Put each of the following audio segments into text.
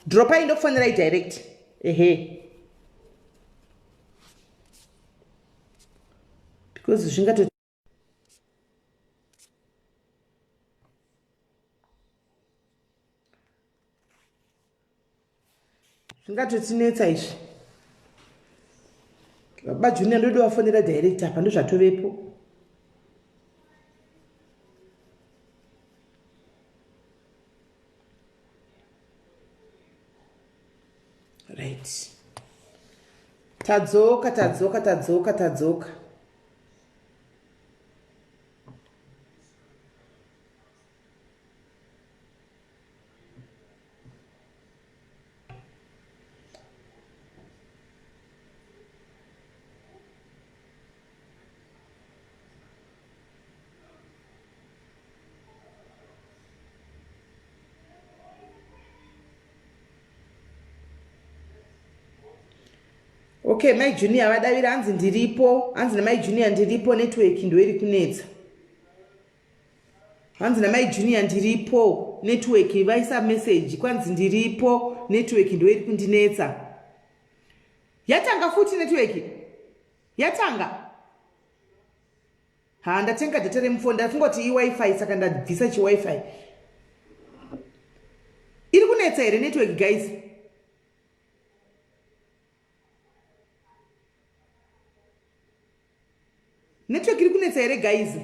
Dropai ndokufonerai direct. Ehe. Because zvingato zvingatotinetsa izvi baba junior ndodi wafonera direct apa ndozvatovepo right tadzoka tadzoka tadzoka tadzoka okay mai junior vadavira hanzi ndiripo hanzi namai junior ndiripo network ndoiri kunetsa hanzi namai junior ndiripo network vaisa message kwanzi ndiripo network ndoiri kundinetsa yatanga futi network yatanga ha ndatenga data remufoni ndafunga kuti iwifi saka ndabvisa chiwifi iri kunetsa here network guys Network iri kunetsa here guys?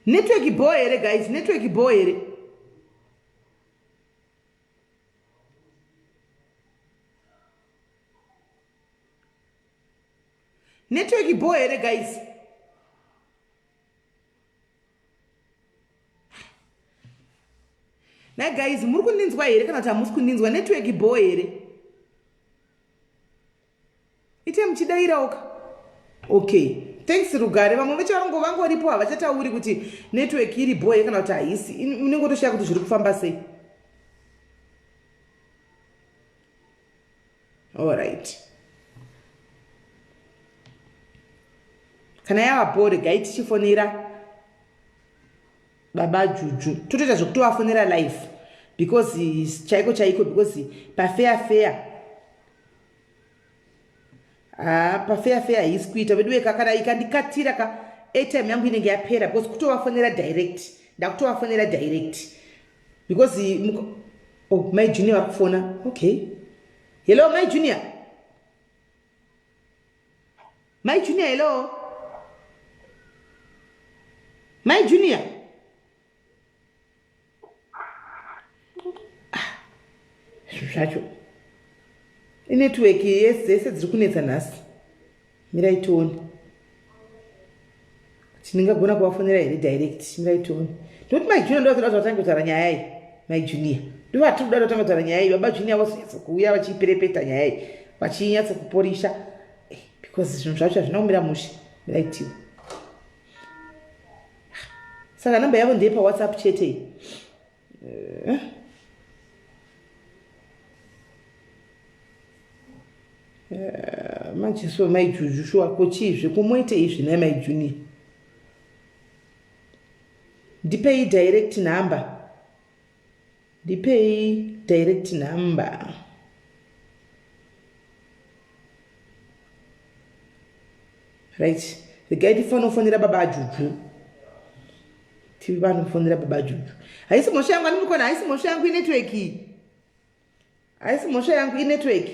Network bho here guys? Network bho here? Network bho here guys? Nhai guys, muri kundinzwa here kana kuti hamusi kundinzwa? Network bho here? Ite muchidairawo ka. Okay. Thanks Rugare. Vamwe vacho varongo vangoripo havachatauri kuti network iri bho here kana kuti haisi. Unenge utoshaya kuti zviri kufamba sei. Alright. Kana yava bho regai tichifonera baba juju totoita zvekutovafonera life because chaiko chaiko because pafeya feya haa pafeya feya haisi kuita veduwe ka kana ikandikatira ka airtime yangu inenge yapera because kutovafonera direct ndakutovafonera direct because oh my junior vakufona okay hello my junior My Junior, hello. My Junior. Ah, zvacho. Inetwork yes dzese dziri kunetsa nhasi. Mirai tione. Tiningagona kuvafonera here direct? Mirai tione. Ndoti My Junior ndovazoda kuti vatange kutaura nyaya iyi. My Junior. Ndovatiri kuda kutanga kutaura nyaya iyi. Baba Junior vozonyatsa kuuya vachiiperepeta nyaya iyi. Vachinyatsa kuporisha. Eh, because zvinhu zvacho hazvina kumira mushe. Mirai tiwe. Saka namba yavo ndeye paWhatsApp chete iyi. Eh. Eh, manje so mai juju shuwa ko chiizve ko moite izvi nhai mai junior ndipei direct number ndipei direct number right regai tifanofonera baba ajuju tivanofonera baba juju haisi mhosva yangu andimukona haisi mhosva yangu inetwork iyi haisi mhosva yangu inetwork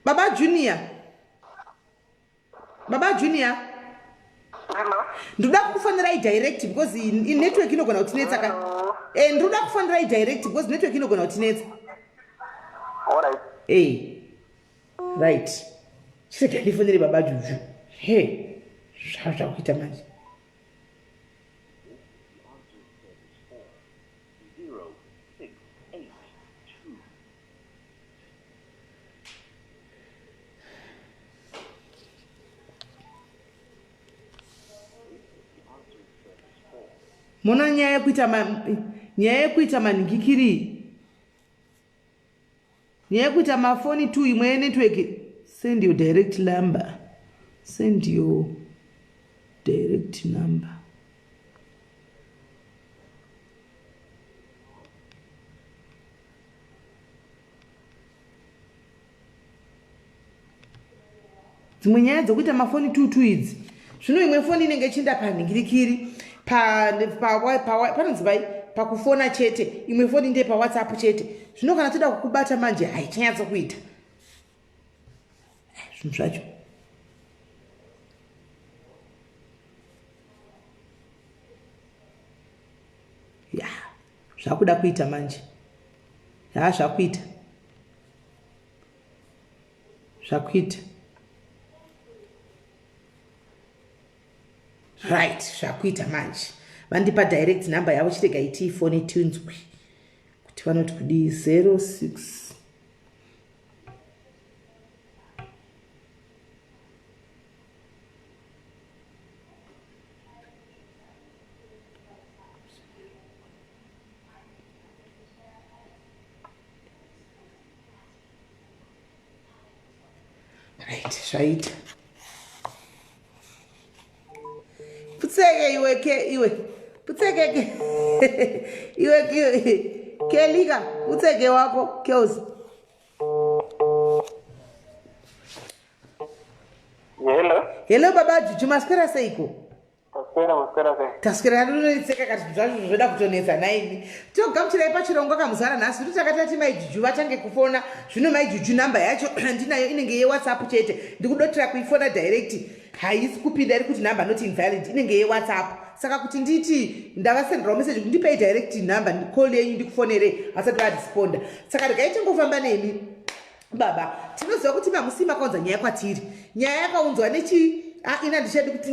baba junior baba junior ndoda kukufonerai direct because network inogona kutinetsa ka eh, ndoda kufonerai direct because network inogona kutinetsa e right chisega ndifonere baba juju he zvazvakuita manje Mona nyaya yekuita Nyaya yekuita manhingikiri nyaya yekuita mafoni t imwe yenetwork send your direct number send your direct number dzimwe nyaya dzekuita mafoni tutu idzi zvino imwe foni inenge ichienda panhingirikiri panonzi pai pakufona chete imwe foni ndeye pawhatsapp chete zvino kana toda kukubata manje haichanyatso kuita eh, zvinhu zvacho ya zvakuda kuita manje ya zvakuita zvakuita right zvakuita manje vandipa direct number yavo chitega itiifone tinzwi kuti vanoti kudii 06 right zvaita putseke iwe ke iwe putseke ke iwe ke kelika putseke wako keozi Hello. Hello baba Juju maswera seiko? Taswera maswera sei? Taswera rinonetseka kati zvacho zvoda kutonetsa nhaimi. Togamuchirai pachirongwa kamuzara nhasi kuti takati tati mai Juju vatange kufona. Zvino mai Juju number yacho ndinayo inenge yeWhatsApp chete. Ndikudotira kuifona direct. Haisi kupinda iri kuti number not invalid inenge yeWhatsApp. Saka kuti nditi ndavasenderawo message kuti ndipei direct number call yenyu ndikufonerei vasati varesponda. Saka regai tingofamba nemi. Baba, tinoziva kuti mamusi makaunza nyaya kwatiri. Nyaya yakaunzwa nechi ah, ina ndichadi kuti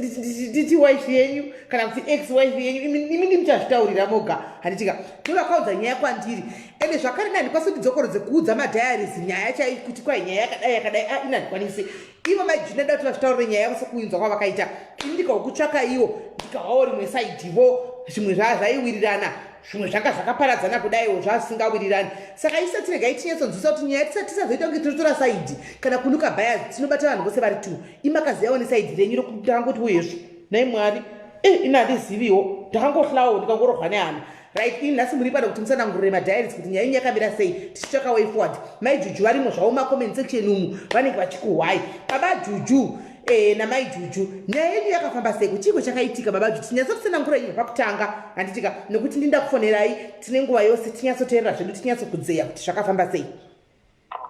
nditi wife yenyu kana kuti ex wife yenyu imi ndimuchazvitaurira moga handitika ndovakaunza nyaya kwandiri ende zvakare ina handikwanisi kuti dzokorodze kuudza madiaries nyaya chai kuti kwai nyaya yakadai yakadai ah, ina handikwanisi ivo majina da kuti vazvitaurire nyaya yavo sekuinzwa kwavakaita ini ndikakutsvaka iwo ndikawawo rimwe saidivo zvimwe zvaiwirirana zvimwe zvanga zvakaparadzana kudaiwo zvasingawirirani saka isati regai tinyatsonzwisa kuti nyaya tisati tisazoita kunge tinotora saidi kana kunuka bias tinobata vanhu vose vari two imakaziyawo nesaidi renyu rokutangoti uyezvo nai mwari e eh, ini handiziviwo ndakangohlawo ndikangorohwa nehana right ini nhasi muri pano kuti musanangurire madiaries kuti nyaya yenyu yakamira sei tichitsvaka way forward mai juju varimo zvavo macomment section umu vanenge vachikuhwai baba juju Eh, namai juju nyaya yenyu yakafamba sei kuchiiko chakaitika baba juju tinyatsotisanangura inyu pakutanga handitika nekuti ndinda kufonerai tine nguva yose tinyatsoteerera zvedu tinyatsokudzeya kuti zvakafamba sei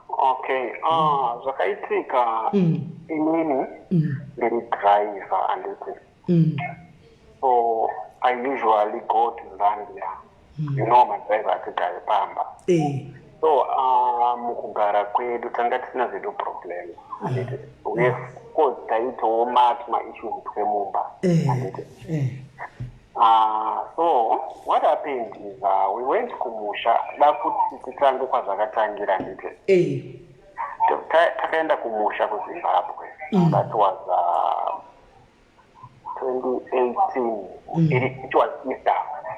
okay ah, zvakaitika inini ndiri driver handiti so i usually go to zambia you know madriver atigare pamba eh. so mukugara kwedu tanga tisina zvedu problem handiti mm. of course taitowo mati maissues twemumba eh, handiti eh. So what happened is we went kumusha da kuti titange kwazvakatangira handiti eh. Takaenda kumusha kuzimbabwe that was 2018 mm. it was easter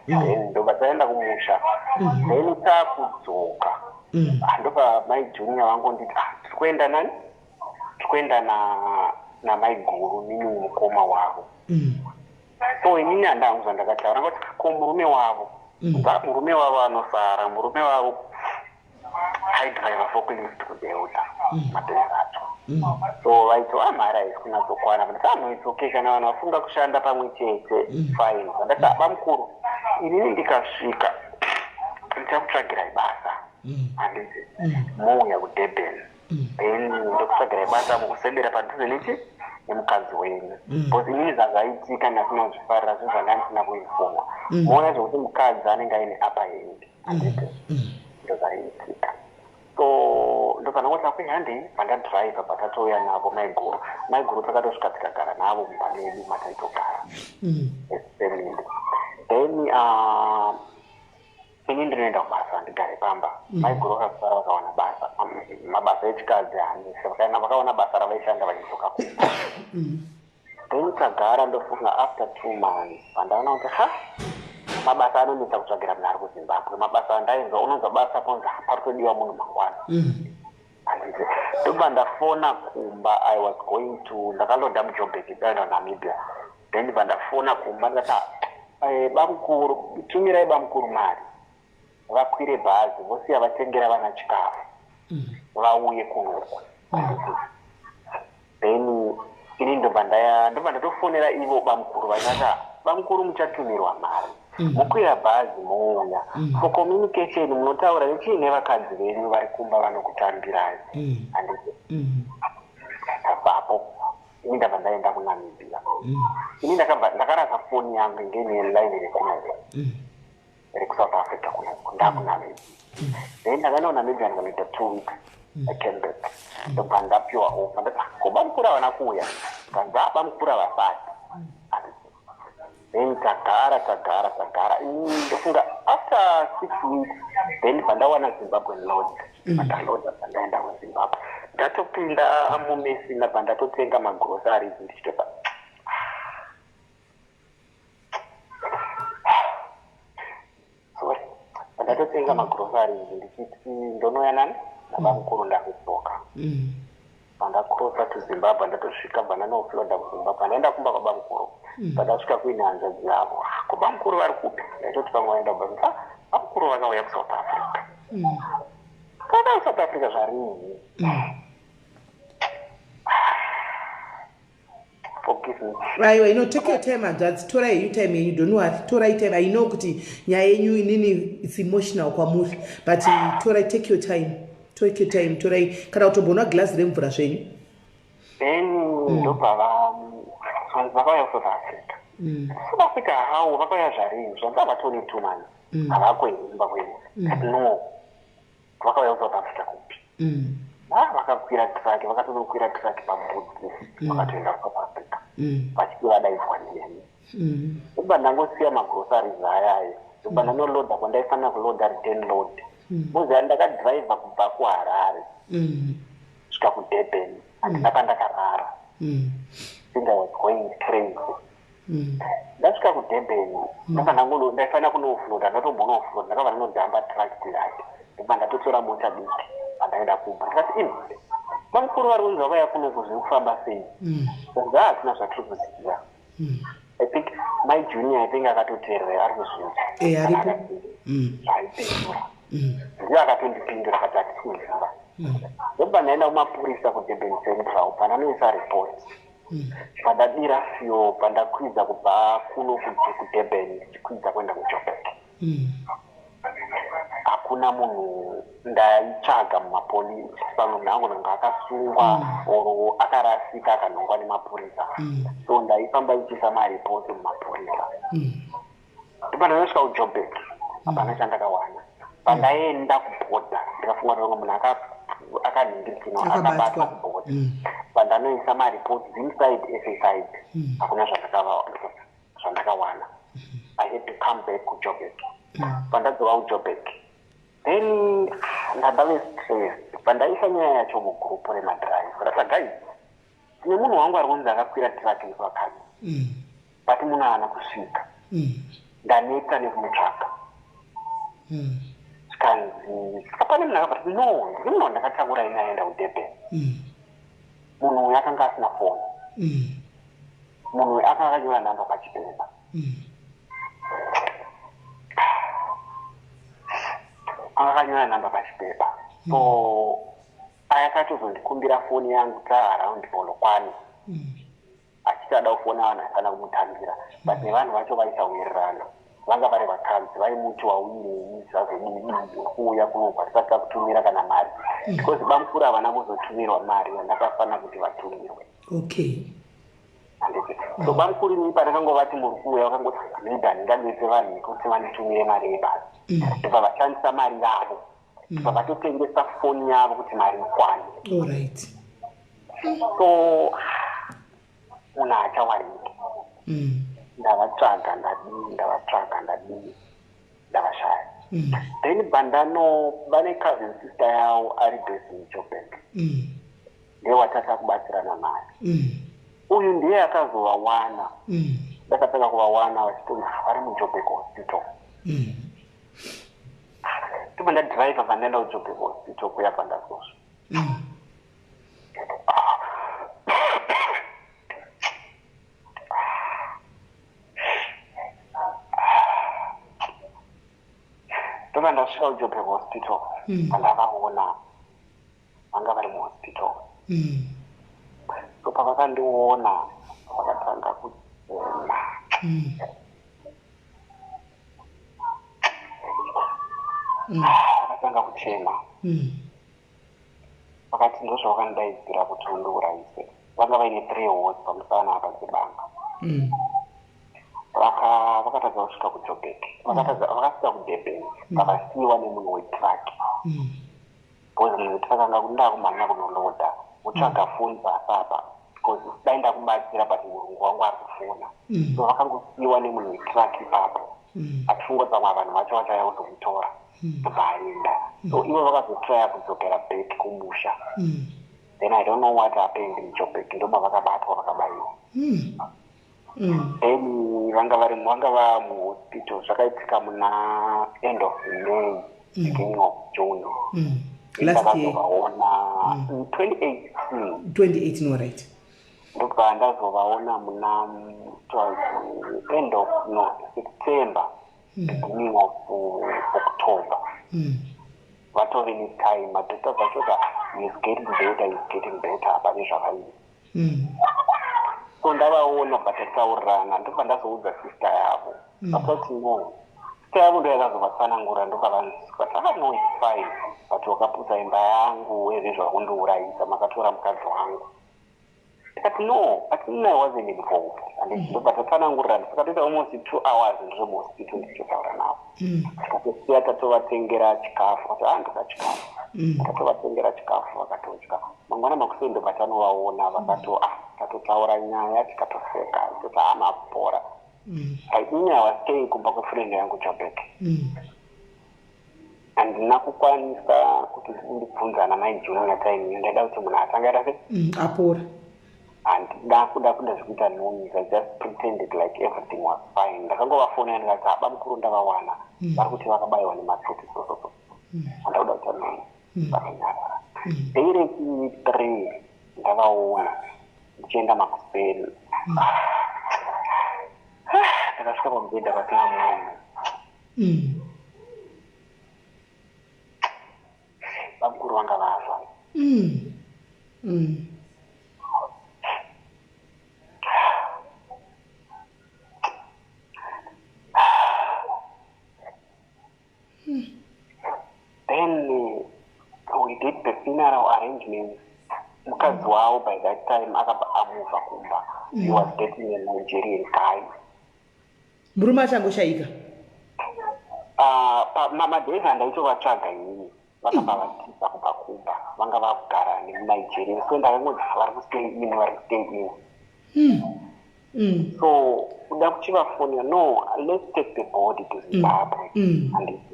mm. then ndobva taenda kumusha mm. then takudzoka mm. Ah, ndobva mai junior vangonditi ah, tiri kuenda nani tiri kuenda namaiguru meaning mukoma wavo mm. so inini handangu zvandakataura ngoti ko murume wavo mm. murume wavo anosara murume wavo aidriver forklift kudelta mm. mapesa acho mm. so vaiti ah, mari haisi kunyatsokwana but ah, no it's okay kana vanhu vafunga kushanda pamwe chete mm. fine ndati ah, bamukuru inini ndikasvika ndichakutsvagirai basa handiti mouya kudurban then ndokutsvagirai basa mukusebera padhuze nechi nemukadzi wenyu because inini zvazvaitika ndasina kuzvifarira zvinhu zvanga ndisina kuifunga moona zvekuti mukadzi anenge aine upper hand handiti ndozvaiitika so ndobva ndangoti handei pandadriver patatouya navo maiguru maiguru takatosvika tikagara navo mumba medu mataitogara as family then ini ndinoenda kubasa ndigare pamba mm. maiguru vakasara vakawana basa mabasa echikadzi hanise vakawana basa ravaishanda vachidzoka kumba then tagara ndofunga after 2 months pandaona kuti ha Mabasa anonetsa kutsvagira munhu ari kuZimbabwe. Mabasa andainzwa, unonzwa basa ponzi paritodiwa munhu mangwana. Handiti ndobva ndafona kumba. I was going to, ndakaloda muJobek, ndaenda Namibia. Then ndibva ndafona kumba, ndikati, "Bamukuru, tumirai bamukuru mari vakwire bhazi, vosiya vatengera vana chikafu, vauye kunoku." Then ini ndobva ndaya, ndobva ndatofonera ivo bamukuru vachati, "Bamukuru, muchatumirwa mari, mukwira bhazi mouya. For communication munotaura nechii nevakadzi venyu vari kumba vanokutambirai." Handiti tabvapo, ini ndabva ndaenda kuNamibia. Ini ndakabva ndakarasa foni yangu ingene line rekunoku, rekuSouth Africa kunoku, ndakuNamibia. Then ndakaenda kuNamibia, ndikanoita 2 weeks. I came back, ndobva ndapiwa offer. Ndati, "Ko bamukuru havana kuuya?" Kanzi, "Bamukuru havasati." Then tagara, tagara, tagara. Ndofunga after 6 weeks, then bva Zimbabwe load, vandaloda, bva ndaenda kuZimbabwe. Ndatopinda muMessina, bva ndatotenga magroceries ndichitopa. Sorry, bva ndatotenga magroceries ndichiti ndonoya nani nabamukuru ndakudzoka. Pandacrossa to Zimbabwe, ndatosvika, bva ndanofloda kuZimbabwe. Ndaenda kumba kwabamukuru. Pandasvika kuine hanzvadzi yavo. "Ah, ko bamukuru vari kupi?" Ndaitoti pamwe vaenda kubva. "Ah, bamukuru vakauya kuSouth Africa." Vakauya kuSouth Africa zvarini? Forgive me. Aiwa, ino take your time, hanzvadzi. Torai henyu time yenyu, don't worry, torai time. I know kuti nyaya yenyu inini, it's emotional kwamuri, but torai, take your time, take your time. Torai kana kutombonwa girazi remvura zvenyu. Then ndobva vakauya kuSouth Africa. South Africa hawo vakauya zvarini? Zvanzi havatoni 2 months. Havakwendi kumba kwedu. No, vakauya kuSouth Africa kupi? Ah, vakakwira truck, vakatonokwira truck pambudzi, vakatoenda kuSouth Africa vachiti vadaidzwa ndiyani. Ndobva ndangosiya magroceries ayayo, ndobva ndanolodha kwandaifanira kuloda, return load. Muziva, ndakadhiraivha kubva kuHarare kusvika kuDurban, handina pandakarara. Think I was going crazy. Ndasvika kuDurban, ndobva ndaifanira kunoofloda, ndatombonoofloda. Ndakabva ndanodhamba truck rake, ndobva ndatotora mota diki, pandaenda kumba. Ndikati, "Imi bamukuru vari kunzi vakauya kunoku, zviri kufamba sei?" Kanzi, "Hatina zvatiri kuziva." I think my junior, I think akatoteerera, ari kuzvinzwa. Eh, aripo. Aipindura. Ndiye akatondipindura, akati hatisi kuziva. Ndobva ndaenda kumapurisa kuDurban Central, pandanoisa report. Pandadira fuel, pandakwidza kubva kuno kuDurban ndichikwidza kuenda kuJobek, hakuna munhu ndaitsvaga mumapolisi. Pamwe munhu angu nanga akasungwa or akarasika, akanhongwa nemapurisa. So ndaifamba ichiisa maripoti mumapurisa. Ndobva ndanosvika kuJobek, hapana chandakawana. Pandaenda kubhodha, ndikafunga kuti vamwe munhu akanhingirikino Akabatwa. Akabatwa kubhodha. Pandanoisa maripoti inside SSID, hakuna zvandakawana. I had to come back kuJobek. Pandadzoka kuJobek, then ndandave stress. Pandaisa nyaya yacho mugurupu remadhiraivha, ndati, "Guys, tine munhu wangu ari kunzi akakwira truck nevakadzi, but munhu haana kusvika. Ndaneta nekumutsvaka." Zvikanzi, "Saka pane munhu akabva?" "No, ndine munhu wandakatakura ini aenda kuDurban." Munhu uyu akanga asina foni. Munhu uyu akanga akanyora nhamba pachipepa. Anga akanyora nhamba pachipepa. So akatozondikumbira foni yangu taaround Polokwane, achiti ada kufona vanhu aifana kumutambira, but nevanhu vacho vaisawirirana. Vanga vari vakadzi, vaimuti, "Wauirei? Zvazodidi kuuya kuno tisati takutumira kana mari?" Because bamukuru havana kuzotumirwa mari yandakafanira kuti vatumirwe. Handiti so bamukuru ini pandakangovati muri kuuya, vakangoti, "Maybe handingadetse vanhu nekuti vanditumire mari yebhasi." Ndobva vashandisa mari yavo, ndobva vatotengesa foni yavo kuti mari ikwane. All right. So munhu haachawaniki. Ndavatsvaga, ndadii, ndavatsvaga, ndadii, ndavashaya. Then bandano vane cousin sister yavo ari based in Joburg. Ndiye watata kubatsirana naye. Uyu ndiye akazovawana. Ndakatanga kuvawana vachitonzi vari muJobek Hospital. Ndobva ndadhiraivha, pandaenda kuJobek Hospital kuya, pandazosva ndobva ndasvika kuJobek Hospital. Pandavaona, vanga vari muhospital. So pavakandiona, vakatanga kuchema. Vakatanga kuchema. Vakati, "Ndozvawakandidaidzira kuti undiurayise?" Vanga vaine three holes pamusana apa dzebanga. Vakatadza kusvika kuJobek, vakasvika kuDurban, vakasiyiwa nemunhu wetruck, because munhu wetruck anga kuti, "Ndakumhanya kunoloda, wotsvaga foni pasapa, because dai ndakubatsira, but murungu wangu ari kufona." So vakangosiyiwa nemunhu wetruck ipapo, achifunga kuti vamwe vanhu vacho vachauya kuzomutora, ndobva aenda. So ivo vakazotraya kudzokera back kumusha. Then I don't know what happened muJobek, ndobva vakabatwa, vakabayiwa. Then vanga vari, vanga va muhospital. Zvakaitika muna end of May, beginning of June. Last year? Ndakazovaona 2018. 2018, alright. Ndobva ndazovaona muna, it was end of, no, September, beginning of October. Vatove netime, madoctors vachoti, "Is getting better, is getting better," pane zvavaii. So ndavaona, bva tataurirana, ndobva ndazoudza sister yavo. Vakati no, sister yavo ndo yakazovatsanangura, ndobva vanzwa, "Ah, no, it's fine, but wakaputsa imba yangu, ezve zvakundiurayisa, makatora mukadzi wangu." Tikati, "No, but I wasn't involved." And ndobva tatsanangurirana. Saka toita almost 2 hours ndiri muhospital ndichitotaura navo. Tikatosiya tatovatengera chikafu, ati, "Ah, ndoda chikafu." Tatovatengera chikafu, vakatodya. Mangwana makuseni ndobva tanovaona, vakato, ah, tatotaura nyaya, tikatoseka, toti, "Ah, mapora." Right, ini I was staying kumba kwefriend yangu Jobek. Handina kukwanisa kuti ndibvunzana mai Junior time iyo. Ndaida kuti munhu atanga aita se Apora. Handida kuda zvekuita noise. I just pretended like everything was fine. Ndakangovafonera, ndikati, "Aba mukuru, ndavawana, vari kuti vakabayiwa nematsotsi." So handakuda kuita noise. Vakanyarara. Day rechi3 ndavaona, ndichienda makuseni, ndakasvika pamubhedha pasina munhu. Vamukuru vanga vafa. Then we did the funeral arrangements. Mukadzi wavo by that time akabva amuvha kumba. He was dating a Nigerian guy. Murume achangoshaika? Madays andaitovatsvaga inini, vakabva vatiza kubva kumba, vanga vakugara nemuNigeria. So ndakangonzi vari kustay in, vari kustay in. So kuda kuchivafonera, "No, let's take the body to Zimbabwe."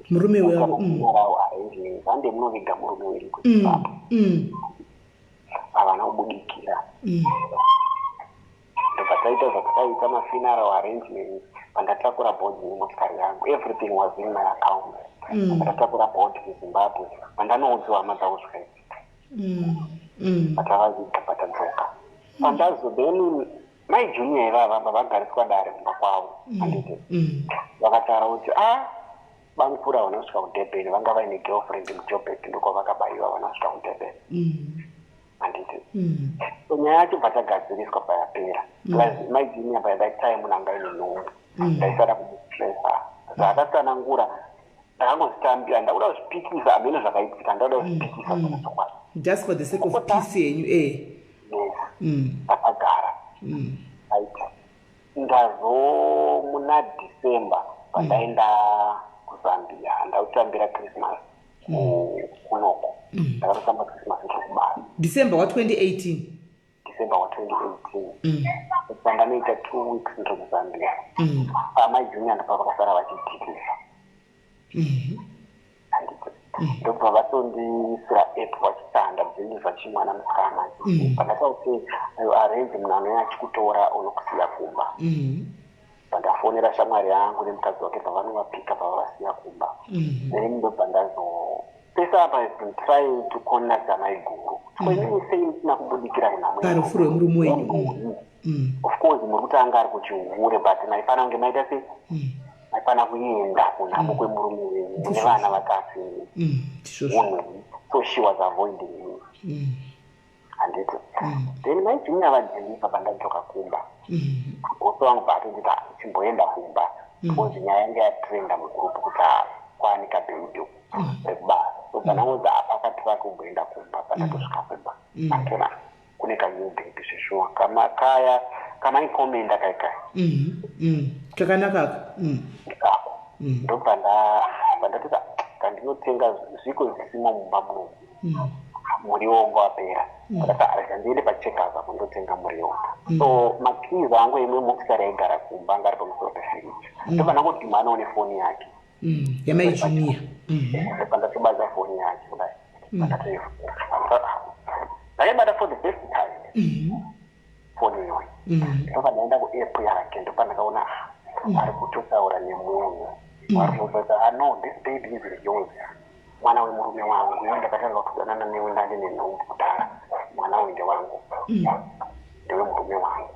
Murume wavo. Funeral arrangements, hande munoviga murume wenyu kuZimbabwe. Havana kubudikira. Ndobva taita zvatakaita, mafuneral arrangements. Pandatakura body nemotikari yangu, everything was in my account. Pandatakura body kuZimbabwe, pandanoudziwa hama dzavo zvikaitika. Patavaviga, patadzoka, pandazo, then mai Junior ivava vagariswa dare kumba kwavo, handiti? Vakataura kuti, "A, bamukuru havana kusvika kuDurban, vanga vaine girlfriend muJobek, ndokwavakabayiwa, havana kusvika kuDurban." Handiti? So nyaya yacho bva tagadziriswa, payapera. Plus mai Junior by that time munhu anga aine nhumbu. Ndaisada kumustressa. Zvaakatsanangura ndakangozvitambira, ndakuda kuzvipikisa, hamene zvakaitika, ndakuda kuzvipikisa zvokwadi. Just for the sake of peace yenyu, eh. Yes. Takagara. Right, ndazo muna December pandaenda kuZambia, handakutambira Christmas kunoko. Ndakatotamba Christmas ndiri kubasa. December wa2018? December wa2018. Pandanoita 2 weeks ndiri kuZambia, amai Junior ndopa vakasara vachidhikisa. Handiti? Ndobva vatondisira app, vachitanda deliver chimwana musikana. Pandakakuti, "Arrange munhu anouya achikutora, unokusiya kumba." Pandafonera shamwari yangu nemukadzi wake, pavanovapika, pavavasiya kumba. Then ndobva ndazo pese apa I've been trying to contact amaiguru. So inini sei musina kubudikira kunhamo? Parufu rwemurume wenyu. Of course muri kuti anga ari kuchihure, but maifanira kunge maita sei? Maifanira kuenda kunhamo kwemurume wenyu nevana vatatu. Ndizvozvo. Munhu, so she was avoiding me, handiti? Then Mai Junior vadhiliva. Pandadzoka kumba, goso vangu paatonditi chimboenda kumba, because nyaya yanga yatrenda mugroup kuti kwanika baby rekubasa. So panangodza apa akatira kumboenda kumba. Pandatosvika kumba, atona kune kanew baby zveshuwa, kaya kamaikomenda kaikai. Kakanakaka. Kako ndobva ndatoti kandinotenga zviko zvisimo mumba munomu. Muriwo wanga wapera. Ndakati rega ndiende paCheckers apo ndotenga muriwo. So makeys angu imwe motikari yaigara kumba anga ari pamusoro pefiriji. Ndobva ndangodhumanawo nefoni yake. YaMai Junior. Ndobva ndatobata foni yake kudai, ndakatoifunga, ndaibata for the first time foni iyoyi. Ndobva ndaenda kuapp yake, ndobva ndakaona ari kutotaura nemunhu ari kutotaura, "Ah, no, this baby is yours, mwana wemurume wangu. Iwe ndakatanga kutodanana newe ndandi nenhumbu kudhara. Mwana uyu ndewangu, ndewemurume wangu."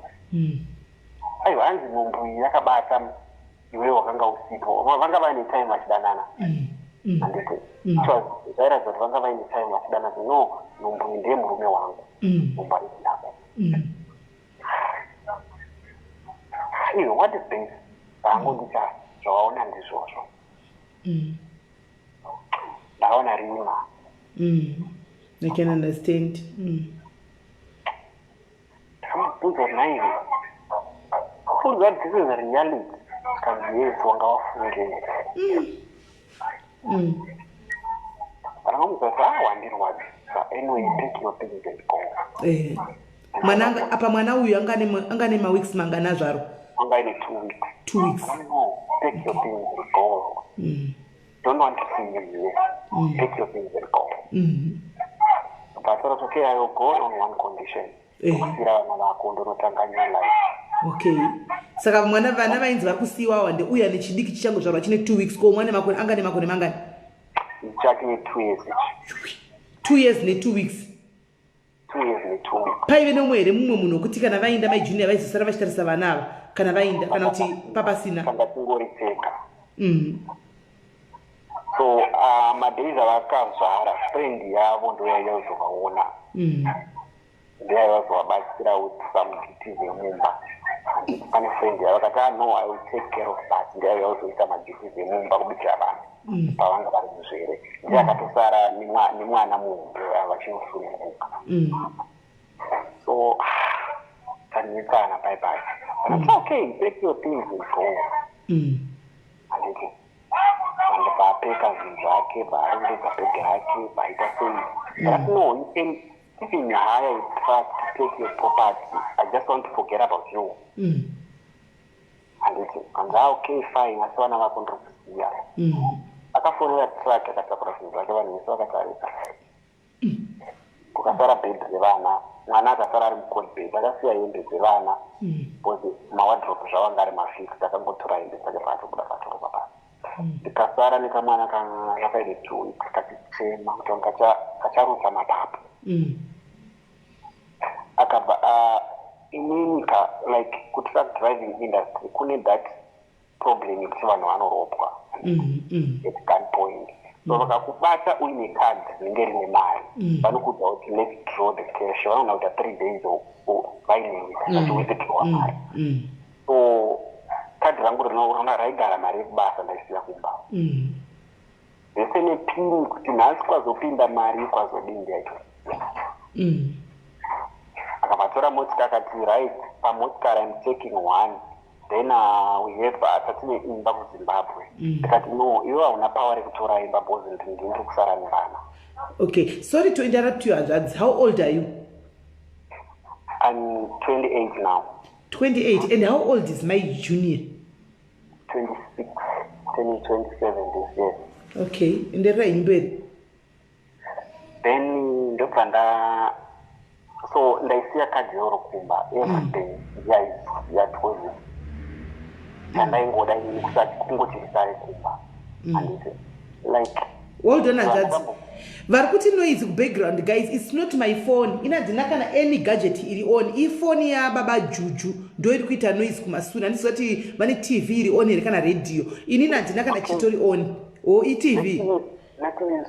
Aiwa, hanzi nhumbu iyi yakabata iwe wakanga usipo. Vanga vaine time vachidanana, handiti? Zvairatidza kuti vanga vaine time vachidanana. No, nhumbu iyi ndeyemurume wangu, nhumbu haisi yako. Iwe, what is this? Vangondicha zvawaona ndizvozvo. Ndakaona rima. I can understand. Ndakamubvunza kuti, "Naive funza, this is reality?" Kanzi, "Yes, wanga wafungei?" Ndakamubvunza kuti, "Ah, wandirwadzisa. Anyway, take your things and go." Mwana apa mwana uyu anga ane maweeks mangana zvaro? Anga aine 2 weeks. 2 weeks. No, take your things and go. Don't want to see you here. Take your things and go. But I thought, okay, I will go on one condition. Kusira vana vako, ndonotanga new life. Okay, saka mwana, vana vainzi vari kusiyiwa wande uya nechidiki chichangozvarwa chine 2 weeks. Ko mwana makore, anga nemakore mangani? Chake 2 years ichi. 2 years ne2 weeks. 2 years ne2 weeks. Paive nemumwe here, mumwe munhu wekuti kana vainda Mai Junior vaizosara vachitarisa vana ava kana vainda, kana kuti papasina? Tanga tingori tega. So madays avakazvara, friend yavo ndo yaizovaona. Ndeyaivazovabatsira with some duties emumba, handiti? Pane friend yavo akati, "Ah, no, I will take care of that." Ndeyaivazoita maduties emumba, kubikira vanhu pavanga vari muzvere. Ndiye akatosara nemwana muhombe vachinosununguka. So tanetsana pai pai. But okay, take your things and go, handiti? And paapeka zvinhu zvake, paarongedza bhegi rake, paita sei. But no, you can even hire a truck to take your property. I just want to forget about you, handiti? Kanzi, "Ah, okay, fine, asi vana vako ndiri kusiya." Akafonera truck, akatakura zvinhu zvake, vanhu vese vakatarisa. Kukasara bhedhi revana, mwana akasara ari mucot bed. Akasiya hembe dzevana, because mawardrobe zvavanga ari mafixed. Akangotora hembe dzake, paatobuda patorova pasi. Ndikasara nekamwana kakaine 2 weeks, kachichema kuti kacharutsa mapapu. Akabva inini ka, like kutruck driving industry kune that problem yekuti vanhu vanoropwa at gun point. So vakakubata uine card rinenge rine mari, vanokuudza kuti, "Let's draw the cash." Vanoona kuita 3 days vainewe vachiwithdrawa mari. So kadhi rangu rina raigara mari yekubasa, ndaisiya kumba zvese nepini, kuti nhasi kwazopinda mari, kwazodii, ndaitosiya. Akavatora motika, akati, "Right, pamotikari I'm taking one, then we have tatine imba kuZimbabwe." Ndikati, "No, iwe hauna power rekutora imba because ndiri kusara nevana." Okay, sorry to interrupt you, hanzvadzi. How old are you? I'm 28 now. 28. And how old is Mai Junior? 26, turning 27 this year. Okay, enderera mberi. Then ndobva nda so ndaisiya kadhi yoro kumba, everything yaiziya because Chandaingoda ini kusati kungoti ndisare kumba, handiti? Like Well done, hanzvadzi. Vari kuti noise kubackground, guys, it's not my phone. Ina handina kana any gadget iri on. Ifoni yababa Juju ndo iri kuita noise kumasure. Handiziva kuti vane TV iri on here kana radio. Inini handina kana chitori on o iTV. Let me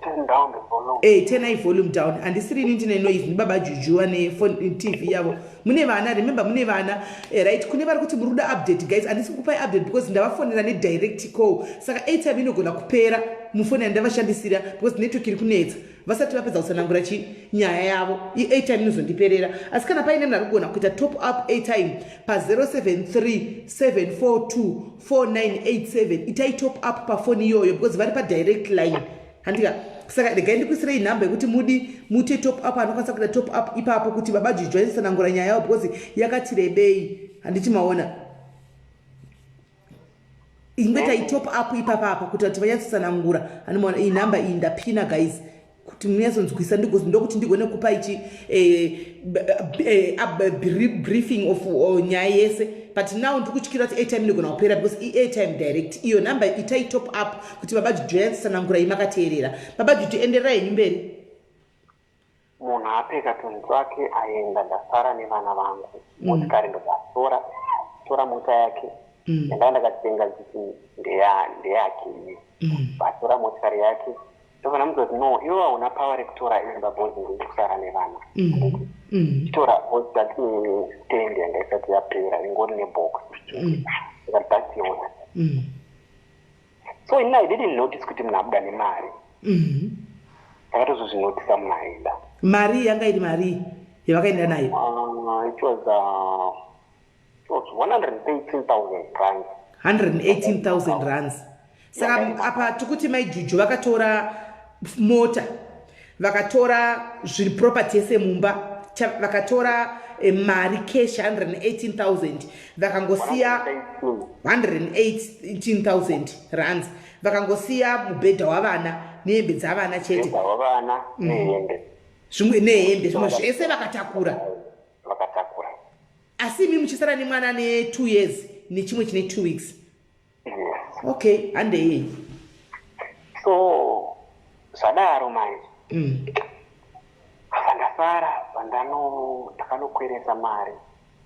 turn down the volume. Hey, turn volume down. Handisiri ini ndine noise, ndibaba Juju vane phone, TV yavo. Mune vana, remember, mune vana. Right, kune vari kuti muri kuda update, guys, handisi kukupai update because ndavafonera nedirect call, saka airtime inogona kupera mufoni yandavashandisira because network iri kunetsa. Vasati vapedza kutsanangura chi nyaya yavo, iairtime inozondiperera. Asi kana paine munhu ari kugona kuita top up airtime pa073 742 4987, itai top up pafoni iyoyo because vari padirect line, handika? Saka regai ndikuisirei nhamba yekuti mudi muite top up. Anokwanisa kuita top up ipapo kuti baba Juju aitsanangura nyaya yavo because yakati rebei, handiti? Maona, ingoitai top up ipapapa kuita kuti vanyatsotsanangura. Anomaona iyi nhamba iyi ndapina, guys, kuti munyatsonzwisa, ndokuti ndigone kupa ichi briefing of nyaya yese. But now ndiri kutyira kuti airtime inogona kupera because iairtime direct iyo nhamba. Itai top up kuti baba Juju yanyatsotsanangura iyi makateerera. Baba Juju, endererai henyu mberi. Munhu apfeka tunhu twake aenda, ndasara nevana vangu. Motikari ndobatora tora mota yake yandanga ndakatenga kuti ndeyake iye. Vatora motikari yake, ndobva ndamudza kuti, "No, iwe hauna power rekutora imba because ndiri kusara nevana. Chitora box." Tatine stand yanga isati yapera, ingori nebox. Ndikati, "That's yours." So ini I didn't notice kuti munhu abuda nemari. Ndakatozozvinotisa munhu aenda. Mari yanga iri mari yavakaenda nayo? It was 118,000 rands. 118,000 rands. Saka apa tikuti mai Juju vakatora mota, vakatora zviri property yese mumba, vakatora mari cash 118,000, vakangosiya 118,000 rands, vakangosiya mubhedha wavana nehembe dzavana chete. Mubhedha wavana nehembe. Zvimwe nehembe, zvimwe zvese vakatakura. Vakatakura. Asi imi muchisara nemwana ne2 years nechimwe chine 2 weeks? Yes. Okay, handei. So zvadaro manje, pandasara, pandano ndakanokweresa mari,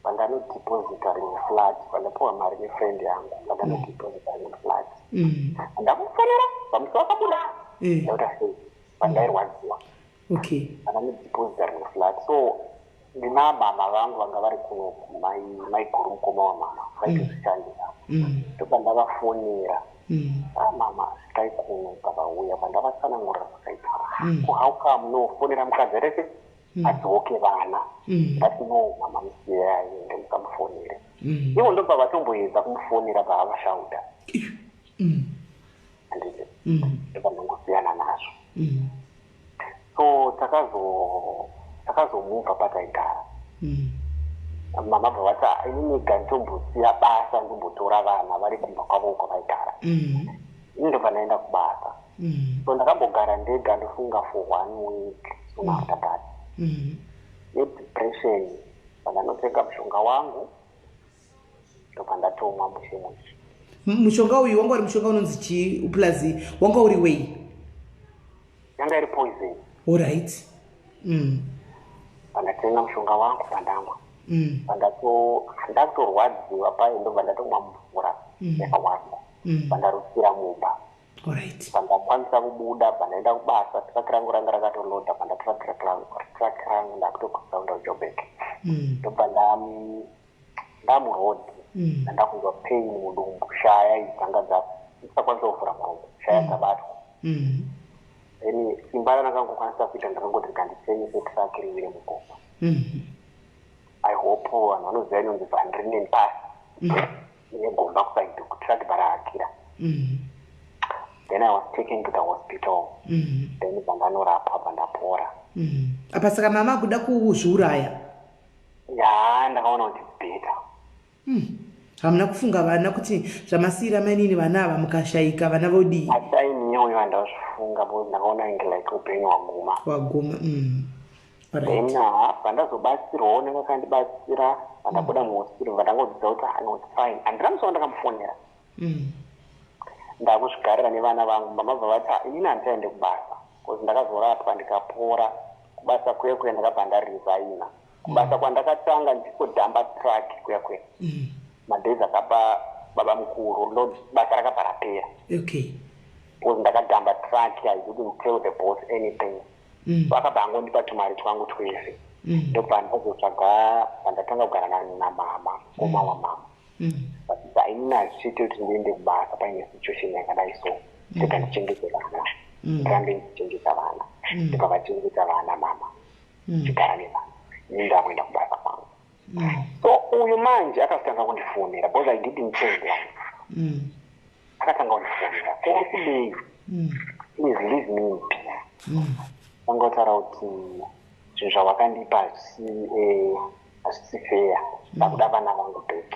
pandanodhiposita rimwe flat, pandapiwa mari nefriend yangu, pandanodhiposita rimwe flat, ndamufonera pamusi wakabuda. Ndakuta sei pandairwadziwa. Pandanodhiposita rimwe flat, so ndina mama vangu vanga vari kuno, maiguru mukoma wamama, vaitozvishandira. Ndopandavafonera. "Ah, mama, svikai kuno." Pavauya, pandavatsanangurira zvakaitwa. "Ko, how come? No, fonera mukadzi rese adzoke vana." Ndati, "No, mama, musiye aende, musamufonere." Ivo ndobva vatomboedza kumufonera, bvaavashauda, handiti? Ndobva ndongosiyana nazvo. So takazomubva pataigara. Mama bva vati, "Ah, inini ga nditombosiya basa, ndombotora vana vari kumba kwavo kwavaigara." Ini ndobva ndaenda kubasa. So ndakambogara ndega, ndofunga for one week. Soon after that, nedepression, pandanotenga mushonga wangu, ndobva ndatomwa mushe mushe. Mushonga uyu wanga uri mushonga unonzi chii? Plus wanga uri wei? Yanga iri poison. Alright. Pandatenga mushonga wangu, pandamwa, ndakutorwadziwa paye, ndobva ndatomwa mvura yakawanda. Pandarutsira mumba. Pandakwanisa kubuda, pandaenda kubasa, truck rangu ranga rakatoloda. Pandatora truck rangu, ndakutokwisa kuenda kuJoburg. Ndobva ndamuroad, ndandakunzwa pain mudumbu, shaya idzi dzanga ndisakwanisa kuvhura muromo, shaya dzabatwa. Then simba randakangokwanisa kuita, ndakangoti rikanditsenyese truck riwire mugomba. I hope vanhu vanoziva inonzi Van Reenen Pass, negomba kuside kutruck barahakira. Then I was taken to the hospital. Then pandanorapwa, pandapora. Apa saka mama akuda kuzviuraya? Ya, ndakaona kuti it's better. Hamuna kufunga vana, kuti zvamasiyira mainini vana ava, mukashayika vana vodii? Atime iyoyo handazvifunga because ndakaona inge like upenyu hwaguma. Waguma. Then pandazobatsirwawo nevakandibatsira, pandabuda muhospital, vandangodzidza kuti, "Ah, no, it's fine." Handina musi wandakamufonera. Ndakuzvigarira nevana vangu. Mama bva vati, "Ah, inini handichaende kubasa," because ndakazorapwa ndikapora. Kubasa kuya kuya ndakabva ndaresigna kubasa kwandakatanga ndichikodhamba truck kuya kuya. Madays akapa baba mukuru, ndo basa rakabva rapera because ndakadhamba truck. I didn't tell the boss anything. Vakabva angondipa tumari twangu twese. Ndobva ndazotsvaga, pandatanga kugara namama, mukoma wamama. Vachiti, "Hainini hazvichiiti kuti ndiende kubasa paine situation yakadai, so ndega ndichengete vana, ndirambe ndichichengeta vana." Ndobva vachengeta vana mama, chigara nevana, ini ndakuenda kubasa kwangu. So uyu manje akazotanga kundifonera because I didn't change line. Akatanga kundifonera, "Ko uri kudei? Please leave me in peace." Angotaura kuti zvinhu zvawakandipa hazvisi fair, ndakuda vana vangu back.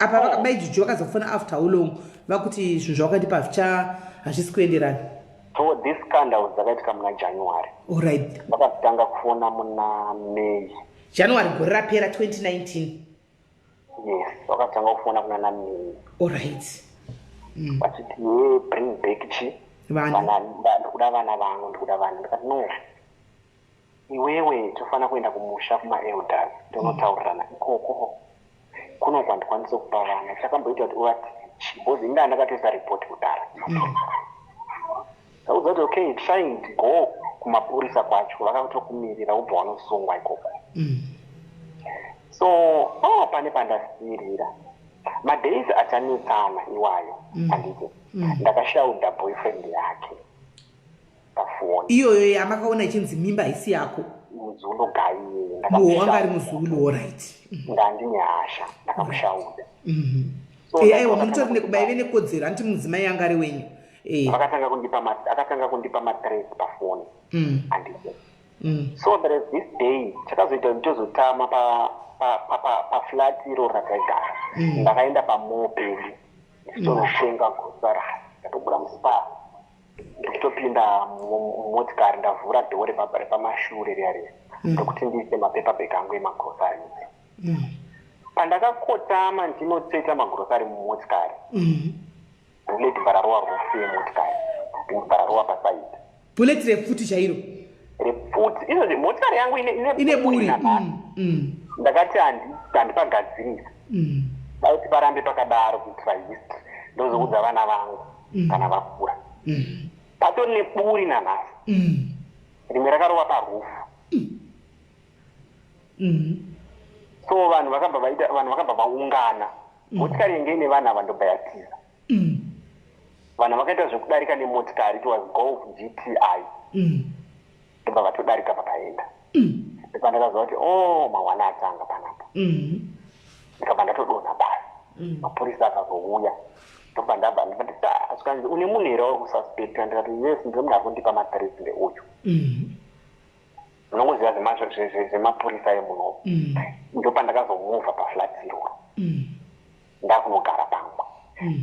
Apa Mai Juju vakazofona after how long vakuti zvinhu zvawakatipa hazvisi kuenderana? So this scandal dzakaitika muna January. Vakazotanga kufona muna May. January gore rapera, 2019? Yes, vakatanga kufona kuna naMay. Vachiti, "Ye, bring back chi Vana. Vana, ndikuda vana vangu, ndikuda vana." Ndikati, "No, iwewe tofanira kuenda kumusha kumaelders, tonotaurirana ikoko. Kuno kwandikwanisa kupa vana chakamboita kuti uvati, because indaa ndakatoisa ripoti kudhara." Taudza kuti, "Okay, try it, go kumapurisa kwacho, vakatokumirira, ubva wanosungwa ikoko." So, oh, pane pandasirira madays achanetsana iwayo, handiti? Ndakashaudha boyfriend yake pafoni. Iyoyo yamakaona ichinzi mimba haisi yako? Muzulu gaiye. Muwo wanga ari muzulu, alright. Ndandine hasha, ndakamushaudha. So, Aiwa, munotori maive nekodzero, handiti? Mudzimai anga ari wenyu. Akatanga kundipa mathreats pafoni, handiti? So there is this day chakazoita kuti tozotama paflat iro rataigara. Ndakaenda pamall pedu ndichitonotenga grocery. Ndatobuda muSpar, ndikutopinda mumotikari, ndavhura dhoo repamashure riya riya ndokuti ndiise mapaper bag angu emagroceries. Pandakakotama ndinotseta magrocery mumotikari, bullet bva rarowa roof yemotikari, bva rarowa paside. Bullet repfuti chairo? Repfuti izvozvi. Motikari yangu ine buri. Nanhasi. Ndakati handipagadzirisa, dai kuti parambe pakadaro kuitira history, ndozoudza vana vangu kana vakura. Patori neburi nanhasi. Rimwe rakarova paroof. So vanhu vakabva vaita, vanhu vakabva vaungana. Motikari yenge ine vanhu ava ndobva yatiza. Vanhu vakaita zvekudarika nemotikari, it was Golf GTI. Ndobva vatodarika vakaenda. Ndobva ndakaziva kuti, o, mawana atanga panapa. Ndikabva ndatodonha pasi. Mapurisa akazouya, ndobva ndabva ndati, zvikanzi, "Une munhu here wauri kususpecta?" Ndikati, "Yes, ndine munhu ari kundipa mathreats, ndeuyu." Unongoziva zvemapurisa emunomu. Ndopandakazomuvha paflat iroro, ndakunogara pangwa.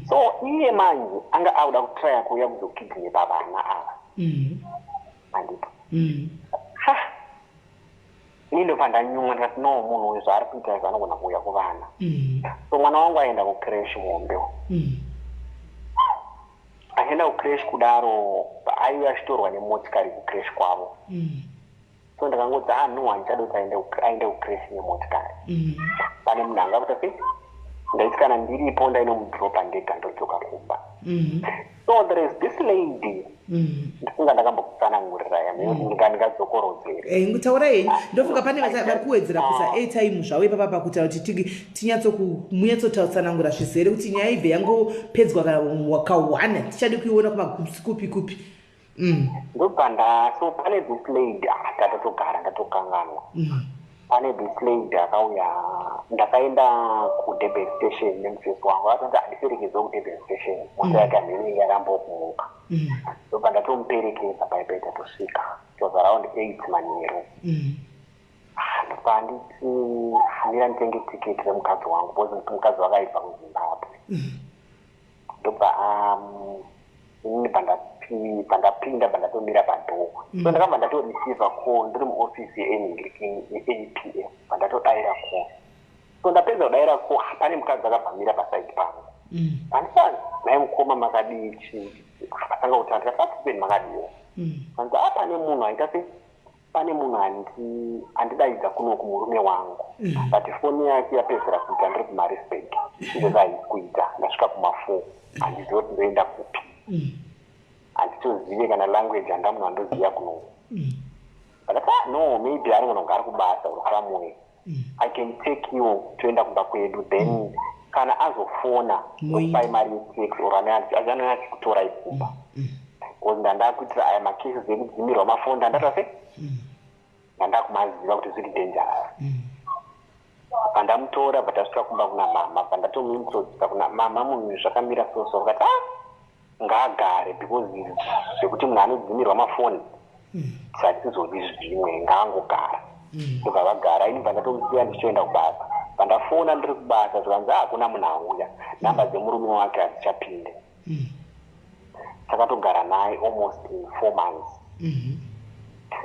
So iye manje anga auda kutraya kuuya kuzokidnapa vana ava, handiti? Ha, ini ndobva ndanyumwa, ndikati, "No, munhu uyu zvaari kuita izvi anogona kuuya kuvana." So mwana wangu aenda kucreche muhombe. Achienda kucreche kudaro, aiuya achitorwa nemotikari kucreche kwavo. So ndakangoti, "Ah, no, handichadi kuti aende kucreche nemotikari." Pane munhu anga kuita sei, ndaiti kana ndiripo ndainomudropa ndega, ndodzoka kumba. So there is this lady, ndifunga ndakambokutsanangurira ndingadzokorodze here? Taura henyu. Ndofunga pane vari kuwedzera kuisa airtime zvavo ipapa pakuita kuti tinyatsotsanangura zvizere, kuti nyaya ibve yangopedzwa kawana, tichadi kuiona kumagusi kupi kupi. Ndobva nda, so pane this lady, ah, tatatogara, ndatokanganwa. Pane this lady akauya. Ndakaenda kuDurban station nemufesi wangu, akati handiperekedzewo kuDurban station, mota yake hamene yarambokumuka. Ndobva ndatomuperekedza paipai, tatosvika, it was around 8 manheru. Ndobva anditi, "Mira nditenge tiketi remukadzi wangu," because mukadzi wake aibva kuZimbabwe. Ndobva inini bva. Pandapinda, pandatomira padoor, so ndakabva ndatoreceiva call ndiri muofisi yeNPF. Pandatodayira call, so ndapedza kudayira call, pane mukadzi akabva mira paside pangu. Handisani nai, "Mukoma, makadii?" Chii, akatanga kuti, ndikati, "Atipeni, makadiwo?" Anzi, "A, pane munhu aita se pane munhu andidaidza kunoku, murume wangu, but foni yake yapedzera kuita, ndiri kuMaritzburg, izvozvo haisi kuita, ndasvika kuma4, handizivi kuti ndoenda kupi, handitozive kana language, handa munhu andoziva kunoku." Ndakati, "Ah, no, maybe anogona kunge ari kubasa or somewhere. I can take you, toenda kumba kwedu, then kana azofona, ndokupai mari yetaxi or anouya achikutorai kumba, because ndandakuitira aya macases ekudzimirwa mafoni, ndandata se ndandakumaziva kuti zviri dangerous." Pandamutora, patasvika kumba kuna mama, pandatomuintrodusa kuna mama, munhu zvakamira so so, vakati, "Ah, ngaagare, because zvekuti munhu anodzimirwa mafoni hatizodi zvimwe, ngaangogara." Ndobva vagara. Ini bva ndatomusiya ndichitoenda kubasa. Pandafona ndiri kubasa, zvikanzi hakuna munhu auya, namba dzemurume wake hadzichapinde. Takatogara naye almost 4 months,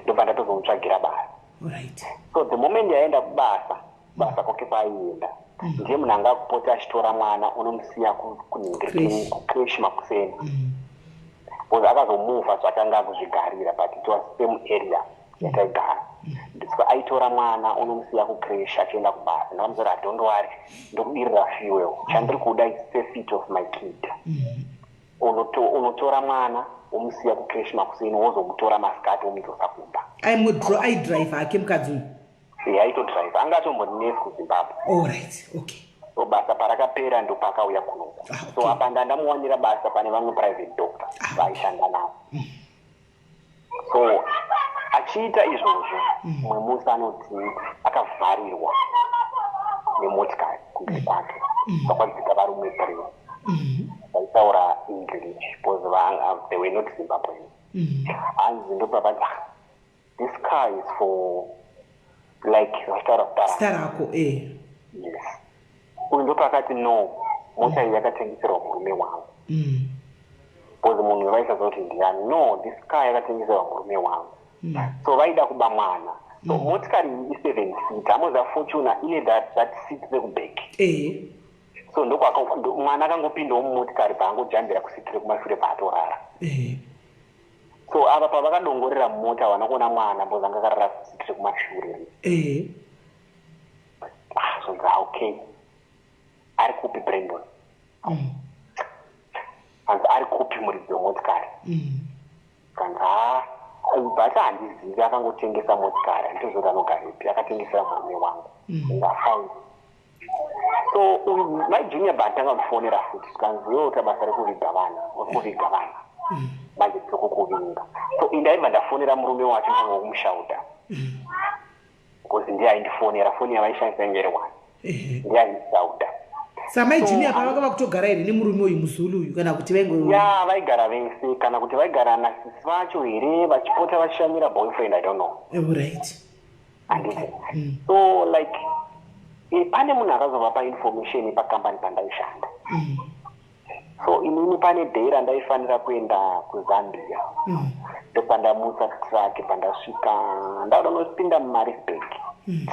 ndobva ndatozomutsvagira basa. So the moment yaenda kubasa, basa kwake kwaaienda, ndiye munhu anga kupota achitora mwana, unomusiya kucreche makuseni, because akazomuvha zvakanga akuzvigarira, but it was same area yataigara. So aitora mwana, unomusiya kucreche, achienda kubasa. Ndakamuti, "Don't worry, ndokudirira fuel. Chandiri kuda is safety of my kid. Unotora mwana, womusiya kucreche makuseni, wozomutora masikati, womudzosa kumba." Aidrive hake mukadzi uyu? Aitodrive, anga atombori nurse kuZimbabwe. Allright, okay. So basa parakapera, ndopakauya kunoku. So apa ndandamuwanira basa pane vamwe private doctor vaishanda navo. So achiita izvozvo, mumwe musi anoti akavharirwa nemotikari kumberi kwake, vakwadzika varume three vaitaura English, because they were not Zimbabwean. Hanzi ndobva vati, "Ah, this car is for," like vachitaura zita zita rako. Yes. Uyu ndopakati, "No, mota iyi yakatengeserwa murume wangu," because munhu vaisaziva kuti ndiani. "No, this car yakatengeserwa murume wangu." So vaida kuba mwana. So motikari iyi i7 seat, amoza Fortuner ine that seat rekuback. So mwana akangopindawo mumotikari, paangojambira kuseat rekumashure, paatorara. So ava pavakadongorera mumota, havana kuona mwana, because anga akarara kuseat rekumashure. Ah, zvonzi, "Ah, okay, ari kupi Brandon?" Hanzi, "Ari kupi muridzi wemotikari?" Kanzi, "Ha, but handizivi, akangotengesa motikari, handitozivi kuti anogarepi, akatengesera murume wangu." Ndafine. So uyu mai Junior batanga kufonera futi, zvikanzi, "Iwe uta basa rekuviga vana, uri kuviga vana, manje tiri kukuvinga." So indaibva ndafonera murume wacho, ndanga kumushauta, because ndiye aindifonera, foni yavaishandisa inge iri one. Ndiye aindishauta. Samai So, Junior pavanga vakutogara here nemurume uyu, muzulu uyu, kana kuti vaingo? Ya, vaigara vese, kana kuti vaigara nasisi vacho here, vachipota vachishanyira boyfriend, I don't know. Handiti? So like pane munhu akazovapa information pakambani pandaishanda. So inini pane day randaifanira kuenda kuZambia, ndopandamutsa truck. Pandasvika, ndauda unopinda muMaritzburg,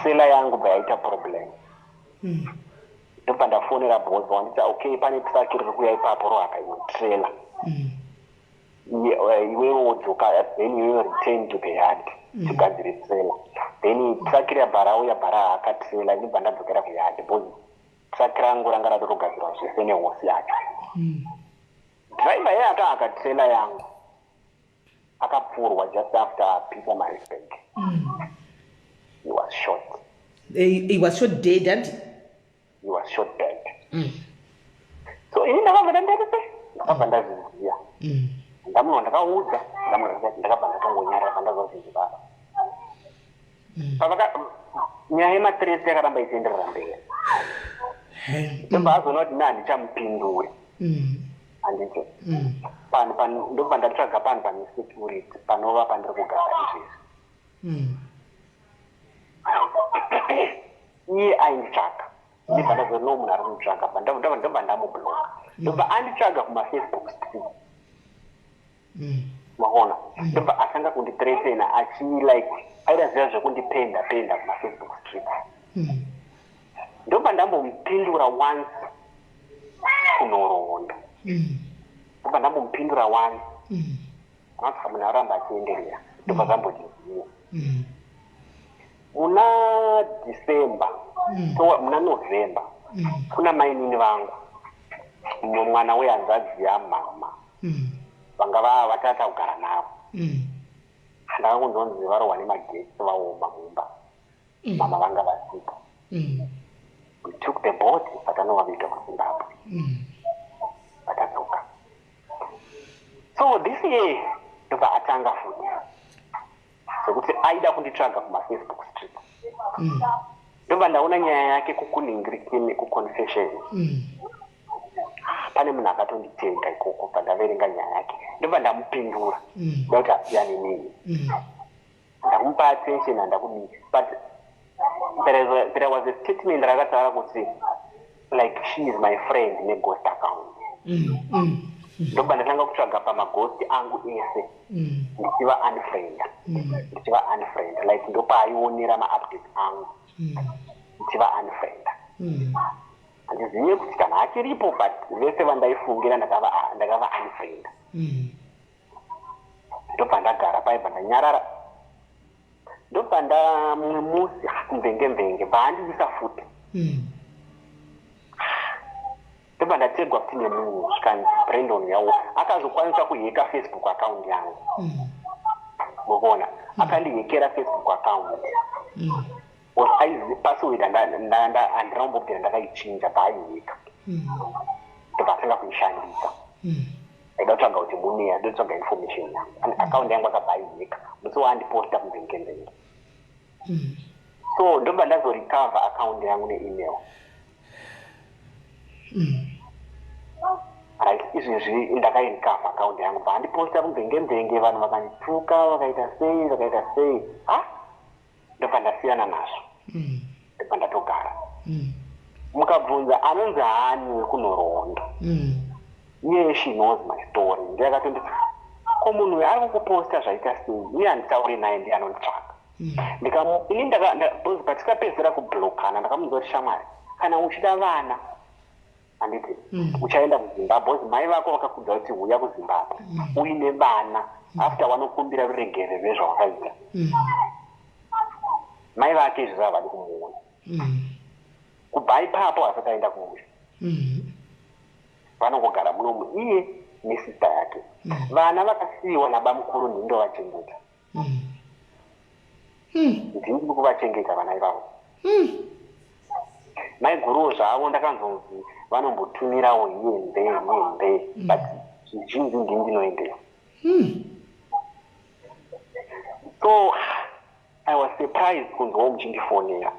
trailer yangu bva yaita problem. Ndopandafonera boss, wanditi, "Okay, pane truck riri kuuya ipapo, rohaka imwe trailer. Iwewe wodzoka, then iwewe return to the yard, tigadzire trailer." Then truck rabva rauya, bva rahaka trailer. Inibva ndadzokera kuyard, because truck rangu ranga ratotogadzirwa zvese nehosi yacho. Driver iye akahaka trailer yangu akapfurwa just after Pietermaritzburg. He was shot. He was shot dead and He was shot dead. So ini ndakabva ndandarese, ndakabva ndazviziva. Ndamunhu ndakaudza, ndamunhu ndakabva ndatongonyarara. Pandazwa zvinhu baba pavaka, nyaya yemathreats yakaramba ichienderera mberi. Ndobva azoona kuti ne handichamupinduri, handiti? Panhu ndobva ndatsvaga panhu pane security, panova pandiri kugara izvezvi. Iye ainditsvaga, ndibva ndazoona no, munhu ari kunditsvaga. Ndobva ndamubloka. Ndobva anditsvaga kumaFacebook street. Maona, ndobva atanga kundithreatena, achi like aida ziva zvekundipenda penda kumaFacebook street. Ndobva ndambomupindura once kunhoroondo. Ndobva ndambomupindura once. Anasaka munhu aramba achienderera, ndobva zvambodiziva muna December. So muna November kuna mainini vangu, mumwe mwana wehanzvadzi yamama, vanga vava vatata kugara navo. Ndakangonzonzi varohwa nemagetsi, vaoma mumba. Mama vanga vasipo. We took the boat, vatanovaviga kuZimbabwe. Vatadzoka. So this year ndobva atanga futi zvekuti aida kunditsvaga kumaFacebook street. Ndobva ndaona nyaya yake kukunhingirikini, kuconfession. Pane munhu akatonditenga ikoko. Bva ndaverenga nyaya yake, ndobva ndamupindura da kuti asiyane neni. Ndamupa attention, handakudii, but there was a statement rakataura kuti like she is my friend neghost account. Ndobva ndatanga kutsvaga pamaghost angu ese, ndichiva unfriend, ndichiva unfriend, like ndopaaionera maupdates angu, ndichiva unfriend. Handizive kuti kana achiripo, but vese vandaifungira ndakava unfriend. Ndobva ndagara paibva, ndanyarara. Ndobva nda mumwe musi mvenge mvenge bvaandiisa futi. Ndobva ndategwa futi nemunhu, zvikanzi Brandon yawo akazokwanisa kuhacka Facebook account yangu. Mukuona, akandihekera Facebook account. Password handina kumbobvira ndakaichinja. Bvaaiheka, ndobva atanga kuishandisa. Aida kutsvaga kuti muneya ndotsvaga information yangu. Account yangu akabva aiheka musi waandiposta kumvengembenge. So ndobva ndazorecover account yangu neemail. Right, izvezvi ndakairecover account yangu. Bva andiposta kumvengembenge, vanhu vakandituka, vakaita sei, vakaita sei. Ha, ndobva ndasiyana nazvo. Ndobva ndatogara. Mukabvunza anonzi hani wekunhoroondo, iye she knows my story. Ndiye akatonditi, "Ko munhu uyu ari kukuposta zvaita sei?" Iye handitauri naye, ndiye anonditsvaga. Ini because patikapedzera kublokana, ndakamunzwa kuti, "Shamwari, kana uchida vana, handiti uchaenda kuZimbabwe? Because mai vako vakakudza kuti uya kuZimbabwe uine vana after wanokumbira ruregerero rwezvawakaita." Mai vake izvozvo havadi kumuona. Kubva ipapo hasati aenda kumusha. Vanongogara munomu, iye nesista yake. Vana vakasiyiwa nabamukuru, ndindovachengeta. Ndini ndiri kuvachengeta vana ivavo. Maiguruwo zvavo ndakanzonzi vanombotumirawo hembe, hembe, but zvizhinji ndini ndinoendera. So I was surprised kunzwawo muchindifonera,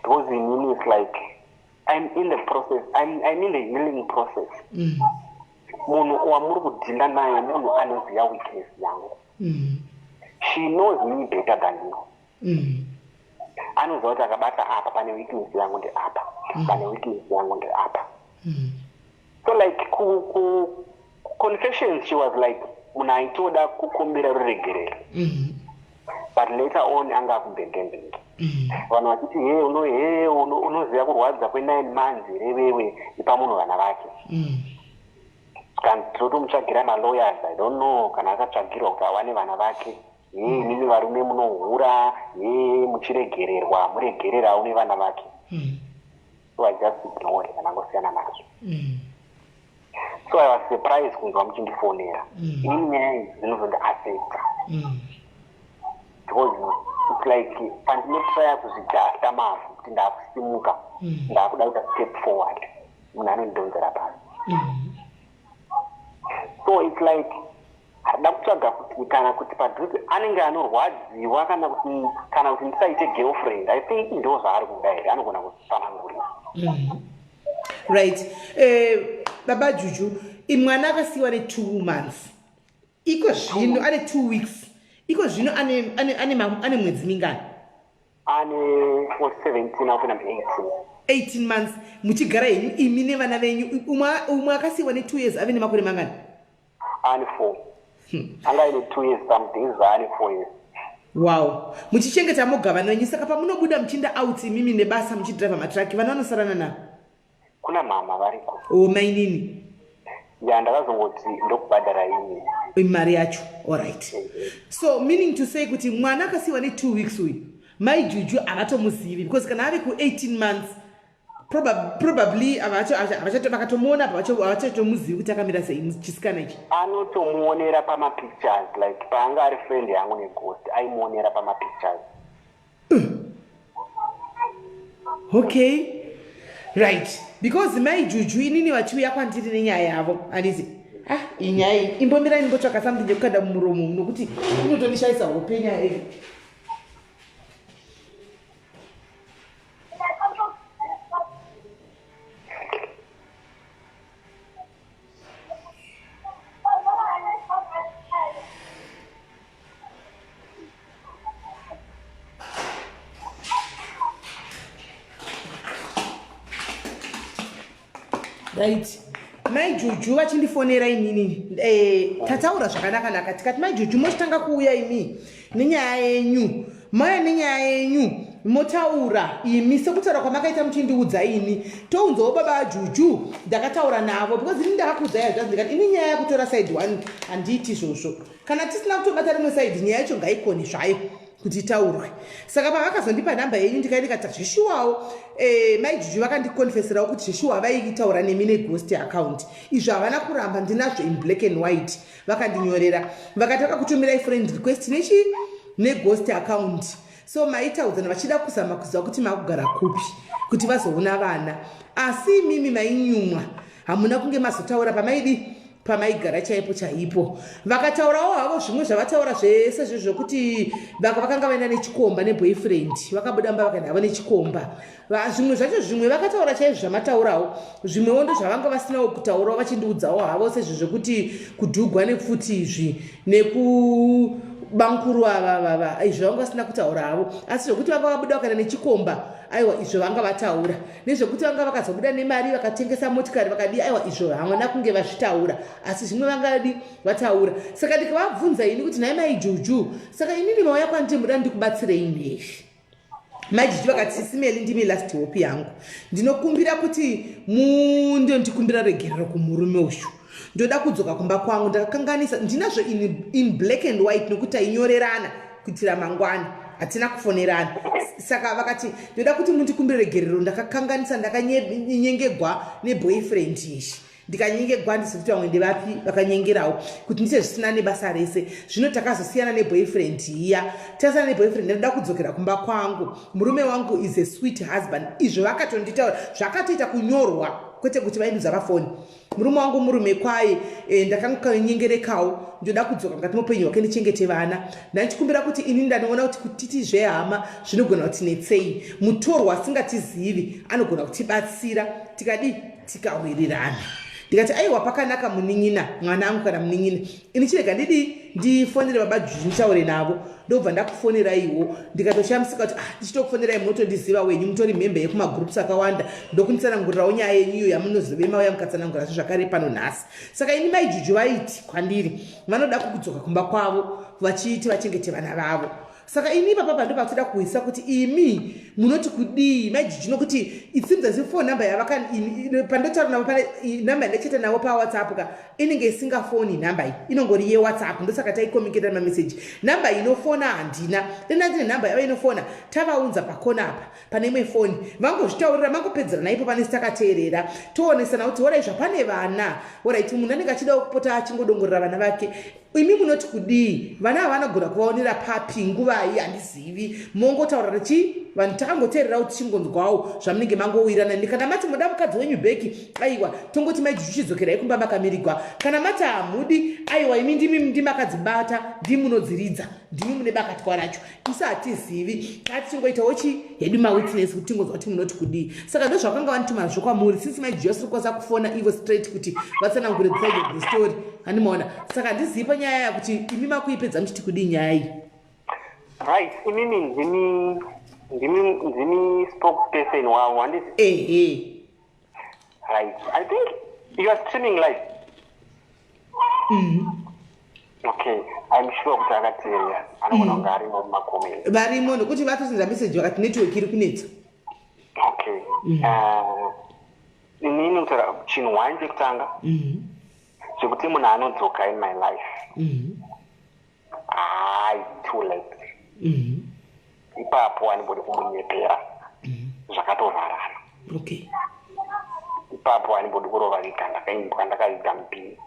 because inini it's like I'm in the process, I'm in the healing process. Munhu wamuri kudhila naye munhu anoziva weakness yangu. She knows me better than you. Anoziva kuti akabata apa pane weakness yangu ndeapa, pane weakness yangu ndeapa. So like ku confessions, she was like munhu aitoda kukumbira ruregerero, but later on anga akumbengembenge, vanhu vachiti, "He, uno he unoziva kurwadza kwe9 months here wewe? Ipa munhu vana vake." Kana tinotomutsvagira malawyers, I don't know kana akatsvagirwa kuti awane vana vake. He, imimi varume munohura, he, muchiregererwa, muregerera aune vana vake. So I just ignore, kana nazvo. So I was surprised kunzwa muchindifonera. Inini nyaya idzi dzinozondiaffecta, because it's like pandinotraya kuzvidhasta mavhu kuti ndakusimuka, ndakuda kuita step forward, munhu anondidhonzera pasi. So it's like harida kutsvaga kuti kana kuti padhuze anenge anorwadziwa, kana kuti ndisaite girlfriend. I think ndo zvaari kuda here, anogona kutsanangurira. Right, Baba Juju, mwana akasiyiwa ne2 months, iko zvino ane 2 weeks, iko zvino ane mwedzi mingani? Ane 17, akupinda mu18. 18 months muchigara henyu imi nevana venyu. Umwe akasiyiwa ne2 years ave nemakore mangani? Ane 4. Anga aine 2 years something, izvo ane 4 years. Wow, muchichengeta moga vana venyu. Saka pamunobuda muchiinda out imimi nebasa muchidriver matraki, vana vanosarana navo? Kuna mama variko. O mainini. Ya, ndakazongoti ndokubhadhara ini mari yacho. Alright, so meaning to say kuti mwana akasiyiwa ne2 weeks uyu, Mai Juju havatomuzivi, because kana ave ku18 months probably vakatomuona apa havachatomuzivi kuti akamira sei chisikana ichi. Anotomuonera pamapictures, like paanga ari friend yangu neghost, aimuonera pamapictures. Okay, right, because Mai Juju inini vachiuya kwandiri nenyaya yavo, handiti? Ah, inyaya iyi, imbomirai ndimbotsvaka something yekukanda mumuromo nokuti inotondishayisa hope nyaya iyi. Right, Mai Juju vachindifonera inini, tataura zvakanaka-naka, tikati, "Mai Juju, mochitanga kuuya imi nenyaya yenyu, mauya nenyaya yenyu, motaura imi sekutaura kwamakaita muchindiudza ini, tounzawo baba Juju." Ndakataura navo because ini ndakakuudzai hazvanzi, ndikati ini nyaya yekutora side one handiiti izvozvo. Kana tisina kutobata rimwe side, nyaya yacho ngaikoni zvayo kuti itaurwe. Saka pavakazondipa nhamba yenyu, ndikaindikati zvishuwawo, Mai Juju vakandikonfeserawo kuti zvishuwa vaitaura nemi neghost account. Izvo havana kuramba, ndinazvo in black and white. Vakandinyorera vakati vakakutumirai friend request nechi neghost account, so maitaudzana vachida kuzama kuziva kuti makugara kupi kuti vazoona vana. Asi imimi mainyumwa, hamuna kunge mazotaura pamaidi pamaigara chaipo chaipo. Vakataurawo havo zvimwe zvavataura zvese zvezvokuti vakanga vaenda nechikomba neboyfriend, vakabuda mba vakaenda havo nechikomba. Zvimwe zvacho, zvimwe vakataura chaizvo zvamataurawo, zvimwewo ndo zvavanga vasinawo kutaurawo, vachindiudzawo havo sezvo zvekuti kudhugwa nepfuti izvi nekubankuru ava vava, izvo vanga vasina kutaura havo. Asi zvokuti vanga vabuda vakaenda nechikomba, aiwa, izvo vanga vataura. Nezvekuti vanga vakazobuda nemari vakatengesa motikari vakadi, aiwa, izvo havana kunge vazvitaura, asi zvimwe vangadi vataura. Saka ndikavabvunza ini kuti, "Nhai Mai Juju, saka inini mauya kwandiri muda ndikubatsirei nei?" Mai Juju vakati, "Sisi Meli, ndimi last hope yangu. Ndinokumbira kuti mundondikumbira regerero kumurume uyu. Ndoda kudzoka kumba kwangu, ndakakanganisa. Ndinazvo in black and white nokuti tainyorerana kuitira mangwana, hatina kufonerana." Saka vakati, "Ndoda kuti mundikumbire regerero, ndakakanganisa, ndakanyengegwa neboyfriend ishi, ndikanyengegwa, ndisi kuti vamwe ndevapi vakanyengerawo kuti ndite zvisina nebasa rese. Zvino takazosiyana neboyfriend iya, tasiyana neboyfriend, ndoda kudzokera kumba kwangu. Murume wangu is a sweet husband." Izvo vakatonditaura, zvakatoita kunyorwa, kwete kuti vaindudza pafoni. "Murume wangu murume kwaye, ndakanyengerekawo, ndoda kudzoka mukati meupenyu hwake ndichengete vana. Ndandichikumbira kuti ini ndanoona kuti kutiti zvehama zvinogona kutinetsei, mutorwa asingatizivi anogona kutibatsira tikadi tikawirirana." Ndikati, "Aiwa, pakanaka munin'ina, mwanangu kana munin'ina. Ini chirega ndidi ndifonere baba Juju nditaure navo, ndobva ndakufoneraiwo." Ndikatoshamisika kuti, ah, ndichitokufonerai munotondiziva wenyu, mutori mhembe yekumagroups akawanda, ndokunditsanangurirawo nyaya yenyu iyo yamunozove mauya mukatsanangura zvakare pano nhasi. Saka ini Mai Juju vaiti kwandiri vanoda kukudzoka kumba kwavo vachiti vachengete vana vavo. Saka ini ipapa ndo patoda kuisa kuti imi munoti kudii, Mai Juju, nokuti it seems as if phone number yavaka pandotaura navo, pane namba yandacheta navo paWhatsApp ka, inenge isingafoni. Nhamba iyi inongori yeWhatsApp, ndosaka taicommunicata mameseji. Nhamba inofona handina, denda ndine nhamba yava inofona. Tavaunza pakona apa pane imwe foni, vangozvitaurira, mangopedzerana ipo pane takateerera, toonesana kuti orai zvapane vana, alright, munhu anenge achida kupota achingodongorera vana vake. Imi munoti kudii? Vana ava vanogona kuvaonera papi, nguvai, handizivi. Mongotaura chi vanhu takangoteererawo tichingonzwawo zvamunenge mangowirana. Kana mati muda mukadzi wenyu back, aiwa, tongoti Mai Juju chidzokerai kumba makamirigwa. Kana mati hamudi, aiwa, imi ndimi ndimakadzibata, ndimunodziridza, ndimi mune bakatwa racho, isu hatizivi. Tatichingoitawo chi hedu mawitness kuti tingonzwa kuti munoti kudii. Saka ndo zvakanga vanituma nazvo kwamuri, since Mai Juju asiri kukwanisa kufona ivo straight kuti vatsanangure the side of the story, handimaona. Saka handizivi panyaya yakuti imi makuipedza muchiti kudii nyaya iyi. Right, inini ndimi spokesperson wavo, handiti? Ehe. Right, I think you are streaming live. Okay, I'm sure kuti akateerera, anogona kunge arimo mumacomments. Varimo, nokuti vatosenda meseji vakati network iri kunetsa. Okay. Inini kutaura chinhu one chekutanga, zvekuti munhu anodzoka in my life, hai, too late. Ipapo handimbodi kumunyepera, zvakatovharana. Ipapo handimbodi kurova vega ndakaimbwa ndakaiga mupini,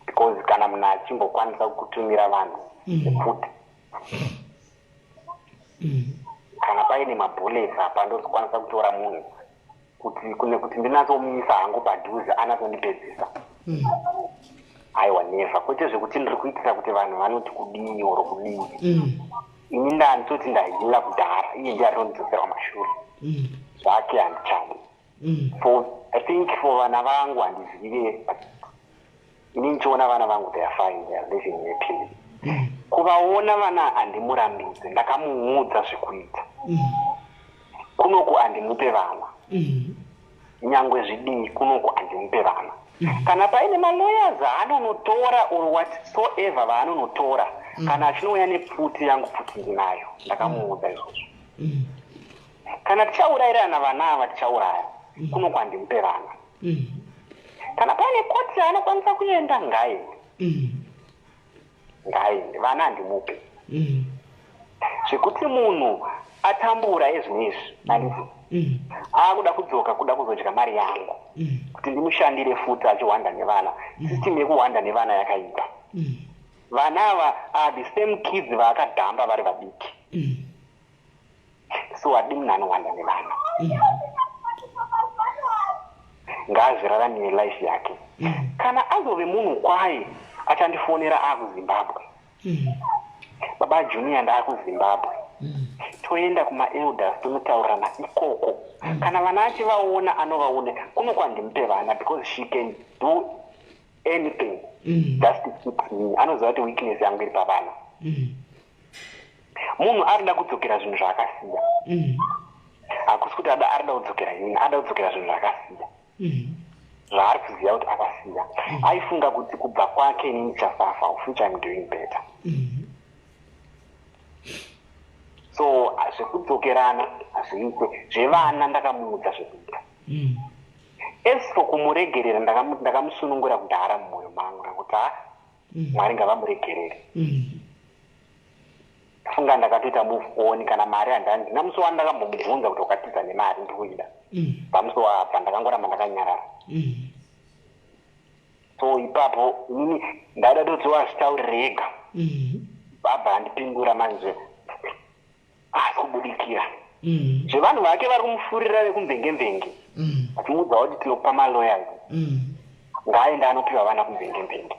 because kana munhu achimbokwanisa kutumira vanhu epfuti, kana paine mabullets apa, ndozokwanisa kutora munhu kuti kune kuti ndinatsomumisa hangu padhuze anatsondipedzisa. Aiwa, never. Kwete zvekuti ndiri kuitira kuti vanhu vanoti kudii oro kudii. Ini ndanditoti ndaheala kudhara, iye ndiye atonidzoserwa mashure. Zvake handichadi. For, I think, for vana vangu handizive, but ini ndichiona vana vangu, they are fine, they are living happily. Kuvaona vana handimurambidze, ndakamuudza zvekuita. Kunoku handimupe vana, nyangwe zvidii, kunoku handimupe vana. Kana paine malawyers aanonotora or whatsoever vaanonotora, kana achinouya nepfuti yangu, pfuti ndinayo, ndakamuudza izvozvo. Kana tichaurayirana vana ava, tichauraya. Kunoku handimupe vana. Kana paine koti yaanokwanisa kuenda, ngaende, ngaende. Vana handimupe. Zvekuti munhu atambura ezvinezvi, handiti aakuda kudzoka kuda kuzodya mari yangu kuti ndimushandire futi achiwanda nevana, system yekuwanda nevana yakaipa. Vana ava are the same kids vaakadhamba vari vadiki, so hadi munhu anowanda nevana. Ngaazviraramire life yake. Kana azove munhu kwaye, achandifonera akuZimbabwe: "Baba Junior, ndaakuZimbabwe." Toenda kumaelders, tonotaurirana ikoko. Kana vana achivaona, anovaona. Kuno kwandimupe vana because she can do anything just to fix me. Anoziva kuti weakness yangu iri pavana. Munhu arida kudzokera zvinhu zvaakasiya. Hakusi kuti arida kudzokera inini, arida kudzokera zvinhu zvaakasiya, zvaari kuziva kuti akasiya. Aifunga kuti kubva kwake inini ndichasafa, of which I'm doing better. So zvekudzokerana hazviite. Zvevana ndakamuudza zvekuita. As for kumuregerera, ndakamusunungura kudhara mumwoyo mangu nekuti ha, Mwari ngavamuregerere. Funga ndakatoita move on. Kana mari handina musi wandakambomubvunza kuti wakatiza nemari, ndikuida. Pamusi wabva ndakangoramba ndakanyarara. So ipapo inini ndaida toti wazvitaurire ega. Abva andipindura manje, asi kubudikira zvevanhu vake vari kumufurira vekumvenge-mvenge, vachimuudza kuti tinokupa malawyers, ngaaende anopiwa vana kumvenge-mvenge.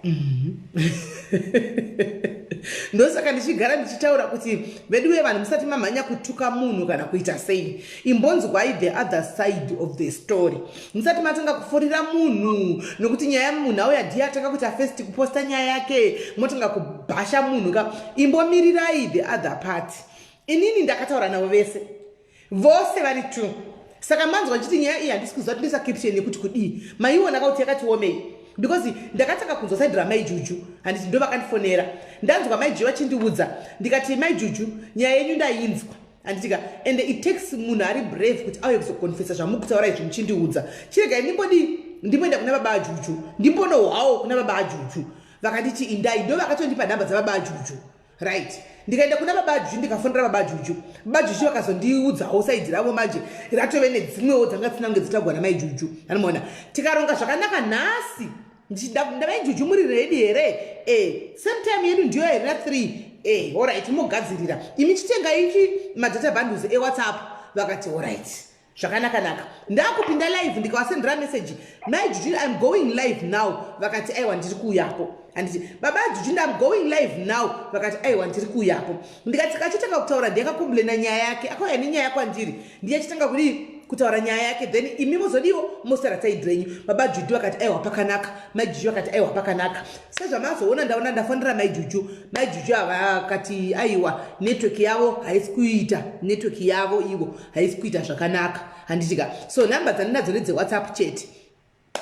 Ndosaka ndichigara ndichitaura kuti veduwe, vanhu, musati mamhanya kutuka munhu kana kuita sei, imbonzwai the other side of the story musati matanga kufurira munhu, nokuti nyaya munhu auya ndiye atanga kuita first kuposta nyaya yake, motanga kubhasha munhu ka. Imbomirirai the other part. Inini ndakataura navo vese, vose vari two. Saka manzwa nchiti nyaya iyi handisi kuziva tindoisa caption yekuti kudii. Maiona kauti yakati omei, because ndakatanga kunzwa side raMai Juju, handiti ndo vakandifonera. Ndanzwa Mai Juju vachindiudza, ndikati, "Mai Juju, nyaya yenyu ndainzwa," handitika? And it takes munhu ari brave kuti auye kuzokonfesa zvamukutaura izvi muchindiudza. Chiregai ndimbodii, ndimboenda kuna baba aJuju, ndimbonohwawo kuna baba aJuju. Vakanditi indai, ndo vakatondipa nhamba dzababa aJuju, right? Ndikaenda kuna baba Juju, ndikafonera baba Juju. Baba Juju vakazondiudzawo side ravo manje, ratove nedzimwewo dzanga dzisina kunge dzitagwa naMai Juju, anomaona. Tikaronga zvakanaka nhasi. Ndamai Juju, muri ready here? Same time yedu ndiyo here na3? Alright, mogadzirira imi, chitenga ichi madata bundles eWhatsApp. Vakati alright, zvakanaka-naka. Ndakupinda live, ndikavasendera message: "Mai Juju, I'm going live now." Vakati aiwa, ndiri kuuyapo. Handiti baba Juju, I'm going live now. Vakati aiwa, ndiri kuuyapo. Ndikati kachitanga kutaura, ndiyakakomplaina nyaya yake, akauya nenyaya kwandiri, ndiye achitanga kudii, kutaura nyaya yake, then imi mozodiwo mosara side renyu. Baba Juju vakati aiwa, pakanaka. Mai Juju vakati aiwa, pakanaka. Sezvamazoona, ndaona ndafonera Mai Juju. Mai Juju vakati aiwa, network yavo haisi kuita, network yavo ivo haisi kuita zvakanaka, handitika? So nhamba dzandinadzo ndedzeWhatsApp chete.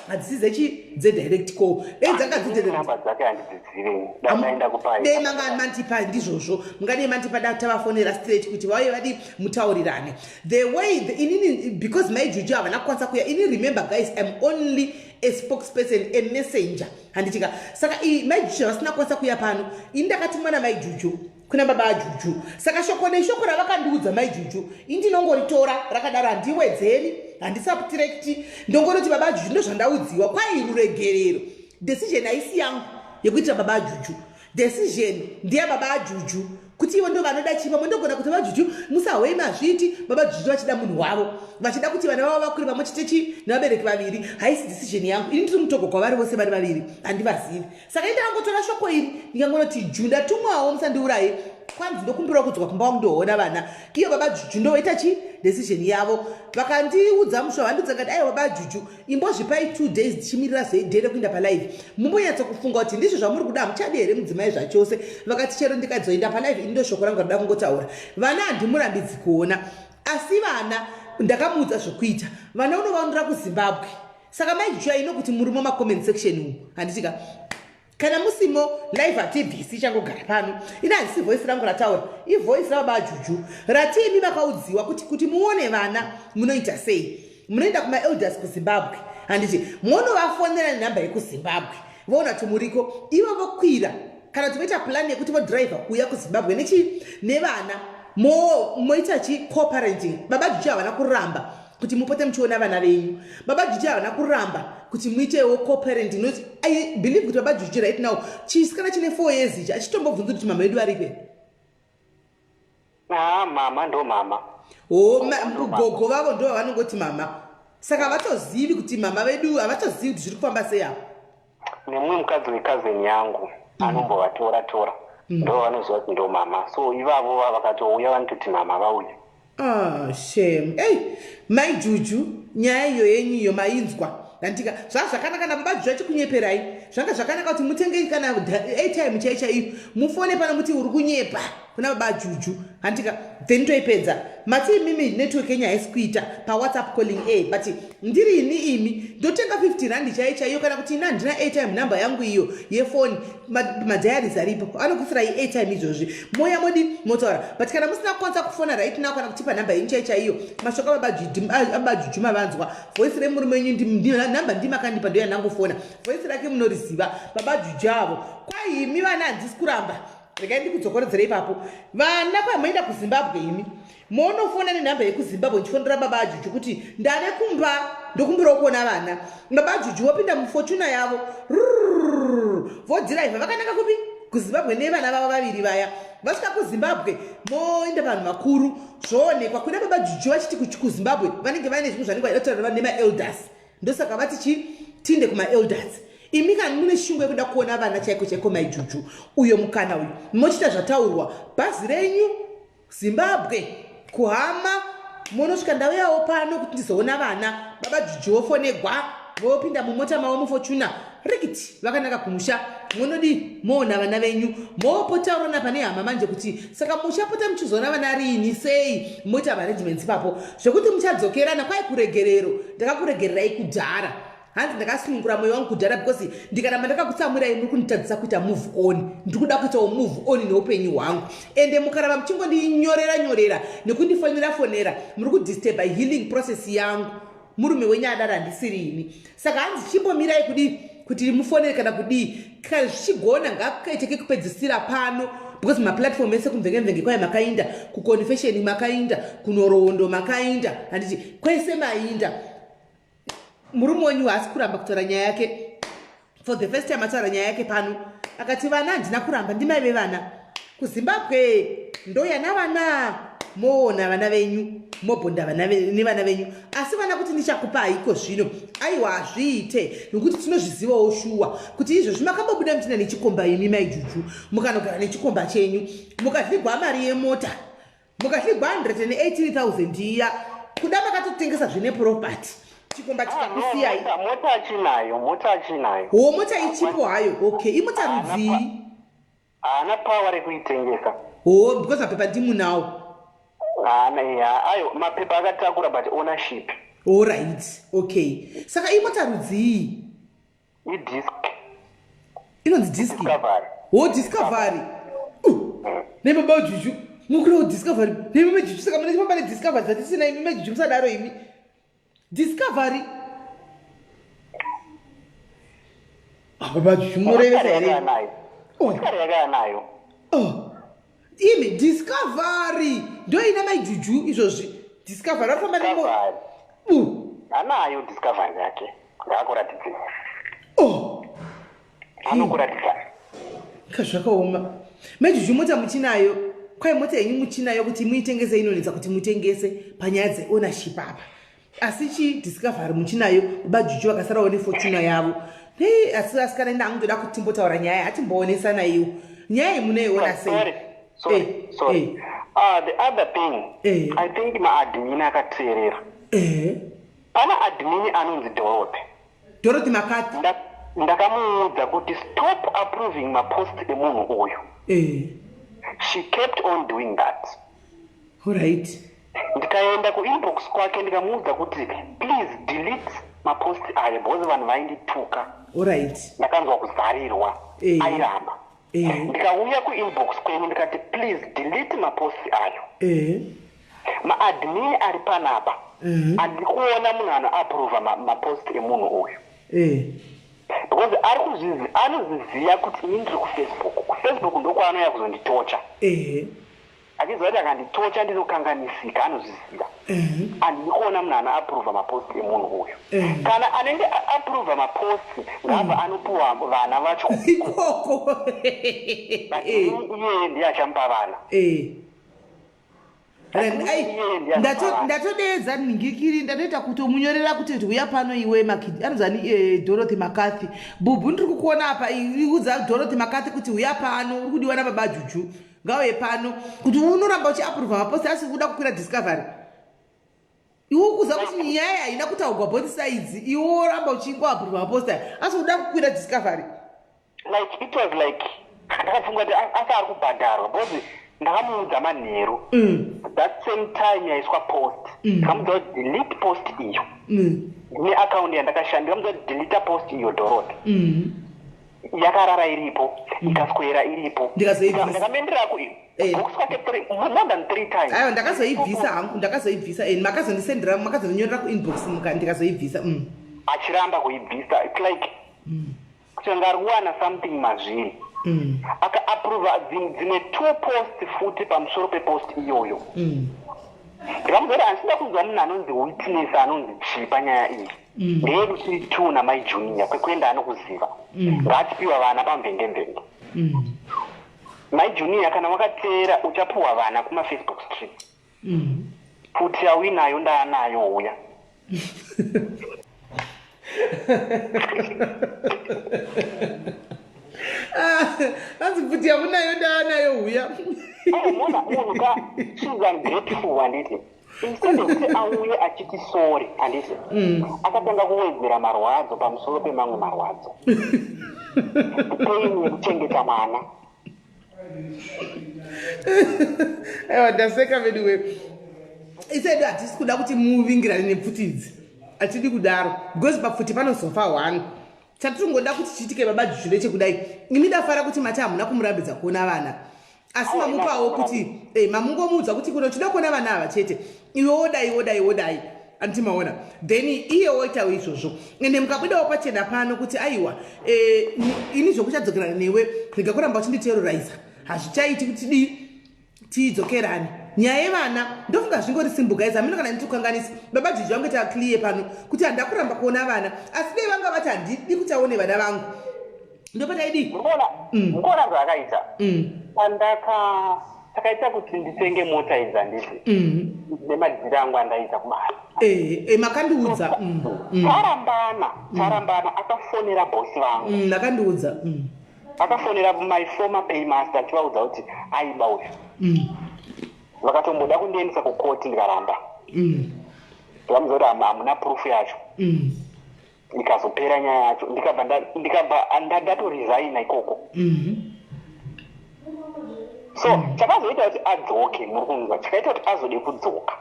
Hadzisi dzechi dzedirect call, dei dzanga Namba dzake handidzizive, dandaenda kupai. Dei manga mandipa, ndizvozvo, mungadei mandipa, da tavafonera straight kuti vauye vadi mutaurirane. The way the, inini, because Mai Juju havana kukwanisa kuya, ini, remember guys, I'm only a spokesperson, a messenger, handitika? Saka Mai Juju havasina kukwanisa kuya pano, ini ndakatumwa naMai Juju kuna baba aJuju. Saka shoko neshoko ravakandiudza Mai Juju, ini ndinongoritora rakadaro, handiwedzeri, handisubtracti. Ndongoroti baba aJuju, ndozvandaudziwa, kwai ruregerero. Decision haisi yangu yekuitira baba aJuju, decision ndeya baba aJuju, kuti ivo ndo vanoda chii. Pamwe ndogona kuti vaJuju musahwei mazviti, baba Juju vachida munhu wavo, vachida kuti vana vavo vakure pamwe chete chi nevabereki vaviri. Haisi decision yangu, ini ndiri mutogwa kwavari vose vari vaviri, handivazivi. Saka indakangotora shoko iri ndikangonoti, ju ndatumwawo, musandiuraye, kwanzi ndokumbirawo kudzoka kumba wangu ndoona vana. Iyo baba Juju ndoita chi decision yavo. Vakandiudza musha, vandiudza ngati, aiwa baba Juju, imbozvipai 2 days tichimirira zedhe rekuenda palive, mumbonyatsokufunga kuti ndizvo zvamuri kuda, hamuchadi here mudzimai zvachose. Vakati chero ndikadzoenda palive, ini ndo shoko rangu rada kungotaura, vana handimurambidzi kuona, asi vana ndakamuudza zvokuita, vana unovaundira kuZimbabwe. Saka Mai Juju, aino kuti muri mumacomment section umu, handitika? Kana musimo live hatibvisi, ichangogara pano. Ina handisi voice rangu rataura, ivoice rababa Juju rati imi makaudziwa kuti muone vana munoita sei? Munoenda kumaelders kuZimbabwe, handiti? Munovafonera nenhamba yekuZimbabwe, voona kuti muriko, ivo vokwira kana kuti voita plan yekuti vodhiraivha kuuya kuZimbabwe nechi nevana, moita chi co-parenting. Baba Juju havana kuramba kuti mupote muchiona vana venyu. Baba Juju havana kuramba kuti muitewo co-parenting, nokuti I believe kuti baba Juju right now, chisikana chine 4 years ichi, achitombobvunza kuti mama vedu varipe. Ah, mama ndo mama. O, gogo vavo ndo vavanongoti mama, saka havatozivi kuti mama vedu, havatozivi kuti zviri kufamba sei apo. Nemumwe mukadzi wecousin yangu anombovatora tora, ndo vanoziva kuti ndo mama. So ivavo vakatouya vanototi mama vauya. Ah, shame. Ei, Mai Juju, nyaya iyo yenyu iyo mainzwa, handika? Zvaa zvakanaka nababa Juju achikunyeperai. Zvanga zvakanaka kuti mutenge kana airtime chai chaiyo, mufone pano muti uri kunyepa kuna baba Juju, handika? Then toipedza. Mati imimi network yenyu haisi kuita paWhatsApp calling a, but ndiri ini, imi ndotenga 50 rand chai chaiyo, kana kuti ini handina airtime, number yangu iyo yefoni, madiaries aripo, anokusirai airtime izvozvi, moya modi motaura. But kana musina kukwanisa kufona right now kana kutipa nhamba yenyu chai chaiyo, mashoko ababa Juju mavanzwa, voice remurume wenyu, nhamba ndimakandipa, ndo yandangofona, voice rake munoriziva baba Juju avo. Kwaimi vana handisi kuramba, regai ndikudzokoredzere ipapo. Vana kwamoenda kuZimbabwe, imi monofona nenhamba yekuZimbabwe ndichifonera baba aJuju kuti ndave kumba, ndokumbirawo kuona vana. Baba Juju vopinda muFortuner yavo, vodhiraivha vakananga kupi? KuZimbabwe nevana vavo vaviri vaya. Vasvika kuZimbabwe, moenda vanhu vakuru, zvoonekwa kuna baba Juju vachiti kuZimbabwe vanenge vaine zvimwe zvanenge vaida kutaura nemaelders, ndosaka vati chi tiinde kumaelders. Imi kana mune shungu yekuda kuona vana chaiko chaiko, Mai Juju, uyo mukana uyu, mochita zvataurwa, bhazi renyu Zimbabwe kuhama, munosvika, ndauyawo pano kuti ndizoona vana. Baba Juju vofonegwa, vopinda mumota mavo muFortuner, rikiti vakanaka kumusha. Munodi moona vana venyu, mopotaurana pane hama manje kuti saka muchapota muchizoona vana riini, sei, moita arrangements ipapo zvekuti muchadzokerana. Kwai kuregerero ndakakuregererai kudhara, hanzi ndakasunungura mwoyo wangu kudhara, because ndikaramba ndakakutsamwirai muri kunditadzisa kuita move on. Ndiri kuda kuitawo move on neupenyu hwangu, ende mukaramba muchingondinyorera nyorera nekundifonera fonera, muri kudisturba healing process yangu. Murume wenyu adaro, handisiri ini. Saka hanzi chimbomirai kudii kuti mufonere kana kudii, kana zvichigona ngakuite kekupedzisira pano, because maplatform ese kumvenge-mvenge kwai makainda, kuconfession makainda, kunhoroondo makainda, handiti? Kwese mainda. Murume wenyu haasi kuramba kutaura nyaya yake. For the first time ataura nyaya yake pano, akati vana handina kuramba, ndimai vevana kuZimbabwe, ndoyana vana, moona vana venyu, mobhonda nevana venyu, asi vana kuti ndichakupai iko zvino, aiwa, hazviite, nokuti tinozvizivawo shuwa kuti izvozvi makambobuda muchina nechikomba. Imi Mai Juju mukanogara nechikomba chenyu, mukadyigwa mari yemota, mukadyigwa 118 000 iya, kuda makatotengesa zvine property, chikomba chikakusiyai. Mota achinayo, mota achinayo. Ho, mota ichipo hayo, okay. Imota rudzii? Haana power rekuitengesa. Ho, because mapepa ndimunawo. Haana, ya, ayo mapepa akatakura, but ownership. Alright, okay. Saka imota rudzii? Idisc. Inonzi disc. Discovery. Oh, Discovery. Nebaba Juju. Mukuru Discovery. Nemi Juju saka mune chifamba neDiscovery dzatisina imi Juju musadaro imi. Discovery. Ah, baba Juju munorevesa here? Motikari yakaya nayo. Oh. Imi Discovery ndoina mai Juju izvozvi. Discovery arikufamba nemo. Anayo Discovery yake. Ngaakuratidze. Oh. Anokuratidza. Kazvakaoma. Mai Juju mota muchinayo. Kwai mota yenyu muchinayo kuti muitengese inonetsa kuti mutengese panyaya dzeownership apa. Asi chi Discovery muchinayo baba Juju vakasarawo neFortuner yavo. Nei asi asikana ina angutoda kuti timbotaura nyaya hatimboonesana iwo. Nyaya iyi munoiona sei? Sorry. Sorry. Sorry. The other thing, I think maadmin akateerera. Pana admin anonzi Dorothy. Dorothy Makati. Ndakamuudza kuti stop approving mapost emunhu uyu. She kept on doing that. Alright. Ndikaenda kuinbox kwake ndikamuudza kuti please delete mapost ayo because vanhu vaindituka. Alright. Ndakanzwa kuzarirwa. Airamba. Ndikauya kuinbox kwenyu ndikati please delete mapost ayo. Maadmin ari panapa. Andiri kuona munhu anoapprova mapost emunhu uyu. Because anozviziva kuti ini ndiri kuFacebook. KuFacebook ndokwaanouya kuzonditocha. Achiziva kuti akanditocha ndinokanganisika, anozviziva. Handidi kuona munhu anoapprova mapost emunhu uyu. Kana anenge aapprova mapost ngaabva anopuwa vana vacho ikoko. But iyeye ndiye achamupa vana. Ndatodeedza nhingikiri, ndatoita kutomunyorera kuti uya pano iwe anonzani Dorothy McCarthy. Bhubhu ndiri kukuona apa, iudza Dorothy McCarthy kuti uya pano, uri kudiwa nababa Juju. Ngauye pano kuti unoramba uchiapprova mapost asi uda kukwira Discovery. Iwe ukuziva kuti nyaya haina kutaurwa both sides, iwe woramba uchingoapprova mapost aya asi uda kukwira Discovery. Like it was like ndakafunga kuti asi ari kubhadharwa because ndakamuudza manheru. That same time yaiswa post. Ndakamuudza kuti delete post iyo. Ndine account yandakashanda, ndakamuudza kuti delete post iyo Dorothy. Yakarara iripo, ikaswera iripo. Ndikazoibvisa. Ndakamuendera ku box kwake more than 3 times. Aiwa, ndakazoibvisa hangu, ndakazoibvisa. Makazondisendera, makazondinyorera kuinbox ndikazoibvisa. Achiramba kuibvisa. It's like kuti anga ari kuwana something mazviri. Aka-approva dzimwe 2 posts futi pamusoro pepost iyoyo. Ndikamuudza kuti handisida kunzwa munhu anonzi witness anonzi chii panyaya iyi. Ndeyedu tiri 2 namai Junior kwekuenda anokuziva. Ngaatipiwa vana pamvenge-mvenge. Mai Junior kana wakateera uchapuwa vana kuma Facebook street. Futi yauinayo ndaanayo uya. Hanzi pfuti yamunayo ndaanayo uya. Mona munhu ka she's ungrateful handiti. Instead yekuti auye achiti sorry handiti. Akatanga kuwedzera marwadzo pamusoro pemamwe marwadzo. Pain yekuchengeta mwana. Aiwa ndaseka veduwe. Isedu hatisi kuda kuti muvingirane nepfuti idzi. Hatidi kudaro because papfuti panozofa one. Chatiringoda kuti chiitike baba Juju ndechekudai. Imi ndafara kuti mati hamuna kumurambidza kuona vana. Asi mamupawo kuti mamungomuudza kuti kuno tinoda kuona vana ava chete. Iwe wodai wodai wodai. Anti maona. Then iye woitawo izvozvo. Ende mukabudawo pachena pano kuti aiwa ini zvokuchadzokerana newe rega kuramba uchinditerroriza. Hazvichaiti kuti dii tidzokerane. Nyaya yevana ndofunga zvingori simple guys, hameno kana nditokanganisa. Baba Juju vangu ita clear pano kuti handida kuramba kuona vana. Asi dai vanga vati handidi kuti aone vana vangu. Ndopataidii? Mukuona zvaakaita. Pandaka takaita kuti nditenge mota idzi handiti. Nemadhiri angu andaita kubasa. Makandiudza. Tarambana akafonera boss vangu. Makandiudza. Akafonera my former paymaster achivaudza kuti aiba uyu. Vakatomboda kundiendesa kukoti ndikaramba. Ndikamuudza kuti hamuna proof yacho. Ikazopera nyaya yacho ndikabva ndatoresigna ikoko. So chakazoita kuti adzoke, muri kunzwa, chakaita kuti azode kudzoka,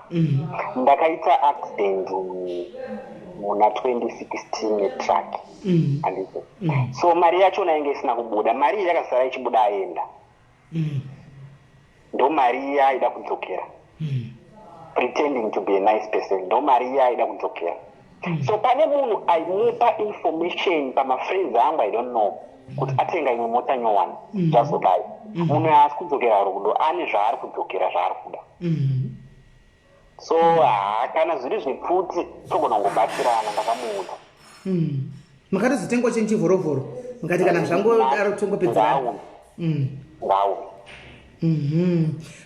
ndakaita accident muna 2016 netruck, handiti? So mari yachona yange isina kubuda. Mari iyi yakazara ichibuda aenda. Ndo mari iya aida kudzokera, pretending to be a nice person. Ndo mari iya aida kudzokera. So pane munhu aimupa information pamafriends angu, I don't know, kuti atenga imwe mota nyowani. Zvazodai, munhu haasi kudzokera rudo, ane zvaari kudzokera, zvaari kuda. So haa, kana zviri zvepfuti, togona kungobatsirana, ndakamuudza. Makatozotengwa chinhu chivhorovhoro, mukati kana zvangodaro tongopedzerana. Ngauye. Ngauye.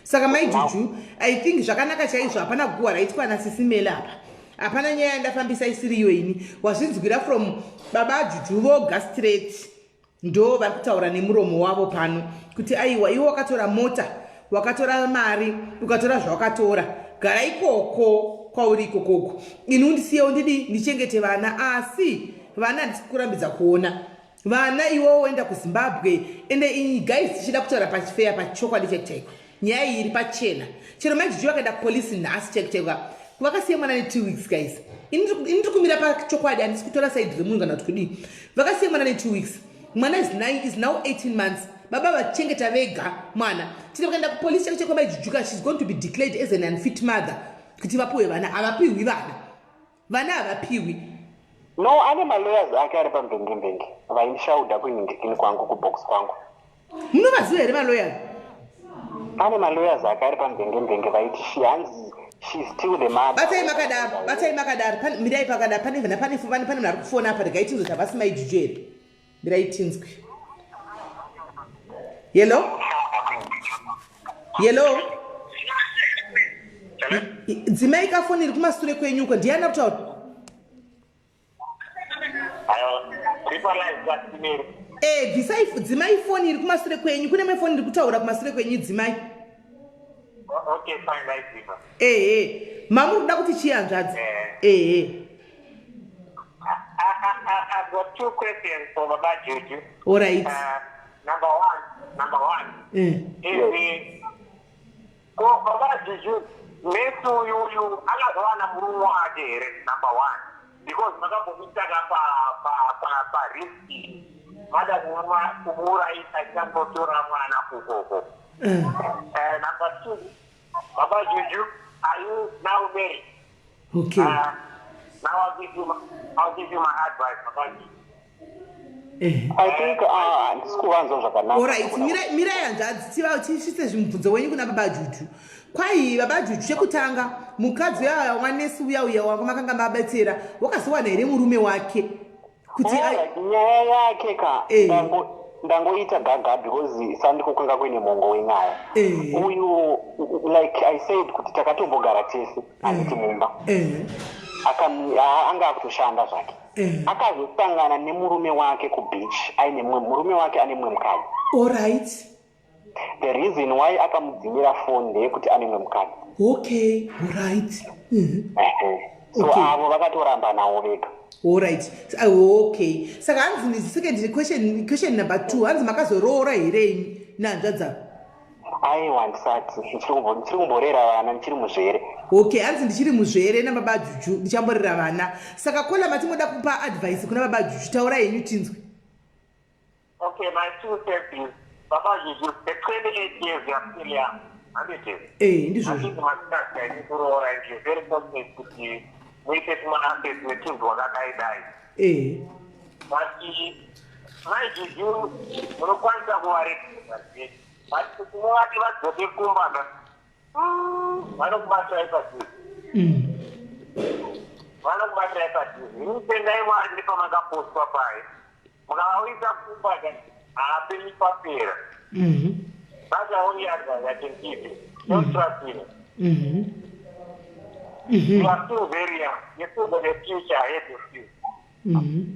Saka Mai Juju, I think zvakanaka chaizvo. Hapana guhwa raitwa naSisi Mele apa, hapana nyaya yandafambisa isiriyo ini. Wazvinzwira from baba Juju voga straight, ndo vari kutaura nemuromo wavo pano kuti aiwa, iwe wakatora mota, wakatora mari, ukatora zvawakatora, gara ikoko kwauri ikokoko. Ini undisiyewo ndidi ndichengete vana, asi vana handisi kukurambidza kuona vana. Iwewo woenda kuZimbabwe. Ende iyi, guys, tichida kutaura pachifeya, pachokwadi chaiko chaiko, nyaya iyi iri pachena. Chero Mai Juju vakaenda kupolisi nhasi chaiko chaiko, vakasiya mwana ne2 weeks. Guys, ini ndiri kumira pachokwadi, handisi kutora side remunhu kana kuti kudii. Vakasiya mwana ne2 weeks. Mwana is now 18 months. Baba vachengeta vega mwana. Tine vakaenda kupolisi chaiko chaiko, Mai Juju, she's going to be declared as an unfit mother kuti vapiwe vana. Havapiwi vana, vana havapiwi. No, ane malawyers ake ari pamvengembenge, vaindishauda kuindikini kwangu, kubox kwangu. Munovaziva here malawyers? Ane malawyers ake ari pamvengembenge, vaiti she, hanzi she's still the mother. Batai makadaro, batai makadaro. Mirai pakadaro. Pane munhu ari kufona apa. Regai tinzwe kuti havasi Mai Juju here. Mirai tinzwe. Hello, hello, dzimai kafoni iri kumasure kwenyu uko. Ndiani ari kutaura? E, bvisai, dzimai foni iri kumasure kwenyu. Kune mwe foni iri kutaura kumasure kwenyu, dzimai. Okay, fine, ndaidzima. Ehe, mamuri kuda kuti chii, hanzvadzi? Ehe. I've got two questions for Baba Juju. Alright. Number one is the ko Baba Juju, nesi uyu uyu akazowana murume wake here? Number one, because makambomuitaka pa pa pa pa risk, mada kumuurayisa ichangotora mwana ukoko. Number two, Baba Juju, are you now married? Okay. Now I'll give you my advice, Baba Juju. I think handisi kuvanzwa zvakanaka. Alright, mirai hanzvadzi, tisvitse zvimubvunzo wenyu kuna Baba Juju. Kwai Baba Juju, chekutanga, mukadzi uya wanesi uya uya wanga makanga mabetsera, wakazowana here murume wake kuti Alright, nyaya yake ka, ndangoita gaga because sandiko kwanga kuine mongo wenyaya. Uyu, like I said, kuti takatombogara tese, handiti, mumba. Anga akutoshanda zvake. Akazosangana nemurume wake kubeach aine mumwe murume wake, ane mumwe mukadzi. The reason why akamudzimira foni ndeyekuti ane mumwe mukadzi. Okay, alright. Ehe. So avo vakatoramba nawo vega. Alright. Okay, saka hanzi ni second question, question number two, hanzi makazoroora here imi nehanzvadzi avo? Aiwa, ndisati. Ndichiri kumborera vana, ndichiri muzvere. Okay, hanzi ndichiri muzvere nababa Juju, ndichamborera vana. Saka caller, matimoda kupa advice kuna Baba Juju, taurai henyu tinzwe. Okay, my two cents is, Baba Juju, at 28 years you are still young. Handiti? Eh, ndizvozvo. Handiti masikati aini kuroora, and you're very fortunate kuti muite tumaassets netunhu twakadai dai. But Mai Juju, munokwanisa kuvaregerera, but kuti muvati vadzoke kumba ka, vanokubatirai padhuze. Vanokubatirai padhuze. Ini tendai Mwari nepamakapostwa paye. Mukavauyisa kumba ka, haapenyi papera. That's the only advice I can give you. Don't trust him. You are still very young. You still got a future ahead of you.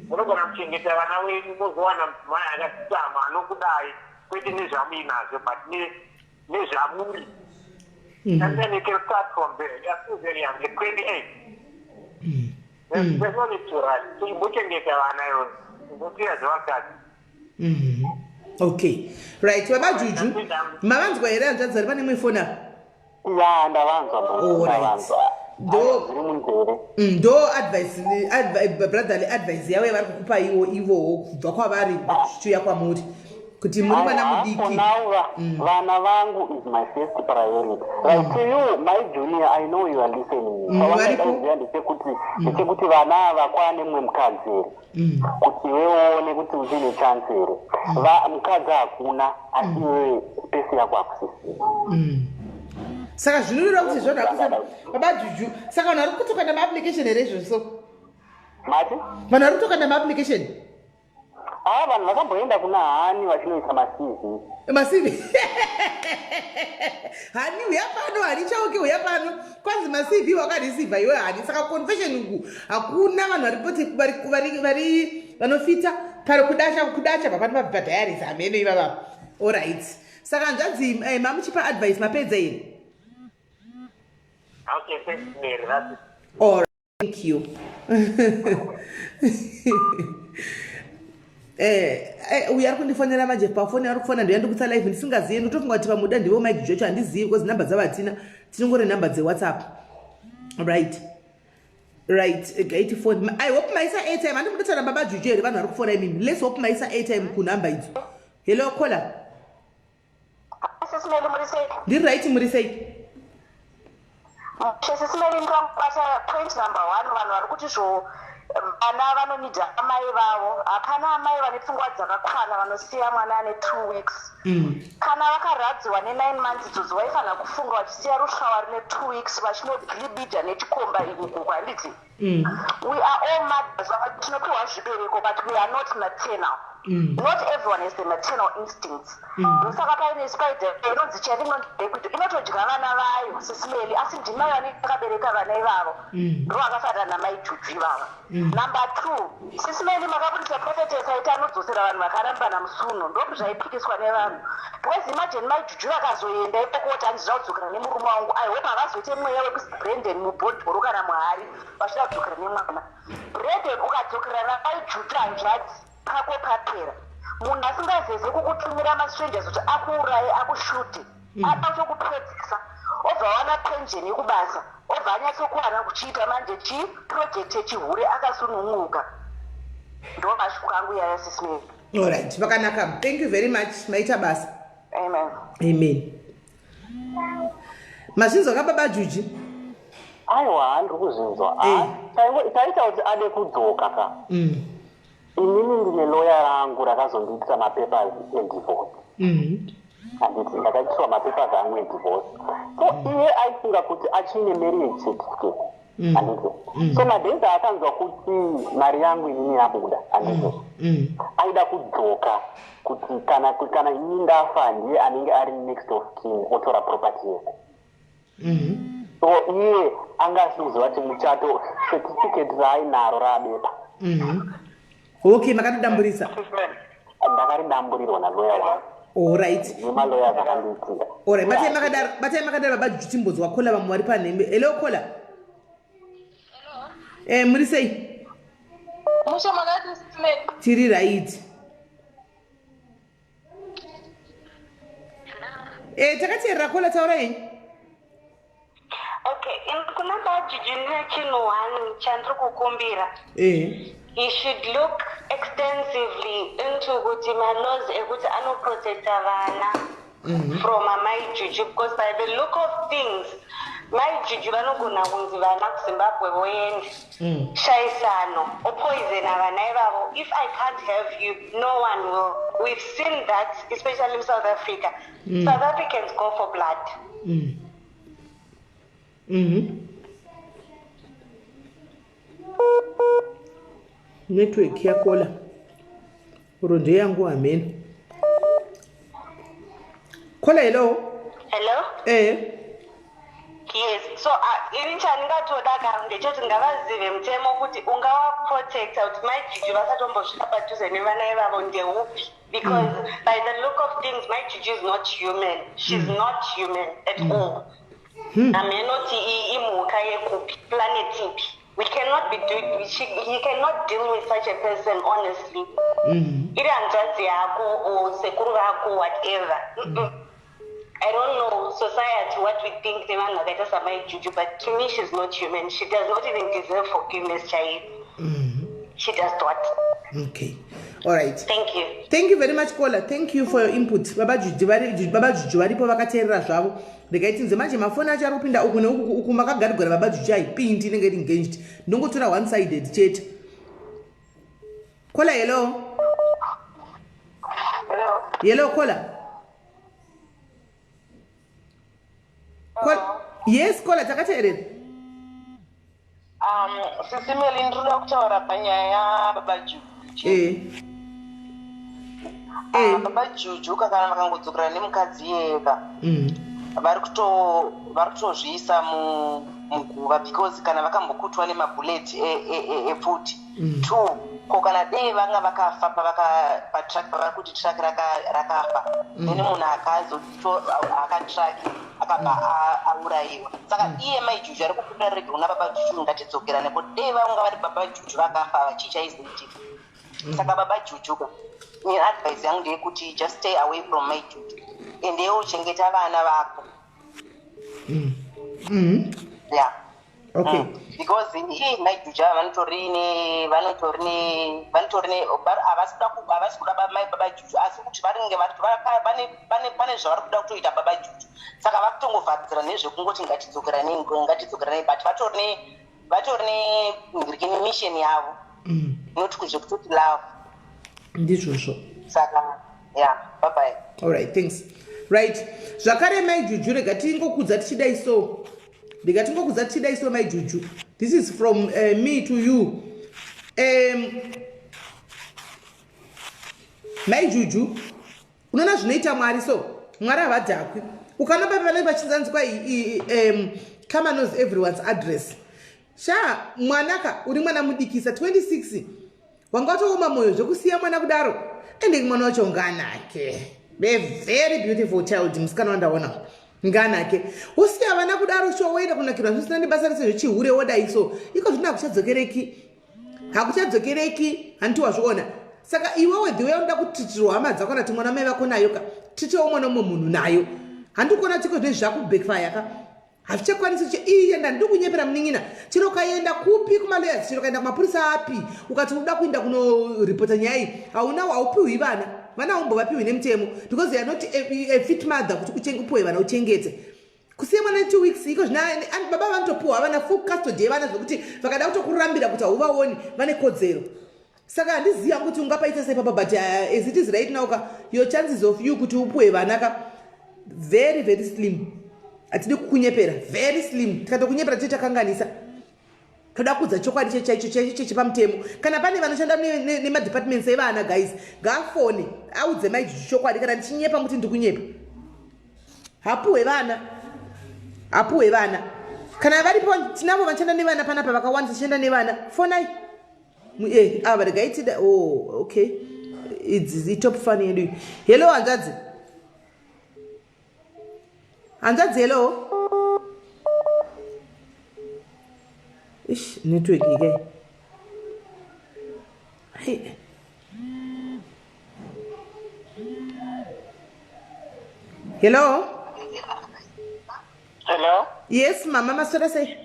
Munogona kuchengeta vana venyu, mozowana mudzimai akadzikama anokudai, kwete nezvamuinazvo but nezvamuri. And then you can start from there. You are still very young. You're 28. There's no need to rush. Chimbochengeta vana iwe, imbotiya zvevakadzi. Okay, right, baba Juju, mavanzwa here hanzvadzi vari pane imwe foni apa? Ya, ndavanzwa. Alright. Ndavanzwa. Zviri munzeve. Ndo advice, brotherly advice yavo yavari kukupa iwo ivowo kubva kwavari zvichiuya kwamuri kuti muri mwana mudiki. For now, vana vangu is my first priority. Right, to you, my Junior, I know you are listening. Varipo. Chawandaziva ndechekuti vana ava kwane mumwe mukadzi here, kuti iwe uone kuti uchine chance here. Mukadzi hakuna, asi iwewe space yako hakusisina. Saka zvinoreva kuti zvona hakusa baba Juju. Saka vanhu vari kutokanda maapplication here izvozvo so? Mati? Vanhu vari kutokanda maapplication? Aa, vanhu vakamboenda kuna Hani vachinoisa maCV. MaCV. Hani, uya pano. Hani Chauke, uya pano. Kwanzi maCV wakareceiva iwe, Hani. Saka confession uku hakuna vanhu varipoti vari vanofita pari kudacha kudacha papano padiaries hameno ivava. Alright, saka hanzvadzi, mamuchipa advice, mapedza here? Okay, thanks, Mary. That's it. All right, thank you. Uyu ari kundifonera manje pafoni, ari kufona ndoya ndikutsa live ndisingazivi. Ndotofunga kuti pamuda ndivo Mike Jocho, handizivi because nhamba dzavo hatina, tinongori nhamba dzewhatsapp. Right, gaiti phone. I hope maisa airtime. Handi munotaura baba Juju here? Vanhu vari kufona imimi, let's hope maisa airtime kunhamba idzo. Hello, caller. Sisi Meli, muri sei? Ndiri right, muri sei? Sisi Meli, ndakubata point number one. Vanhu vari kuti zvo vana vanonida amai vavo. Hapana amai vane pfungwa dzakakwana vanosiya mwana ane 2 weeks. Kana vakarwadziwa ne9 months idzodzo, vaifanira kufunga vachisiya rusvava rine 2 weeks vachinobhilibidha nechikomba ikuku, handiti? We are all mothers, tinopiwa zvibereko, but we are not maternal. Not everyone has the maternal instincts. Ndosaka paine spider inonzi chari, inonzi black widow, inotodya vana vayo, Sisi Meli, asi ndimai vanenge vakabereka vana ivavo. Ndo vakafanana namai Juju ivava. Number two, Sisi Meli, makabudisa prophetess aiti anodzosera vanhu vakarambana musuno. Ndo zvaipikiswa nevanhu because imagine mai Juju vakazoenda ikoko kuti hanzi zvakudzokera nemurume wangu. I hope havazoite mweya wekuisa Brandon mubhodhoro kana muhari vachida kudzokera nemwana. Brandon, ukadzokera namai Juju, hanzvadzi, pako papera. Munhu asingazeze kukutumira mastrangers kuti akuuraye, akushute, ada kutokupedzisa, obva wana pension yekubasa, obva anyatsokuwana kuchiita manje chi project yechihure akasununguka. Ndo mashoko angu yaya, Sisi Meli. Alright, vakanaka. Thank you very much, maita basa. Amen. Amen. Mazvinzwa kababa Juji? Aiwa, ndiri kuzvinzwa. Chaita kuti ade kudzoka ka, inini ndine loya rangu rakazondiitisa mapapers edivorce. Handiti ndakaitiswa mapapers angu edivorce? So iye aifunga kuti achine marriage certificate, handiti? So madays aakanzwa kuti mari yangu inini yabuda, handiti, aida kudzoka kuti kana inini ndafa, ndiye anenge ari next of kin, otora property yese. So iye anga asiri kuziva kuti muchato certificate raainaro raabepa. Okay, makatodamburisa? Ndakaridamburirwa naloya wangu. Alright. Nemaloya akandiitira. Alright, batai makadaro, batai makadaro baba Juju. Timbonzwa caller, vamwe vari panhembe. Hello, caller. Muri sei? Mushe, makati, Sisi Meli? Tiri right. Takateerera, caller, taura henyu. Okay, kuna bajuju ndine chinhu one chandiri kukumbira. He should look extensively into kuti malaws ekuti anoprotecta vana from amai Juju, because by the look of things, mai Juju vanogona kunzi vana kuZimbabwe voenda shayisano, opoisona vana ivavo. "If I can't have you, no one will." We've seen that, especially in South Africa. South Africans go for blood. Network yacaller uro ndeyangu, hameno. Caller, hello. Hello. Yes, so ini chandingatoda ka ndechoti ngavazive mutemo kuti ungawaprotecta kuti mai Juju vasatombosvika padhuze nevana ivavo ndeupi, because by the look of things, mai Juju is not human. She's not human at all. Hamenoti imhuka yekupi, planet ipi. We cannot be doing, she, he cannot deal with such a person, honestly. Iri hanzvadzi yako or sekuru vako, whatever. I don't know society, what we think nevanhu vakaita samai Juju, but to me she's not human. She does not even deserve forgiveness chaiyo. She does not. Okay, all right. Thank you. Thank you very much, caller. Thank you for your input. Baba Juju Baba Juju varipo vakateerera zvavo. Regai tinzwe manje. Mafoni acho ari kupinda uku neuku uku. Makagarigwa baba Juju haipindi, inenge iri engaged. Ndongotora one sided chete. Caller, hello. Hello. Hello, caller. Yes, caller, takateerera. Sisi Meli, ndinoda kutaura panyaya yababa Juju. Baba Juju kana vakangodzokera nemukadzi iyeka, vari kutozviisa muguva because kana vakambokutwa nemabullet epfuti two, ko kana dei vanga vakafa patruck pavari kuti truck rakafa, then munhu akatruck akabva aurayiwa, saka iye mai Juju ari kukumbira rege kuna baba Juju, ngatidzokera nepo. Dei vanga vari baba Juju vakafa, chii chaizoitika? Saka baba Juju ka, ini advice yangu ndeyekuti just stay away from mai Juju, ende uchengeta vana vako. Yeah. Because ii mai Juju ava vanotori ne havasi kuda mai baba Juju, asi kuti vanenge pane zvavari kuda kutoita baba Juju, saka vakutongovharidzira nezvekungoti ngatidzokeranei, ngatidzokeranei, but vatori ne mission yavo, not kuzvekutoti love. Ndizvozvo. Saka yeah, bye bye. Alright, thanks. Right, zvakare mai Juju, rega tingokudza tichidai so, rega tingokudza tichidai so, mai Juju. This is from me to you. Mai Juju, unoona zvinoita Mwari so, Mwari havadhakwi. Ukaona papi vanenge vachinzanzwa, karma knows everyone's address. Sha, mwanaka, uri mwana mudikisa, 26, wanga watooma mwoyo zvekusiya mwana kudaro. Ende mwana wacho nganake, a very beautiful child, musikana wandaona nganake. Usiya vana kudaro, sho woenda kunakirwa zvisina nebasa rese zvechihure, wodai so iko zvino hakuchadzokereki, hakuchadzokereki. Handiti wazviona? Saka iwewe, the way unoda kutitirwa hama dzako nati mwana mai vako nayo ka, titewo mwana umwe munhu nayo. Handiti kuona tiko zvinezvi zvakubackfire ka? Hazvichakwanisi. Iye ndandiri kunyepera munin'ina. Chero ukaenda kupi kumalawyers, chero ukaenda kumapurisa api, ukati unoda kuenda kunoripota nyaya iyi, hauna, haupiwi vana. Vana haumbovapiwi nemutemo because you are not a fit mother kuti upiwe vana uchengete. Kusiya mwana 2 weeks iko zvina baba vanotopiwa vana full custody yevana, zvekuti vakada kutokurambira kuti hauvaoni, vane kodzero. Saka handizivi hangu kuti ungapaita sei papa, but as it is right now ka, your chances of you kuti upiwe vana ka, very very slim. Hatidi kukunyepera, very slim. Tikatokunyepera tiche takanganisa. Toda kudza chokwadi chaicho chaicho chechepamutemo. Kana pane vanoshanda nemadepartments evana, guys, ngaafone audze mai Juju chokwadi. Kana ndichinyepa, muti ndikunyepa. Hapuhwe vana, hapuhwe vana. Kana varipo, tinavo vanoshanda nevana panapa vakawandisa, tichienda nevana, fonai. Ava regai tida. Oh, okay, idzi itop fan yedu. Hello, hanzvadzi, hanzvadzi, hello. Ish, network ike. Hey. Hello. Hello. Yes, mama, maswera sei?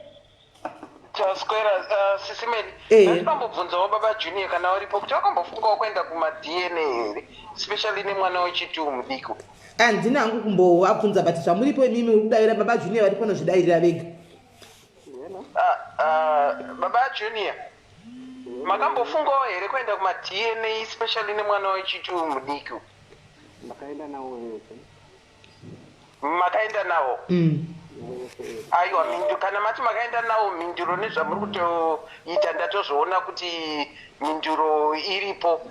Taswera, Sisi Meli. Ndambobvunzawo baba Junior kana uripo kuti vakambofungawo kuenda kumaDNA here, especially nemwana wechitu mudiki. Handina hangu kumbovabvunza, but zvamuripo imimi uri kudavira, baba Junior varipo nozvidairira vega. Baba Junior, makambofungawo here kuenda kumaDNA, especially nemwana wechitu mudiki? Ndakaenda nawo vese. Makaenda nawo? Aiwa, kana mati makaenda nawo, mhinduro nezvamuri kutoita ndatozviona kuti mhinduro iripo.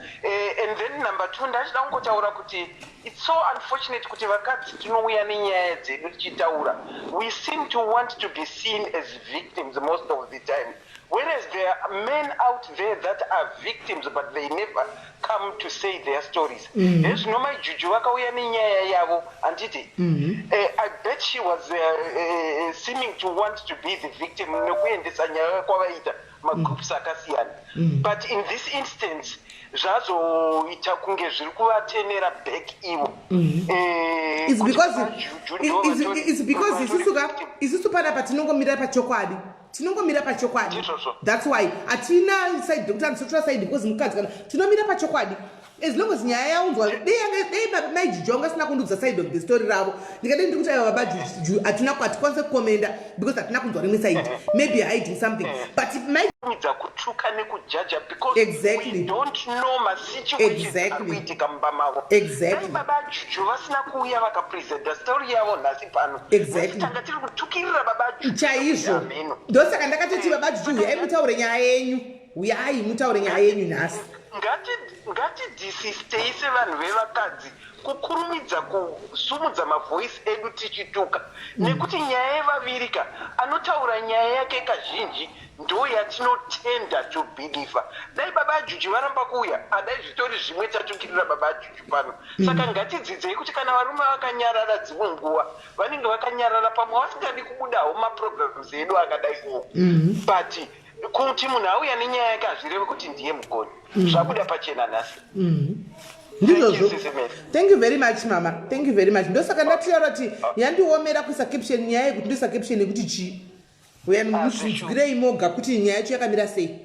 And then number two, ndachida kungotaura kuti it's so unfortunate kuti vakadzi tinouya nenyaya dzedu tichitaura, we seem to want to be seen as victims most of the time, whereas there are men out there that are victims but they never come to say their stories. Hezvino mai Juju vakauya nenyaya yavo, handiti? I bet. Yet she was seeming to want to be the victim nekuendesa nyaya kwavaita magroups akasiyana. But in this instance zvazoita kunge zviri kuvatenera back ivo. It's Kuti because vaJuju ndo it's because vatori isusu ka victim. Isusu panapa tinongomira pachokwadi, tinongomira pachokwadi. Ndizvozvo. That's why hatina side kuti handisotora side because mukadzi kana tinomira pachokwadi, as long as nyaya yaunzwa. Dei maiJuju anga asina kundiudza side of the story ravo, ndikadei ndiri kuti aiwa, baba Juju, hatina, hatikwanise kucommenta because hatina kunzwa rimwe side, maybe hiding something, but mai Kurumidza kutuka nekujaja because we don't know masituations ari kuitika mumba mavo. Dai baba Juju vasina kuuya vakapresenta story yavo nhasi pano, tanga tiri kutukirira baba Juju. Chaizvo. Ameno. Ndosaka ndakatoti, baba Juju, uyai mutaure nyaya yenyu, uyai mutaure nyaya yenyu nhasi. Ngatidesistei sevanhu vevakadzi kukurumidza kusumudza mavoice edu tichituka, nekuti nyaya yevavirika anotaura nyaya yake kazhinji ndo yatinotenda to believe. Dai baba Juju varamba kuuya, adai zvitori zvimwe tatukirira baba Juju pano. Saka ngatidzidzei kuti kana varume vakanyarara, dzimwe nguva vanenge vakanyarara pamwe vasingadi kubudawo maprograms edu akadai o, but kuti munhu auya nenyaya yake hazvirevi kuti ndiye mugoni. Zvabuda pachena nhasi. Ndizvozvo. Thank you, Sis Mary. Thank you very much, mama, thank you very much. Ndosaka ndataura kuti yandiomera kuisa caption nyaya yekuti ndoisa caption yekuti chii. Uya muzvinzwirei moga kuti nyaya yacho yakamira sei.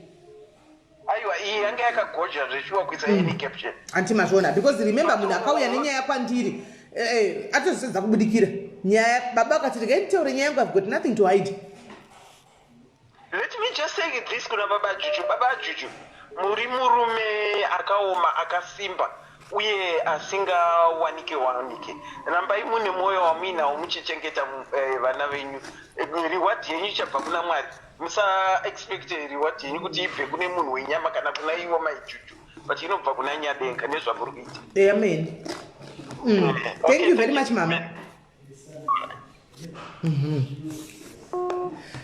Aiwa, iyi yanga yakagoja zveshuwa kuisa any caption. Anti mazviona, because remember, munhu akauya nenyaya kwandiri, atozvisedza kubudikira nyaya. Baba akati, "Regai nditaure nyaya yangu, I've got nothing to hide." Let me just say this kuna baba Juju. Baba Juju, muri murume akaoma, akasimba uye asingawanike wanike. Rambai mune mwoyo wamuinawo muchichengeta vana venyu. Reward yenyu ichabva kuna Mwari. Musaexpect reward yenyu kuti ibve kune munhu wenyama kana kuna ivo maiJuju, but inobva kuna Nyadenga nezvamuri kuita. Amen. Thank you very much, mama.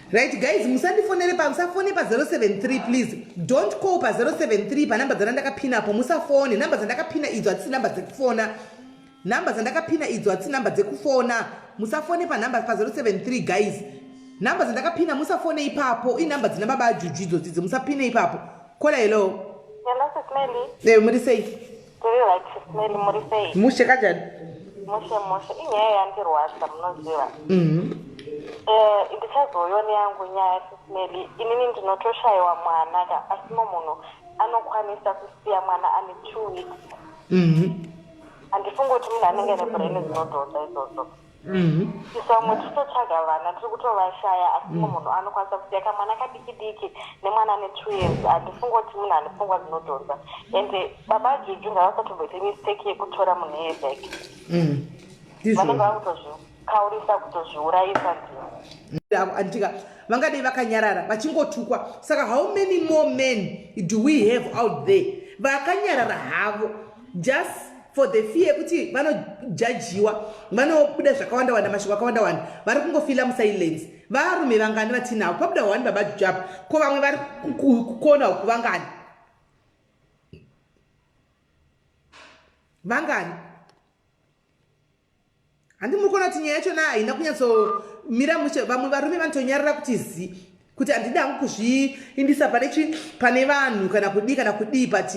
Right guys, musandifonere pa, musafone pa073, please don't call pa073. Panhamba dzandakapina apo musafone. Nhamba dzandakapina idzo hadzisi nhamba dzekufona. Nhamba dzandakapina idzo hadzisi nhamba dzekufona. Musafone panhamba pa073, guys. Nhamba dzandakapina musafone ipapo, inhamba dzina baba aJuju idzodzi idzi, musapine ipapo. Caller, hello. Hello, Sis Melly. Muri sei? Tiri right, Sis Melly, muri sei? Mushe kanjani? Mushe mushe. Inyaya yandirwadza, munoziva. Ndichazoiona yangu nyaya, Sis Melly. Inini ndinotoshayiwa mwana ka, asi munhu anokwanisa kusiya mwana ane 2 weeks. Handifungi kuti munhu anenge ane brain dzinodhonza idzodzo. Isu vamwe tiri kutotsvaga vana, tiri kutovashaya, asi mumwe munhu anokwanisa kusiya kamwana kadiki diki nemwana ane 2 years. Handifungi kuti munhu ane pfungwa dzinodhonza. Ende baba Juju ngavasatomboite mistake yekutora munhu iyeye back. Vanenge vakutozvikaurisa, kutozviurayisa ndivo. Andika vangadei vakanyarara vachingotukwa. Saka how many more men do we have out there vakanyarara havo just for the fear yekuti vanojajiwa, vanobuda zvakawanda wanda, mashoko akawanda wanda, vari kungofila musilence? Varume vangani vatinavo? Pabuda one, baba Juju apa. Ko vamwe vari kukona uku vangani? Vangani? Handi muri kuona kuti nyaya yachona haina kunyatsomira mushe? Vamwe varume vanotonyarara kuti zi, kuti handidi hangu kuzviindisa pane chi, pane vanhu, kana kudii kana kudii, but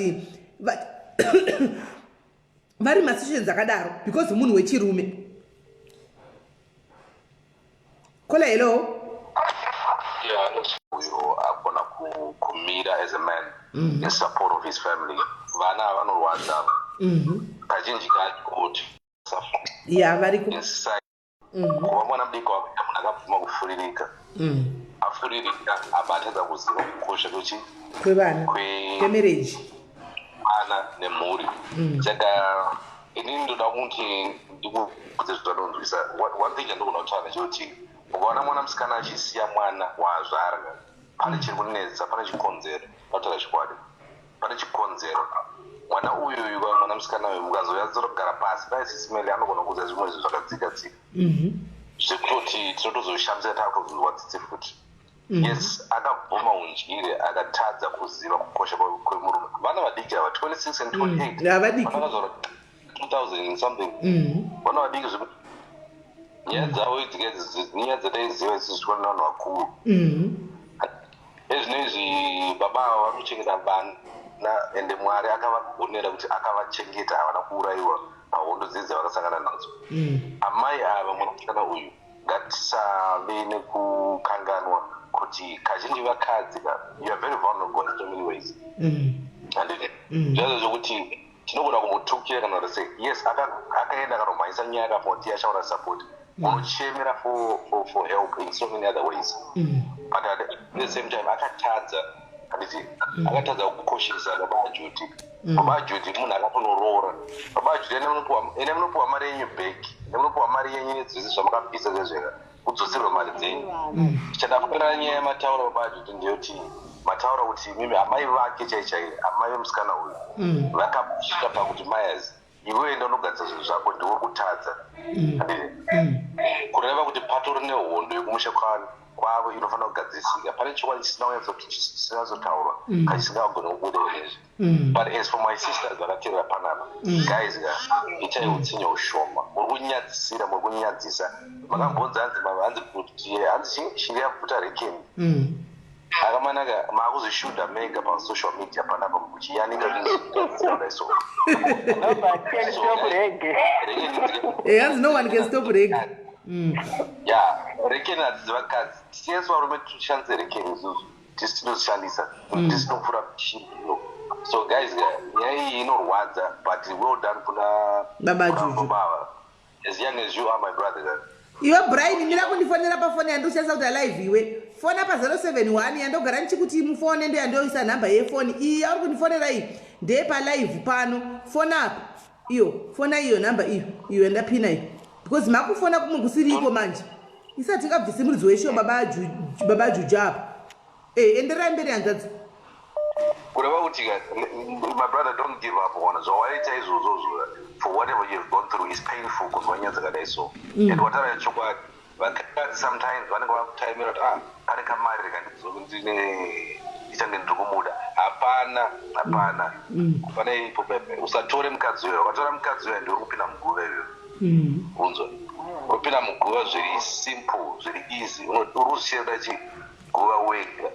vari masituations akadaro because munhu wechirume. Caller, hello. Yeah, uyo agona kumira as a man in support of his family. Vana vanorwadza kazhinji kacho kuti Ya, variko. Inside kuva mwana mudiki wakuita munhu akabvuma kufuririka, afuririka apa atadza kuziva kukosha kwechi kwevana, kwemarriage. Vana nemhuri. Saka inini ndoda kuti ndikudze zvanonzwisa. One thing chandogona kutaura ndechekuti ukaona mwana musikana achisiya mwana waazvara, pane chiri kunetsa, pane chikonzero. Pataura chikwadi, pane chikonzero. Mwana uyuyu, mwana musikana uyu, ukazonyatsogara pasi dai Sis Melly anogona kuudza zvimwe zvinhu zvakadzika dzika zvekutoti tinotozoshamisira, taakutozonzwa tsitsi futi. Yes, akabvuma undyire, akatadza kuziva kukosha kwemurume. Vana vadiki ava, 26 and 28. Havadiki. Vanakazvarwa 2000 and something. Vana vadiki zvekuti. Nyaya dzavo idzi nyaya dzataiziva isusu zvikona nevanhu vakuru. Ezvino izvi baba ava vari kuchengeta vana, ende Mwari akavagonera kuti akavachengeta, havana kuurayiwa pahondo dzidzi dzavakasangana nadzo. Amai ava, mwanasikana uyu, ngatisave nekukanganwa kuti kazhinji vakadzi ka, you are very vulnerable in so many ways, handiti? Zvazvo zvokuti tinogona kumutukira kana kuti sei. Yes, akaenda akanomhanyisa nyaya, akapoti achaona support, unochemera for help in so many other ways, but at the same time akatadza, handiti? Akatadza kukoshesa baba aJudy. Baba aJudy munhu akatonoroora. Baba aJudy, ene munopiwa mari yenyu back, ene munopiwa mari yenyu nedzese zvamakabvisa zvezveka, kudzoserwa mari dzenyu. Chandafarira nyaya yamataura, baba aJudy, ndeyoti mataura kuti mimi amai vake chai chai, amai vemusikana uyu, vakasvika pakuti, "Mayas, iwe enda unogadzisa zvinhu zvako, ndiwe kutadza," handiti? Kureva kuti patori nehondo yekumusha kwavo inofanira kugadzirisika. Pane chokwadi chisina kunyatsotaurwa, kachisingagoni kubuda izvi. But as for my sisters vakateerera panapa, guys ka, itai utsinye ushoma. Muri kunyadzisira, muri kunyadzisa. Makambonzi hanzi kuti hanzi shinga yapfuta rekeni. Akamanaka maakuzvishuda mega pasocial media panapa muchiyanika zvinhu so. Nobody stop reggae. Hanzi no one can stop reggae. Ya, rekeni hadzidzi vakadzi. Tisu varume tishandise rekeni isusu, tisi tinozishandisa, tisi tinopfuura chino. So guys, nyaya iyi inorwadza, but well done kuna Baba kuna Juju. baba ava. As young as you are, my brother. Iwe Brian, mira kundifonera pafoni yandoshandisa kuti alive. Iwe fona pa071 yandogara ndichikuti mufone, ndo yandoisa nhamba yefoni iyi yauri kundifonera iyi, ndeyepalive pano. Fona apa, iyo fona, iyo nhamba iyo, iyo yandapina iyo, because makufona kumwe kusiriko manje. Isati tingabvisi muridzi weshow, baba Juju apa. Enderai mberi, hanzvadzi. Kureva kuti my brother, don't give up. Ona zvawaita izvozvozvo, for whatever you've gone through is painful kunzwa nyaya dzakadai so. And wataura chokwadi, vakadzi sometimes vanenge vakutaimira kuti, ah, pane kamari, rega ndine ndichange ndiri kumuda. Hapana, hapana, hapana ipo pepe. Usatore mukadzi uyo. Ukatora mukadzi uyo, ndiuri kupinda muguva iyoyo. Unzwa, uripinda muguva zviri simple, zviri easy. Uri kuzvichera chi guva wega,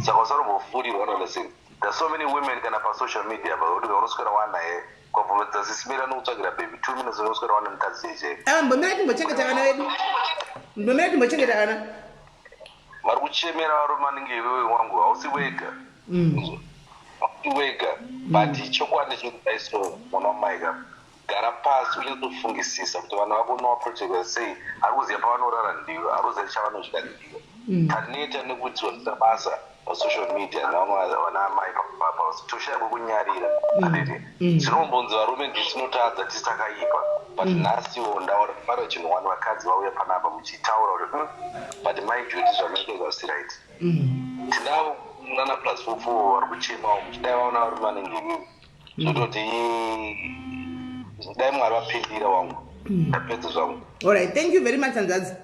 saka usarombofurirwa. Nolisten, there are so many women kana pasocial media pakuti unoswera wanaye kwabvumidza sisimira nokutsvagira baby 2 minutes, unoswera wane mukadzi chaichai. Ava, mbomira timbochengeta vana vedu, mbomira timbochengeta vana. Vari kuchemera varume vanenge iwewe wangu. Hausi wega, hausi wega, but chokwadi chekudai so, mwana wamaika, gara pasi unyatsofungisisa kuti vana vako unovaprotecta sei. Ari kuziva pavanorara ndiwe, ari kuziva chavanodya ndiwe. Taneta nekuitirwa zvisina basa pasocial media nevamwe vana amai, toshaya kwekunyarira, handiti? Zvinombonzi varume nditinotadza, tisi takaipa, but nhasiwo ndaura pano chinhu wani, vakadzi vauya panapa muchitaura kuti, but mai Judy, zvamaita zvasi right." Tinavo nana +44 vari kuchemawo, muchidai vaona varume vanenge ivimi, zvototi dai Mwari vapindira. Wangu, ndapedza zvangu. Alright, thank you very much, hanzvadzi.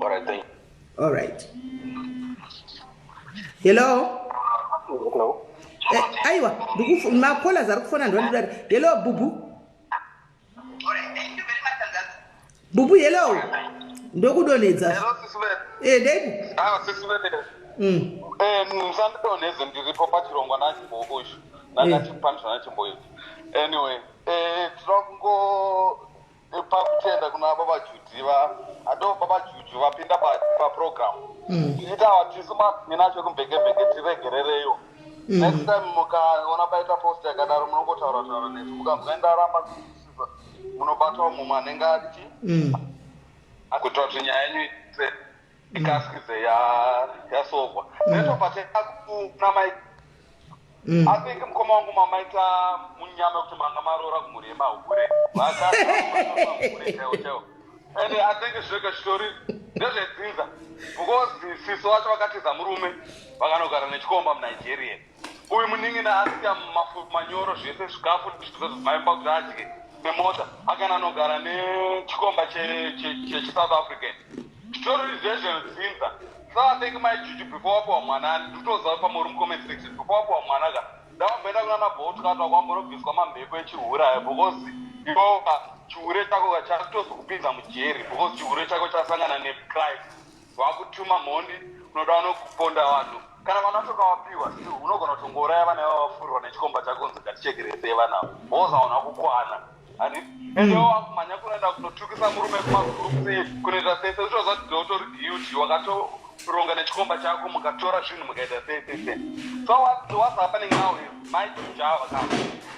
Alright, thank you. Alright, hello. Hello. Aiwa, macallers ari kufona, ndivandidari. Hello, bubu, bubu, hello, ndokudonhedza. Hello, sisi Vele. Ndeipi? Ah, sisi Vele. Musandidonhedze, ndiripo pachirongwa nachimbo uyu. Nakachipandisa nachimbo ichi. Anyway, tinoda kungo pakutenda kuna baba Judi, va ado baba Juju vapinda pa program. Tichitawa tisu minacho kumvekemveke, tiregerereyo. Next time mukaona paita post yakadaro, munongotaura taura nesu. Mukanzwa ndaramba kuisisa, munobatwa mumwe anenge ari chi kuitira kuti nyaya yenyu ikasikidze yasolvwa. Netobva kuna mai, I think mukoma wangu, mamaita munyama kuti manga maroora kumhuri yemahure, vakahure chaiwo chaiwo. And I think zvega zvitori ndezvedzinza, because sisi vacho vakatiza murume, vakanogara nechikomba muNigeria. Uyu munin'ina asiya mafu manyoro, zvese, zvikafu zvese zvimaimba kuti adye, nemota, akananogara nechikomba chechiSouth African. Zvitori zvezvedzinza. So I think mai Juju, before wapiwa mwana, nditoziva pamwe uri mucomment section, before wapiwa mwana ka, ndavamboenda kuna nabhotkata kwambonobviswa mamhepo echihura, because iwoka. Chihure chako chakutozokupinza mujeri because chihure chako chasangana necrime. Vakutuma mhondi unoda vanokuponda vanhu. Kana vana vacho kawapiwa still unogona kutongouraya vana ivava vafurirwa nechikomba chako kunzi ngatichekeresei vana ava. Because hauna kukwana. Handiti? Ende iwe wakumhanya kunoenda kunotukisa murume kumagroups kunoita sei sei uchizoziva kuti ndiwe utori guilty wakatoronga nechikomba chako mukatora zvinhu mukaita sei sei sei. So what, what's happening now is mai Java ka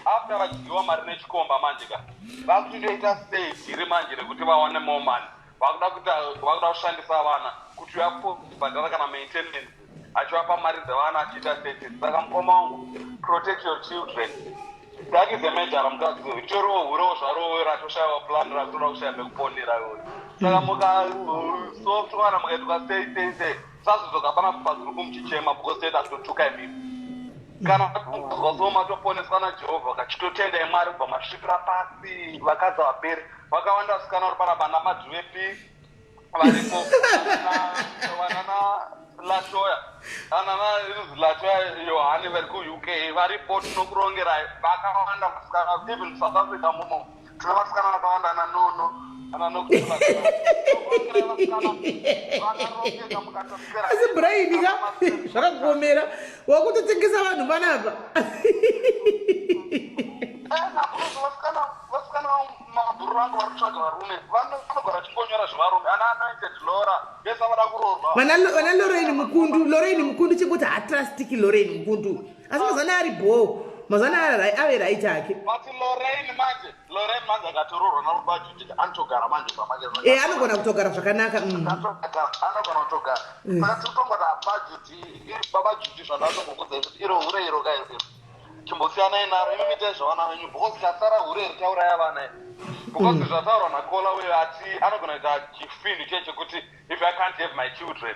after vadyiwa mari nechikomba manje ka vakutoita sei dhiri manje rekuti vawane more money. Vakuda kuita vakuda kushandisa vana kuti uya kubhadhara kana maintenance achivapa mari dzevana achiita sei sei. Saka mukoma wangu protect your children. That is a major mukadzi uyu. Ritoriwo hurewo zvaro ratoshaiwa plan rakutoda kushaya pekuponera iwe. Saka mukasoftwana mukaitwa sei sei sei musazodzoka pana pagroup muchichema because toita kutotuka imimi. Kana kuzwa so matoponeswa naJehovha kachitotendai Mwari kubva masvipira pasi vakadzi havaperi. Vakawanda vasikana vari panapa ana Madhuvepi varipo vanana Latoya anana inonzi Latoya Yohane vari kuUK varipo tinokurongerai vakawanda vasikana even South Africa mumo tine vasikana vakawanda ana Nono ana Nokutola vakarongeka mukatoswera Asi Brian ka zvakakuomera wakutotengesa vanhu panapa. Vasikana vasikana mabhuru vangu vari kutsvaga varume vanogara vachingonyora zvevarume ana anointed Lora vese vada kuroorwa. Vana Lorraine Mukundu, Lorraine Mukundu chingoti hatrustiki Lorraine Mukundu. Asi mazana ari bhoo. Mazana ari ave right ake. But Lorraine manje, Lorraine manje akatoroorwa naBaba Judith anotogara manje pamanje. Eh anogona kutogara zvakanaka. Anogona kutogara. Saka tiri kutongoti Baba Judith, Baba Judith zvandatombokuudzai kuti iro hure iro ka iro. Chimbosiyanai naro imi mitai zvavana venyu because chasara hure richauraya vana iri. Because zvataurwa naKola uyo ati anogona kuita chifinhu chiye chekuti if I can't have my children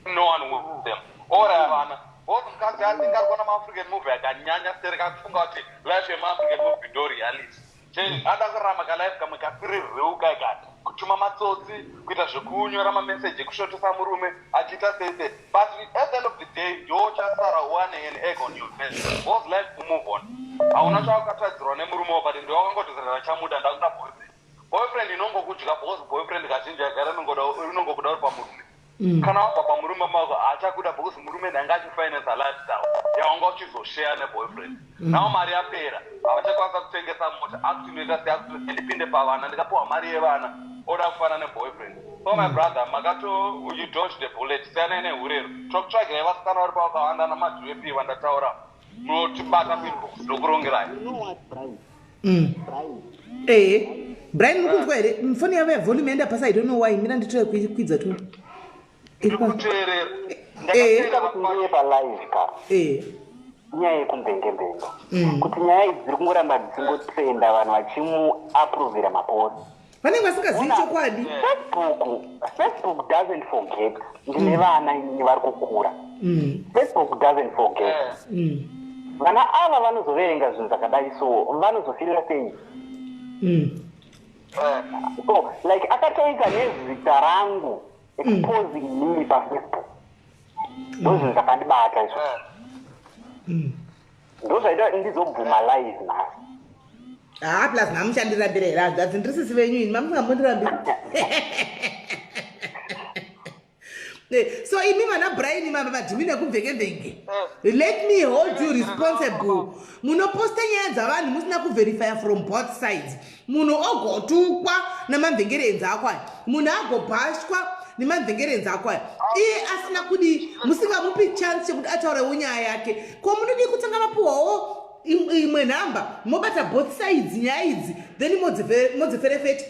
no one will have them. Ouraya vana. Because mukadzi atinge ari kuona maAfrican movie akanyanya sterek akufunga kuti life yemaAfrican movie ndo reality. Ada kurarama kalife kamwe kasiri real kai kai kutuma matsotsi kuita zvekunyora mameseji ekushotesa murume achiita sei sei but at the end of the day ndiwe uchasara uwane an egg on your face because life will move on hauna chawakatadzirwa nemurume but ndiwe wakangotozerera chamuda ndakuda boyfriend boyfriend inongokudya because boyfriend kazhinji yagara inongokuda uri pamurume Kana wabva pamurume mako haachakuda because murume ndanga achifinancer lifestyle yawanga uchizoshare neboyfriend. Now mari yapera havachakwanisa kutengesa mota akuti ndoita sei akuti ndipinde pavana ndikapiwa mari yevana oda kufana neboyfriend. So my brother makato you dodged a bullet siyanai nehurero. Tokutsvagirai vasikana vari pavakawanda ana Madhuvepi vandataura munotibata kuinbox ndokurongerai. You know what, Brian? Brian. Eh, Brian mukunzwa here? Foni yavo yavolume yaenda pasi I don't know why. Mira nditry kuikwidza tu. Ndiri kuteerera. Ndakaita kuti ndiuye palive ka. Eh. Inyaya yekumvenge-mvenge. Kuti nyaya idzi dziri kungoramba dzichingotrenda vanhu vachimuaprovera mapost. Vanenge vasingazivi chokwadi. Facebook, Facebook doesn't forget. Ndine vana inini vari kukura. Facebook doesn't forget. Vana ava vanozoverenga zvinhu zvakadai so vanozofirira sei? So like akatoita nezita rangu exposing me paFacebook. Ndozvinhu zvakandibata izvozvo. Ndozvaita ndizobvuma live nhasi. Ah, plus mamuchandirambira here hanzvadzi ndiri sisi venyu ini mamusingambondirambiri. So imi vana Brian madhimi nekubvenge-venge let me hold you responsible. Munoposta nyaya dzavanhu musina kuverifya from both sides. Munhu ogotukwa namamvengerenzi ako aya, munhu agobhashwa nemamvengerenzi ako aya, iye asina kudii, musingamupi chance yekuti ataurewo nyaya yake. Ko munodii kutanga mapuhwawo imwe nhamba mobata both sides nyaya idzi then modziferefeta?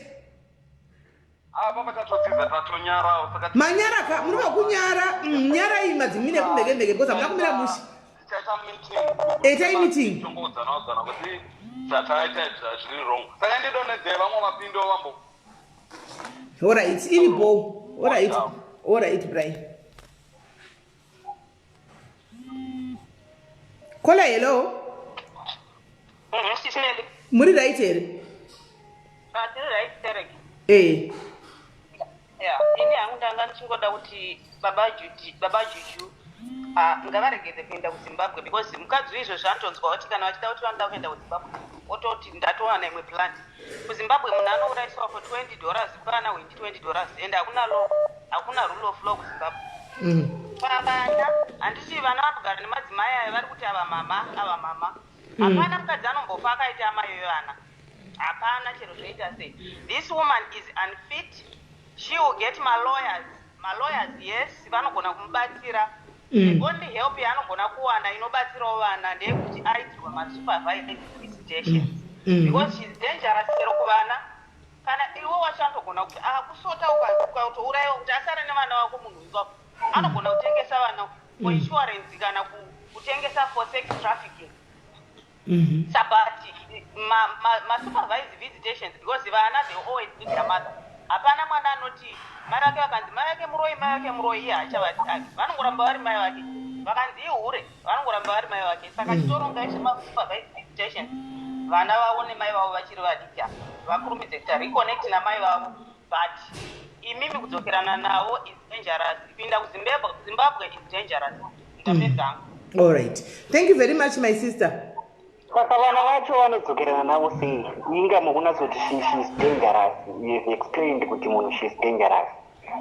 Apa patatodzidza tatonyarawo saka manyara ka munofa kunyara nyara iyi madzimine kumhekemheke because hamuna kumira mushe. Tichaita meeting. Itai meeting. Tongoudzana udzana kuti zvataita zviri wrong. Saka ndidonhedzei vamwe vapindo vambo. Alright, iri bho. Alright. Alright, Brian. Kola hello. Sis Melly. Muri right here? Ah, tiri right, Derek. Eh. Yeah, ini hangu ndanga ndichingoda kuti Baba Judy, Baba Juju Ah, ngavaregedze kuenda kuZimbabwe because mukadzi uyu izvozvi anotonzwa kuti kana vachida kuti vanoda kuenda kuZimbabwe ototi ndatowana imwe plant. KuZimbabwe munhu anouraiswa for 20 dollars kwana hwindi 20 dollars and hakuna law, hakuna rule of law kuZimbabwe. Pavana handiti vana vari kugara nemadzimai aya vari kuti ava mama ava mama. Hapana mukadzi anombofa akaita amai vevana. Hapana chero zvoita sei. This woman is unfit. She will get malawyers. Malawyers yes vanogona kumubatsira. The only help yaanogona kuwana inobatsirawo vana ndeyekuti aitirwe masupervised visitations. Because she's dangerous chero kuvana. Kana iwe wacho anotogona kuti akusota ukatourayiwa kuti asare nevana vako munhu uyu anogona kutengesa vana for insurance kana kutengesa for sex trafficking. But masupervised visitations because vana they always need their mother. Hapana mwana anoti mai vake vakanzi mai vake muroyi, mai vake muroyi, iye haachavadi ake, vanongoramba vari mai vake. Vakanzi ihure, vanongoramba vari mai vake. Saka chitoronga zvemasupervised visitations, vana vavo nemai vavo vachiri vadiki apa vakurumidze kuita reconnect namai vavo. But imimi kudzokerana navo is dangerous. Kuenda kuZimbabwe is dangerous. Ndapedza. All right, thank you very much, my sister. Saka vana vacho vanodzokerana navo sei? Inga mukunatsoti she's dangerous. You have explained kuti munhu she's dangerous.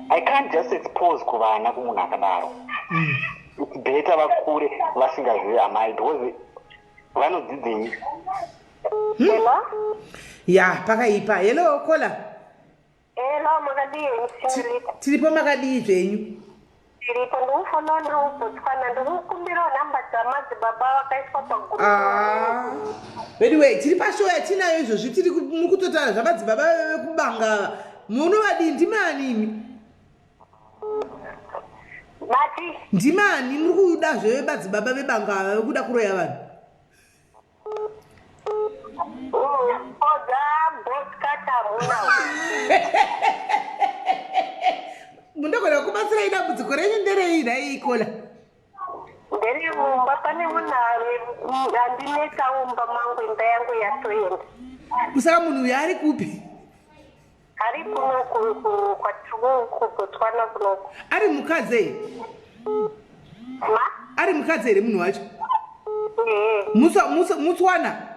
I can't just expose kuvana kumunhu akadaro. It's better vakure vasingazivi amai because vanodzidzei? Hello? Ya, pakaipa. Hello, caller. Hello, makadii Senorita? Tiripo, makadii zvenyu? Tiripo, ndikufona ndiri kuBotswana, ndikukumbirawo nhamba dzamadzibaba vakaiswa pagroup. Ah. Anyway, tiri pashow yatinayo izvozvi, tiri muri kutotaura zvamadzibaba vekubanga. Munovadii? Ndimani imi? Bati? Ndimani muri kuda zvemadzibaba vebanga ava vekuda kuroya vanhu? Odza boskata hamuna. Mundogona kubatsirai? Dambudziko renyu nderei nhai, caller? Ndere mumba, pane munhu andinetsawo mumba mangu, imba yangu yatoenda. Saka munhu uyu ari kupi? Ari kunoku kwatiri kuBotswana kunoku. Ari mukadzi here? Ma? Ari mukadzi here munhu wacho? Ee. Mutswana?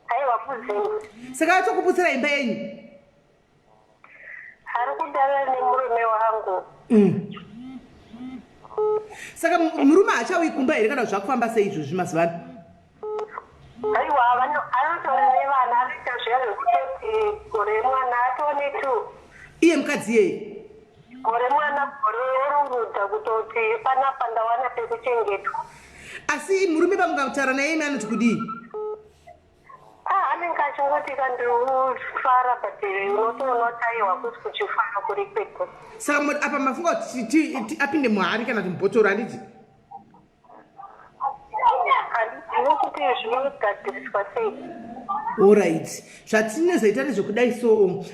Aiwa, kuZimba. Saka atokuputsira imba yenyu? Ari kudara nemurume wangu. Saka murume haachauyi kumba here, kana zvakufamba sei izvozvi mazuva ano? Aiwa, anotora nevana, anoita zviya zvekutoti gore mwana atone two. Iye mukadzi iyeye? Gore mwana gore orungudza kutoti panapa ndawana pekuchengetwa. Asi murume pamukataura naye imi anoti kudii? Ah, anenge achingoti kandikufara, but unotoona kuti aiwa, kusi kuchifara kuri kweko. Saka apa mafunga kuti apinde muhari kana kuti mubhotoro, handiti? Handizivi kuti zvinogadziriswa sei. Alright, zvatinozoita ndezvekudai. So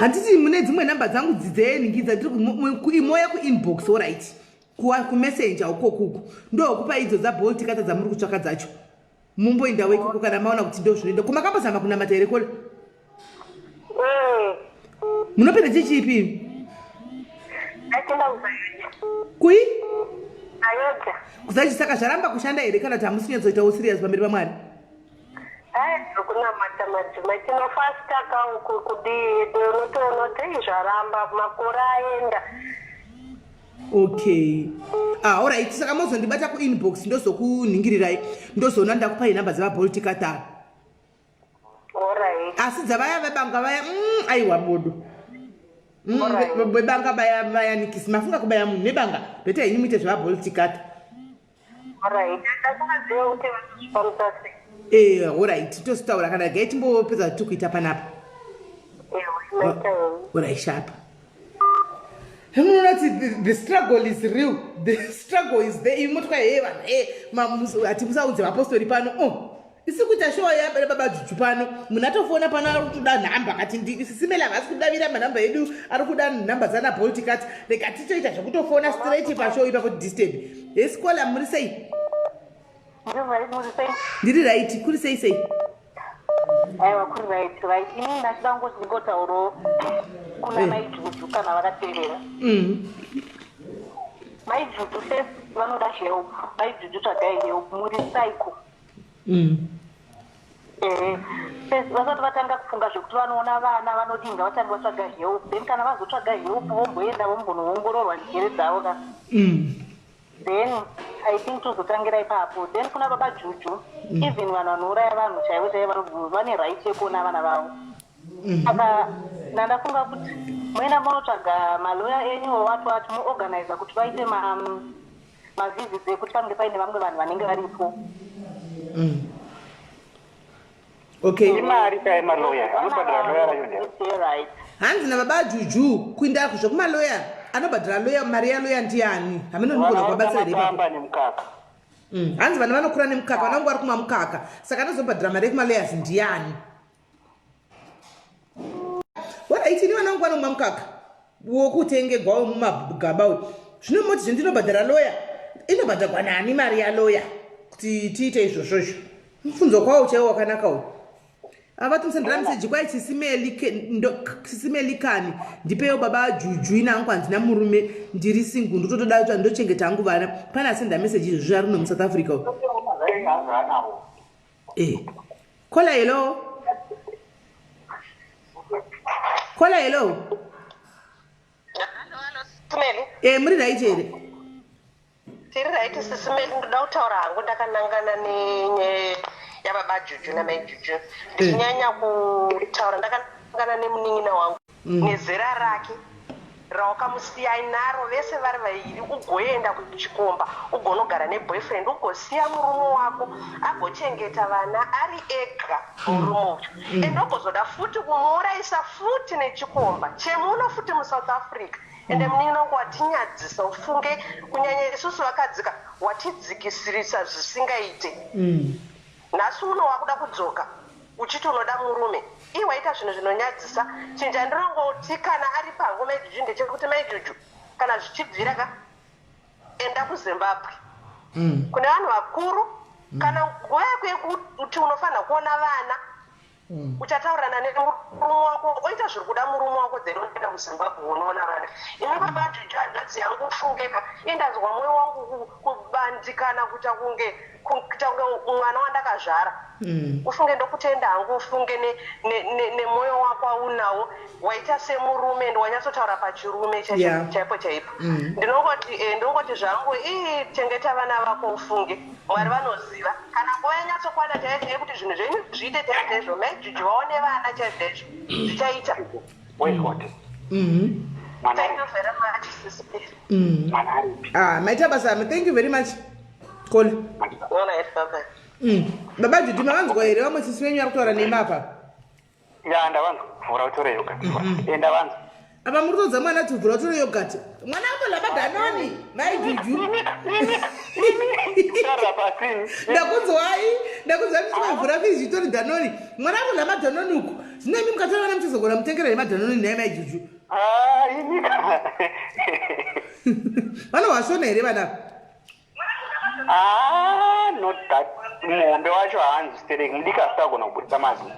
handiti mune dzimwe nhamba dzangu dzidzeningidza ndiri imoya kuinbox, alright, kumessenger ukokuku ndokupa idzo dzabolt kata dzamuri kutsvaka dzacho. Mumboendawo ikoko kana maona kuti ndo zvinoenda. Kumakambozama kunamata here, caller? Eh. Munopinda chechipi? Ndachienda kuZAOGA. Kui? ZAOGA. KuZAOGA. Saka zvaramba kushanda here, kana kuti hamusi kunyatsoitawo serious pamberi pamwari? Ai, tiri kunamata madzimai, tinofasta kauku kudii, unotoona kuti ei zvaramba, makore aenda. Okay, ah, alright, saka mozondibata kuinbox, ndozokunhingirirai, ndozoona ndakupai nhamba dzavabolt katara. Alright. Asi dzavaya vebanga vaya, aiwa bodo. Alright. Vebanga vaya vayanikisi mafunga kubaya munhu nebanga, better henyu muite zvavabolt kata. Alright, ndasingaziva kuti vanozvifambisa sei. Alright, tozotaura kana gai timbopedza tiri kuita panapa. Ewe, maita henyu. Alright, sharp. Munoona kuti the struggle is real, the struggle is there. Imi motwa he vanhu e hati musaudze vapostori pano. Oh, isi kuita show yababa Juju pano, munhu atofona pano ari kutoda nhamba, kati sisimela havasi kudavira manhamba edu, ari kuda nhamba dzana Bolt kati rega titoita zvekutofona straight pashow ipapo disturb. Yes, caller, muri sei? Ndiri right, kuri sei sei? Aiwa, kuri right. Inini ndachida kungoti ndingotaurawo kuna mai Juju kana vakateerera. Mai Juju first vanoda help. Mai Juju tsvagai help muri psycho. Ehe. First vasati vatanga kufunga zvekuti vanoona vana vanodii ngavatange vatsvaga help. Then kana vazotsvaga help vomboenda vombonoongororwa njere dzavo ka. Then I think tozotangira ipapo. Then kuna baba Juju even vanhu vanouraya vanhu chaivo chaivo vane right yekuona vana vavo. Saka ndandafunga kuti moenda monotsvaga maloya enyu or what what moorganiza kuti vaite mavisits ekuti pange paine vamwe vanhu vanenge varipo. Okay. Imari kai maloya anobhadhara loya racho ndiye. Right. Hanzi nababa Juju kuinda zvekumaloya anobhadhara loya mari yaloya ndiani? Hameno ndikona kuvabatsira here ipapo. Nemukaka. Hanzi vana vanokura nemukaka, vana vangu vari kumwa mukaka. Saka anozobhadhara mari yekumalawyers ndiani? Alright, ini vana vangu vanomwa mukaka wokutengegwa wemumagaba uyu. Zvino moti zvendinobhadhara loya, inobhadharwa nani mari yaloya kuti tiite izvozvozvo? Mubvunzo kwawo chaiwo wakanaka uyu. Ava timusendera meseji kwai Sisi Meli kani ndipewo baba Juju ina hangu handina murume ndiri single ndototoda kuti ndochengeta hangu vana. Pane asenda meseji izvozvo ari muno muSouth Africa uyu. Caller, hello. Caller, hello. Simeli. Muri right here? Tiri right, Sisi Meli. Ndoda kutaura hangu ndakanangana nenyaya yababa Juju namai Juju. Ndichinyanya kutaura ndakanangana nemunin'ina wangu nezera rake rawakamusiyai naro vese vari vairi, ugoenda kuchikomba, ugonogara neboyfriend, ugosiya murume wako agochengeta vana ari ega murume uyu, ende ugozoda futi kumuurayisa futi nechikomba chemuno futi muSouth Africa. Ende munin'ina wangu, watinyadzisa ufunge, kunyanya isusu vakadzika, watidzikisirisa zvisingaite. Nhasi uno wakuda kudzoka uchiti unoda murume, iye waita zvinhu zvinonyadzisa. Chinhu chandinongoti kana ari pangu Mai Juju ndechekuti, Mai Juju, kana zvichibvira ka, enda kuZimbabwe kune vanhu vakuru. Kana nguva yako yekuti unofanira kuona vana, uchataurirana nemurume wako, oita zviri kuda murume wako, then unoenda kuZimbabwe unoona vana. Imi baba Juju, hanzvadzi yangu, ufungeka indanzwa mwoyo wangu kubandikana kuita kunge mwana wandakazvara. Ufunge, ndokutenda hangu, ufunge nemwoyo wako aunawo, waita semurume ende wanyatsotaura pachirume chaipo chaipo. Ndinongoti zvangu ii, chengeta vana vako ufunge. Mwari vanoziva kana nguva yanyatsokwana chaiyo chaiyo kuti zvinhu zvenyu zviite chaizvo chaizvo, Mai Juju vaone vana chaizvo chaizvo, zvichaita. Thank you very much, Sisi. Ah, maita basa. Thank you very much, caller. Alright, bye bye. Baba Juju, mavanzwa here vamwe sisi venyu vari kutaura nemi apa? Ya, ndavanzwa. Vhura utore yogurt. Ndavanzwa. Apa muri kutodza mwana kuti vhura utore yogurt. Mwana akola maDanone, Mai Juju. Taura pasini. Ndakunzwai, ndakunzwai muchimavhura fizhi itori Danone. Mwana akola maDanone uku. Zvino imi mukatora vana muchizogona mutengera nemaDanone naye, Mai Juju? Ah, inika. Vanohwashona here vana ava? Ah, not that muhombe wacho haanzi stereki, mudiki asitagona kubudisa mazwi.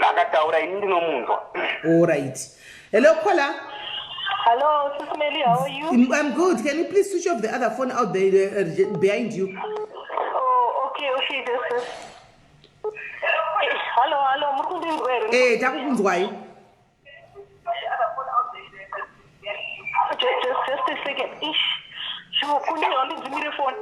Akataura ini ndinomunzwa. Alright, hello caller. Hello, Sis Melly, how are you? I'm good. Can you please switch off the other phone out there behind you? Oh, okay, this is. Hello, hello, muri kundinzwa here? Eh, takukunzwai. Just a second. Ish. Sure, kune wandidzimire phone.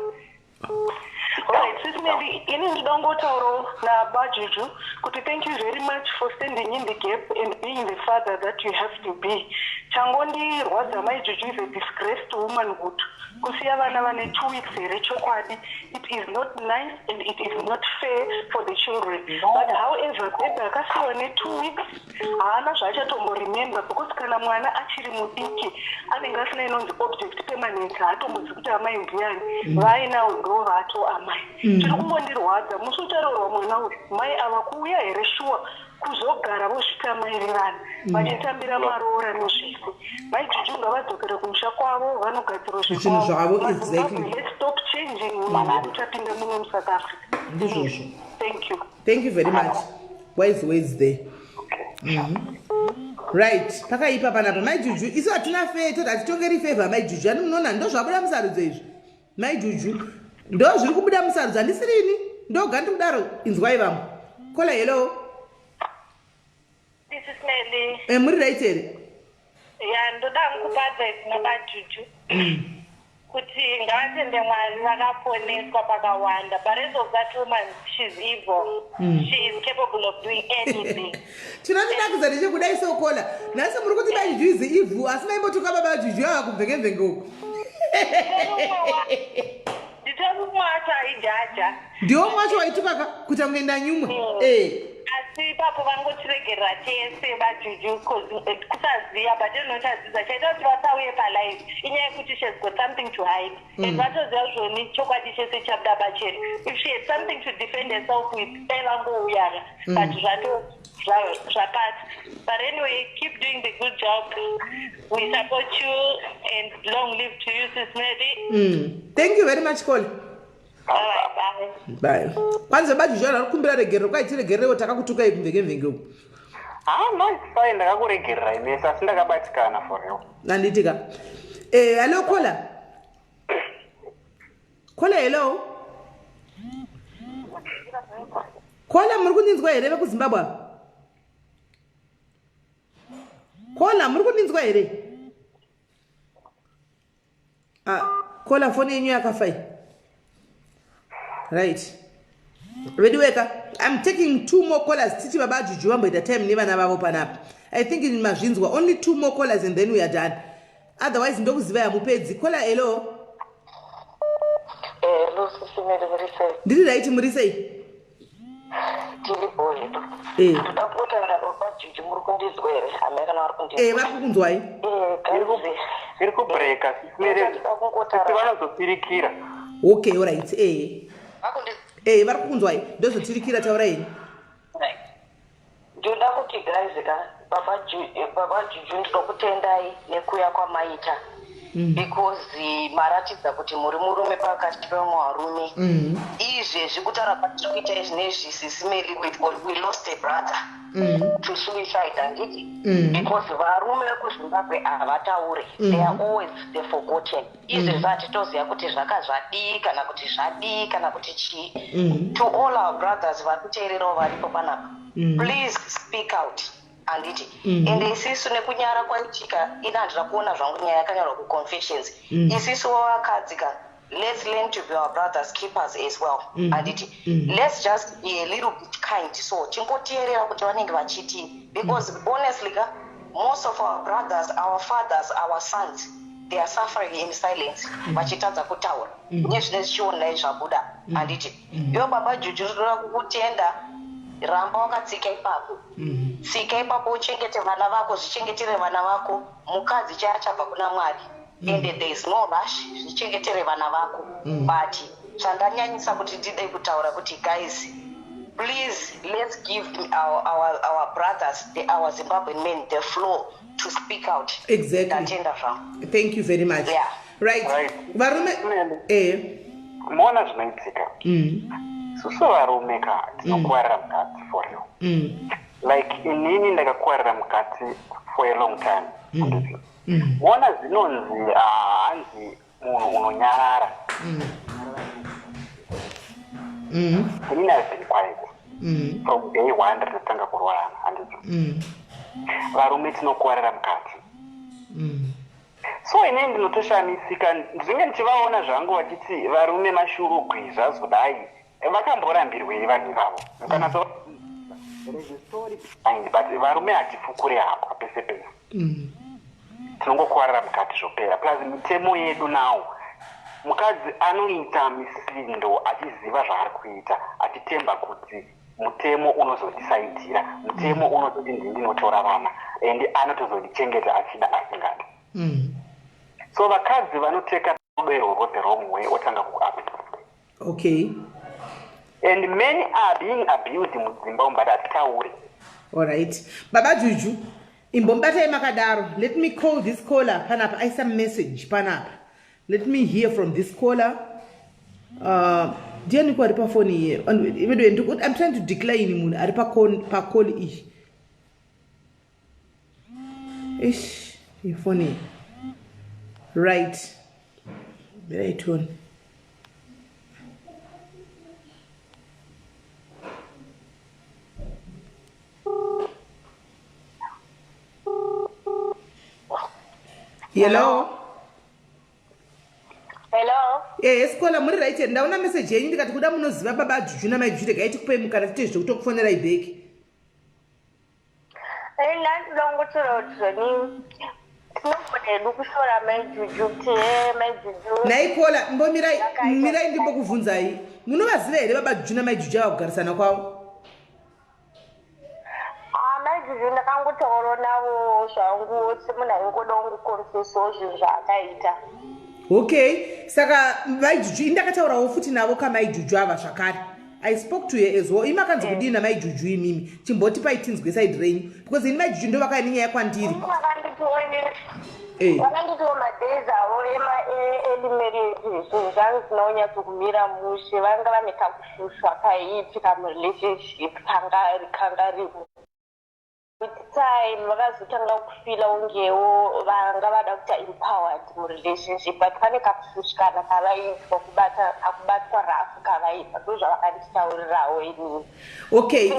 Alright, Sis Melly, ini ndinoda kungotaurawo nabaJuju kuti thank you very much for standing in the gap and being the father that you have to be. Changondirwadza, Mai Juju, is a disgrace to womanhood. Kusiya vana vane 2 weeks here chokwadi? It is not nice and it is not fair for the children. But however, baby akasiyiwa ne2 weeks haana zvaachatomboremember, because kana mwana achiri mudiki anenge asina inonzi object permanence, haatombodzi kuti amai ndiani. Vainawo ndo vato amai. Chiri kungondirwadza, musi ucharoorwa mwana uyu, mai ava kuuya here shuwa kuzogara vozvita mai vevana vachitambira maroora nezvese? Mai Juju ngavadzokere kumusha kwavo vanogadzirwa. Zvinhu zvavo, exactly. Let's stop changing munhu uchapinda muno muSouth Africa. Ndizvozvo. Thank you. Thank you very much. Wise words there. Right, pakaipa panapa, Mai Juju. Isu hatina fe, toti hatitongeri favor, Mai Juju. Ani munoona ndo zvabuda musarudzo izvi, Mai Juju, ndo zviri kubuda musarudzo. Handisirini ndoga ndiri kudaro. Inzwai vamwe. Caller, hello. This is Nelly. Muri right here? Ya, ndoda kupa advice nabaJuju kuti ngavatende Mwari vakaponeswa pakawanda, but as of that woman, she's evil. She is capable of doing anything. Chinondinakidza ndechekudai so, caller, nhasi muri kuti baJuju is evil, asi maimbotuka baba Juju ava kumvenge-mvenge uku. Nditori mumwe wacho aijaja. Ndiwo mumwe wacho waitukaka kuita kunge ndanyumwa. Asi ipapo vangotiregerera tese, baJuju, kusaziva, but enochadzidza. Chaita kuti vasauye palive inyaya yekuti she has got something to hide and vatoziva zvoni chokwadi chese chabuda pachena. If she had something to defend herself with, dai vangouyaka, but zvato zvapata. But anyway, keep doing the good job. We support you and long live to you, Sis Mary. Thank you very much, caller. All right, bye. Bye. Kwanza baJuju ari kukumbira regerero. Kwaitiregererewo, takakutukai kumvenge-mvenge uku. Ha, no, it's fine. Ndakakuregererai mese, asi ndakabatikana for real. Nanditika. Hello caller. Caller, hello. Caller, muri kundinzwa here vekuZimbabwe apa? Caller, muri kundinzwa here? Ah, caller, foni yenyu yakafa iyi. Right, ready weka. I'm taking two more callers, titi baba Juju vamboita time nevana vavo panapa. I think mazvinzwa. Only two more callers and then we are done, otherwise ndokuziva yamupedzi. Caller, hello. Hello, Sisi Mary, muri sei? Ndiri right, muri sei? Tiripo hedu. Ndoda kutaura baba Juju. Muri kundizwa here? Amai, kana vari kundizwa. Vari kukunzwai. Guys, Iri kubreka, Sisi. Ndoda kungotaura. Vanozotirikira. Okay, alright. Vari kukunzwai, ndozotirikira. Taura henyu. Ndoda kuti guys ka, baba Juju, ndinokutendai nekuuya kwamaita because maratidza kuti muri murume pakati pevamwe varume. Izvezvi kutaura kwatiri kuita izvinezvi, Sisi Mary, we lost a brother to suicide, handiti? Because varume vekuZimbabwe havataure. They are always the forgotten. Izvezvi hatitoziva kuti zvaka zvadii kana kuti zvadii kana kuti chii. To all our brothers vari kuteererawo varipo panapa, please speak out, handiti? Ende isisu nekunyara kwaitika, ina handina kuona zvangu nyaya yakanyorwa kuconfessions. Isisu vakadzi ka, let's learn to be our brothers' keepers as well, handiti? Let's just be a little bit kind, so tingoteerera kuti vanenge vachiti, because honestly ka, most of our brothers, our fathers, our sons, they are suffering in silence, vachitadza kutaura nezvine zvichionai zvabuda, handiti? Iwe baba Juju, tinoda kukutenda. Ramba wakatsika ipapo, tsika ipapo, uchengete vana vako, zvichengetere vana vako. Mukadzi chaachabva kuna Mwari and there is no rush. Zvichengetere vana vako. But zvandanyanyisa kuti ndide kutaura kuti guys, please, let's give our brothers, our Zimbabwean men, the floor to speak out. Ndatenda zvangu. Thank you very much. Right. Right. Varume. Muona zvinoitika, susu varume ka, tinokuwarira mukadzi for real. Like inini ndakakuwarira mukati for a long time. Muona zvinonzi, ah, hanzi munhu unonyarara. Inini have been quiet from day one ndinotanga kurwarana, handiti? Varume tinokuwarira mukati. So inini ndinotoshamisika, ndinenge ndichivaona zvangu vachiti varume mashurugwi, zvazodai. Vakamborambirwei vanhu ivavo? Kana so there is a story behind, but varume hatifukuri hapwa pese pese. Tinongokuwarira mukati, zvopera. Plus mitemo yedu nawo, mukadzi anoita misindo achiziva zvaari kuita, achitemba kuti mutemo unozodisaidhira, mutemo unozoti ndini ndinotora vana and anotozondichengeta achida asingadi. So vakadzi vanoteka rudo irworwo the wrong way, otanga kuabuse. And many are being abused mudzimba umu, but hatitauri. Alright, baba Juju, imbomubatai makadaro. Let me call this caller panapa, aisa message panapa. Let me hear from this caller. Ndianiko ari pafoni iye? I'm trying to decline munhu ari pacall iyi. Ish, ifoni. Right. Mirai tione. Hello. Hello. Yes, kola muri right here. Ndaona message yenyu ndikati kuda munoziva baba Juju namai Juju regai tikupei mukana tiite zvekutokufonerai back. Ndandinoda kungotaura kuti zvoni tinogona hedu kushora mai Juju kuti he mai Juju. Nhai kola mbomirai mirai ndimbokubvunzai. Munovaziva here baba Juju namai Juju ava kugarisana kwavo? Ah, mai Juju ndakangotaurawo navo zvangu semunhu aingoda kungokonfesawo zvinhu zvaakaita. Okay, saka mai Juju ini ndakataurawo futi navo kamai Juju ava zvakare. I spoke to her as well. Imi makanzi kudii namai Juju imimi? Chimbotipai tinzwe side renyu because ini mai Juju ndo vakauya nenyaya kwandiri. Vakanditiwo madays avo ema-early marriage zvinhu zvanga zvisina kunyatsokumira mushe vanga vane kakushushwa kaiitika murelationship kanga rimo. With time vakazotanga kufila ungewo vanga vada kuita empowered murelationship but pane kakushushikana kavaiitwa kubata kakubatwa rafu kavaiitwa ndozvavakanditaurirawo inini. Okay,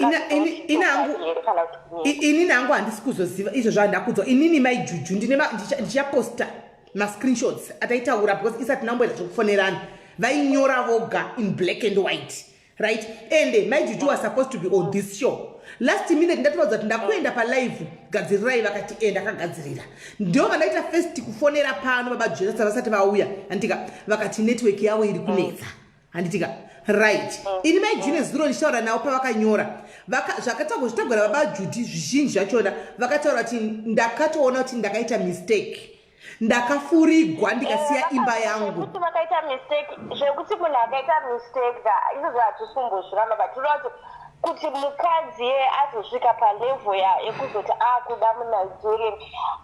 ini nangu handisi kuzoziva izvo zvandakudzwa inini mai Juju ndine ndichaposta mascreenshots ataitaura because isati ndamboita zvekufonerana vainyora voga in black and white right and mai Juju was supposed to be on this show last minute ndatovaudza kuti ndakuenda palive gadzirirai vakati e ndakagadzirira ndo vandaita first kufonera pano baba Juju vasati vauya handitika vakati network yavo iri kunetsa handitika right ini mai June zuro ndichitaura navo pavakanyora zvakataurwa zvitagwara baba Judy zvizhinji zvachona vakataura kuti ndakatoona kuti ndakaita mistake ndakafurigwa ndikasiya imba yangu. Zvekuti vakaita mistake, zvekuti munhu akaita mistake ka izvozvo hatisimbozviramba but toda kuti kuti mukadzi iye azosvika palevel ya yekuzoti akuda muNigerian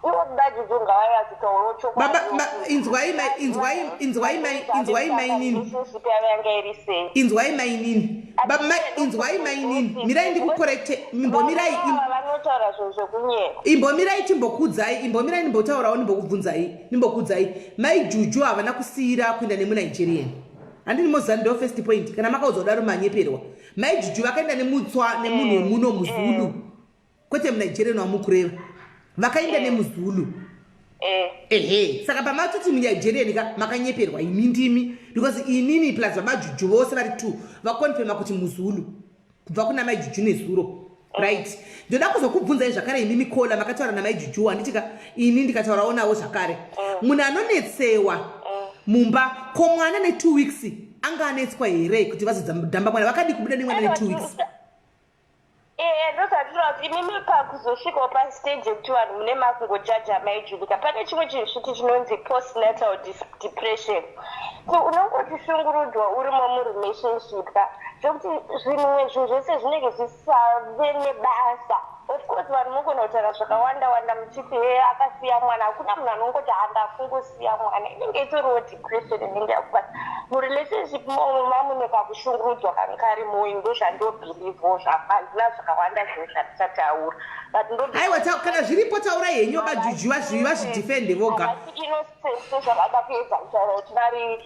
ivo baba Juju ngavanyatsotaurawo chokwadi Baba, inzwai mai, inzwai, inzwai mai, inzwai mainini. Relationship yavo yanga iri sei. Inzwai mainini. Baba mai, inzwai mainini. Mirai ndikukorekte, imbomirai. Ava vanotaura zvinhu zvekunyepa. Imbomirai timbokudzai, imbomirai ndimbotaurawo ndimbokubvunzai, ndimbokudzai. Mai Juju havana kusiyira kuenda nemuNigerian. Handini moziva ndo first point. Kana makaudzwa kudaro manyeperwa. Mai Juju vakaenda nemutswa nemunhu wemuno muZulu. Kwete muNigerian wamukureva. Vakaenda nemuZulu. Ehe, saka pamatoti muNigerian ka makanyeperwa imi ndimi because inini plus baba Juju vose vari two vakonfirma kuti muZulu kubva kuna mai Juju nezuro. Right. Ndoda kuzokubvunzai zvakare imi Mikola makataura namai Juju handiti ka ini ndikataurawo navo zvakare. Munhu anonetsewa mumba ko mwana ne 2 weeks anga anetswa here kuti vazodhamba mwana vakadii kubuda nemwana ne 2 weeks? Ehe ndozvatinoda kuti imimi pakuzosvikawo pastage yekuti vanhu mune makungojaja mai Julika pane chimwe chinhu chiti chinonzi postnatal depression so unongotishungurudzwa urimo murelationship ka zvekuti zvimwe zvinhu zvese zvinenge zvisave nebasa of course vanhu mogona kutaura zvakawanda wanda muchiti he akasiya mwana hakuna munhu anongoti handakungosiya mwana inenge itoriwo depression inenge yakubata murelationship momo mamune kakushungurudzwa kanga karimo ndozvandobhilivho zvafa handina zvakawanda zvinhu zvandichataura but ndo Aiwa, kana zviripo taurai henyu vajuju vazvidefende voga. Havasi innocent sezvavada kuedza kutaura kuti vari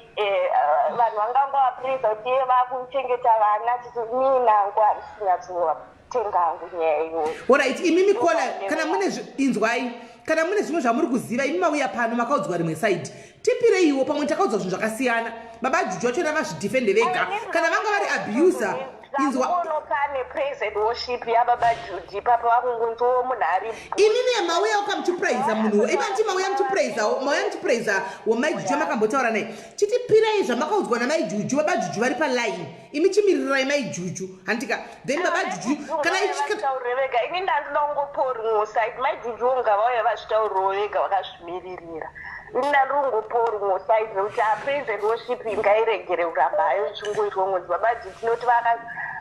vanhu vangangovapreza kuti iye vakuchengeta vana titi minangu handisi kunyatsotenga hangu nyaya iyoyo. Alright, imi Mikola, kana mune inzwai, kana mune zvimwe zvamuri kuziva, imi mauya pano makaudzwa rimwe side, tipireiwo pamwe takaudzwa zvinhu zvakasiyana. Baba Juju vachona vazvidefende vega, kana vanga vari abuser, inzwa. Zvamuno pane praise and worship yababa Judy papa vakungunziwo munhu ari Imimi mauya ukamuchipraiza munhu, imi anti mauya muchipraiza, mauya muchipraiza wamai Juju makambotaura naye. Chitipirai zvamakaudzwa namai Juju, baba Juju vari paline. Imi chimirirai mai Juju, handika. Then baba Juju kana ichi vazvitaurire vega, ini ndandinoda kungoporinwo side mai Juju ngavauye vazvitaurirewo vega vakazvimiririra. Ini ndandiri kungoporinwo side nekuti praise and worship ngairegere kuramba hayo ichingoitwa ngonzi baba Juju tinoti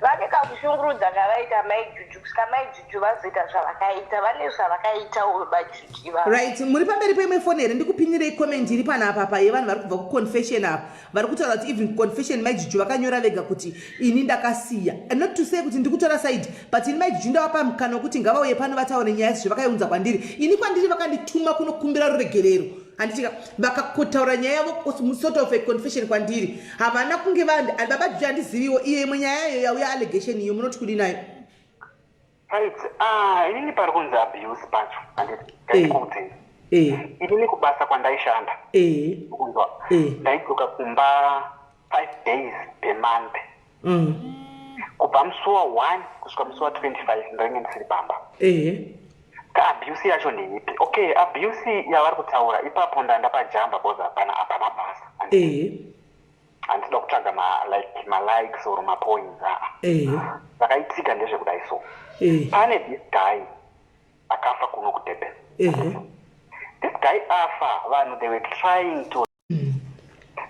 Vane kakushungurudza kavaita Mai Juju kusvika Mai Juju vazoita zvavakaita. Vane zvavakaitawo baJuju ivavo. Right, muri pamberi peimwe foni here? Ndikupinirei comment iri panapa apa yevanhu vari kubva kuconfession apa. Vari kutaura kuti even confession Mai Juju vakanyora vega kuti ini ndakasiya. And not to say kuti ndiri kutora side, but ini Mai Juju ndavapa mukana wekuti ngavauye pano vataure nyaya sezvo vakaiunza kwandiri. Ini kwandiri vakandituma kunokumbira ruregerero. Handitika vakakotaura nyaya yavo sort of a confession kwandiri. Havana kunge vandi baba Juju handiziviwo iyo imwe nyaya iyo yauya allegation iyo munoti kudii nayo? Right, ah, inini pari kunzi abuse pacho handiti ndaikuudzei inini kubasa kwandaishanda kunzwa ndaidzoka kumba 5 days per month kubva musi wa 1 kusvika musi wa 25 ndainge ndisiri pamba. Ka abuse yacho ndeipi? Okay, abuse yavari kutaura ipapo ndanda pajamba because hapana hapana basa. Handida kutsvaga ma like ma likes or ma points aa. Zvakaitika ndezvekudai so. Pane this guy akafa kuno kuDurban. This guy afa vanhu they were trying to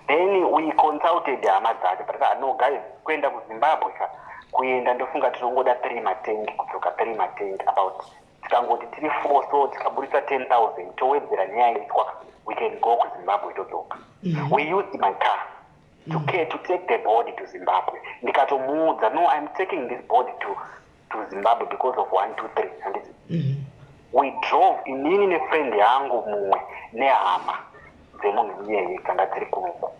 then we consulted hama dzake but ah, no guys kuenda kuZimbabwe ka kuenda ndofunga tinongoda 3 matengi kudzoka 3 matengi about tikangoti tiri 4 so tikaburitsa 10,000 towedzera neyaitwa we can go kuZimbabwe todzoka. We used my car to take the body to Zimbabwe. Ndikatomuudza no I'm taking this body to Zimbabwe because of 1 2 3 handiti. We drove inini nefriend yangu mumwe nehama dzemunhu iyeye dzanga dziri kunoko.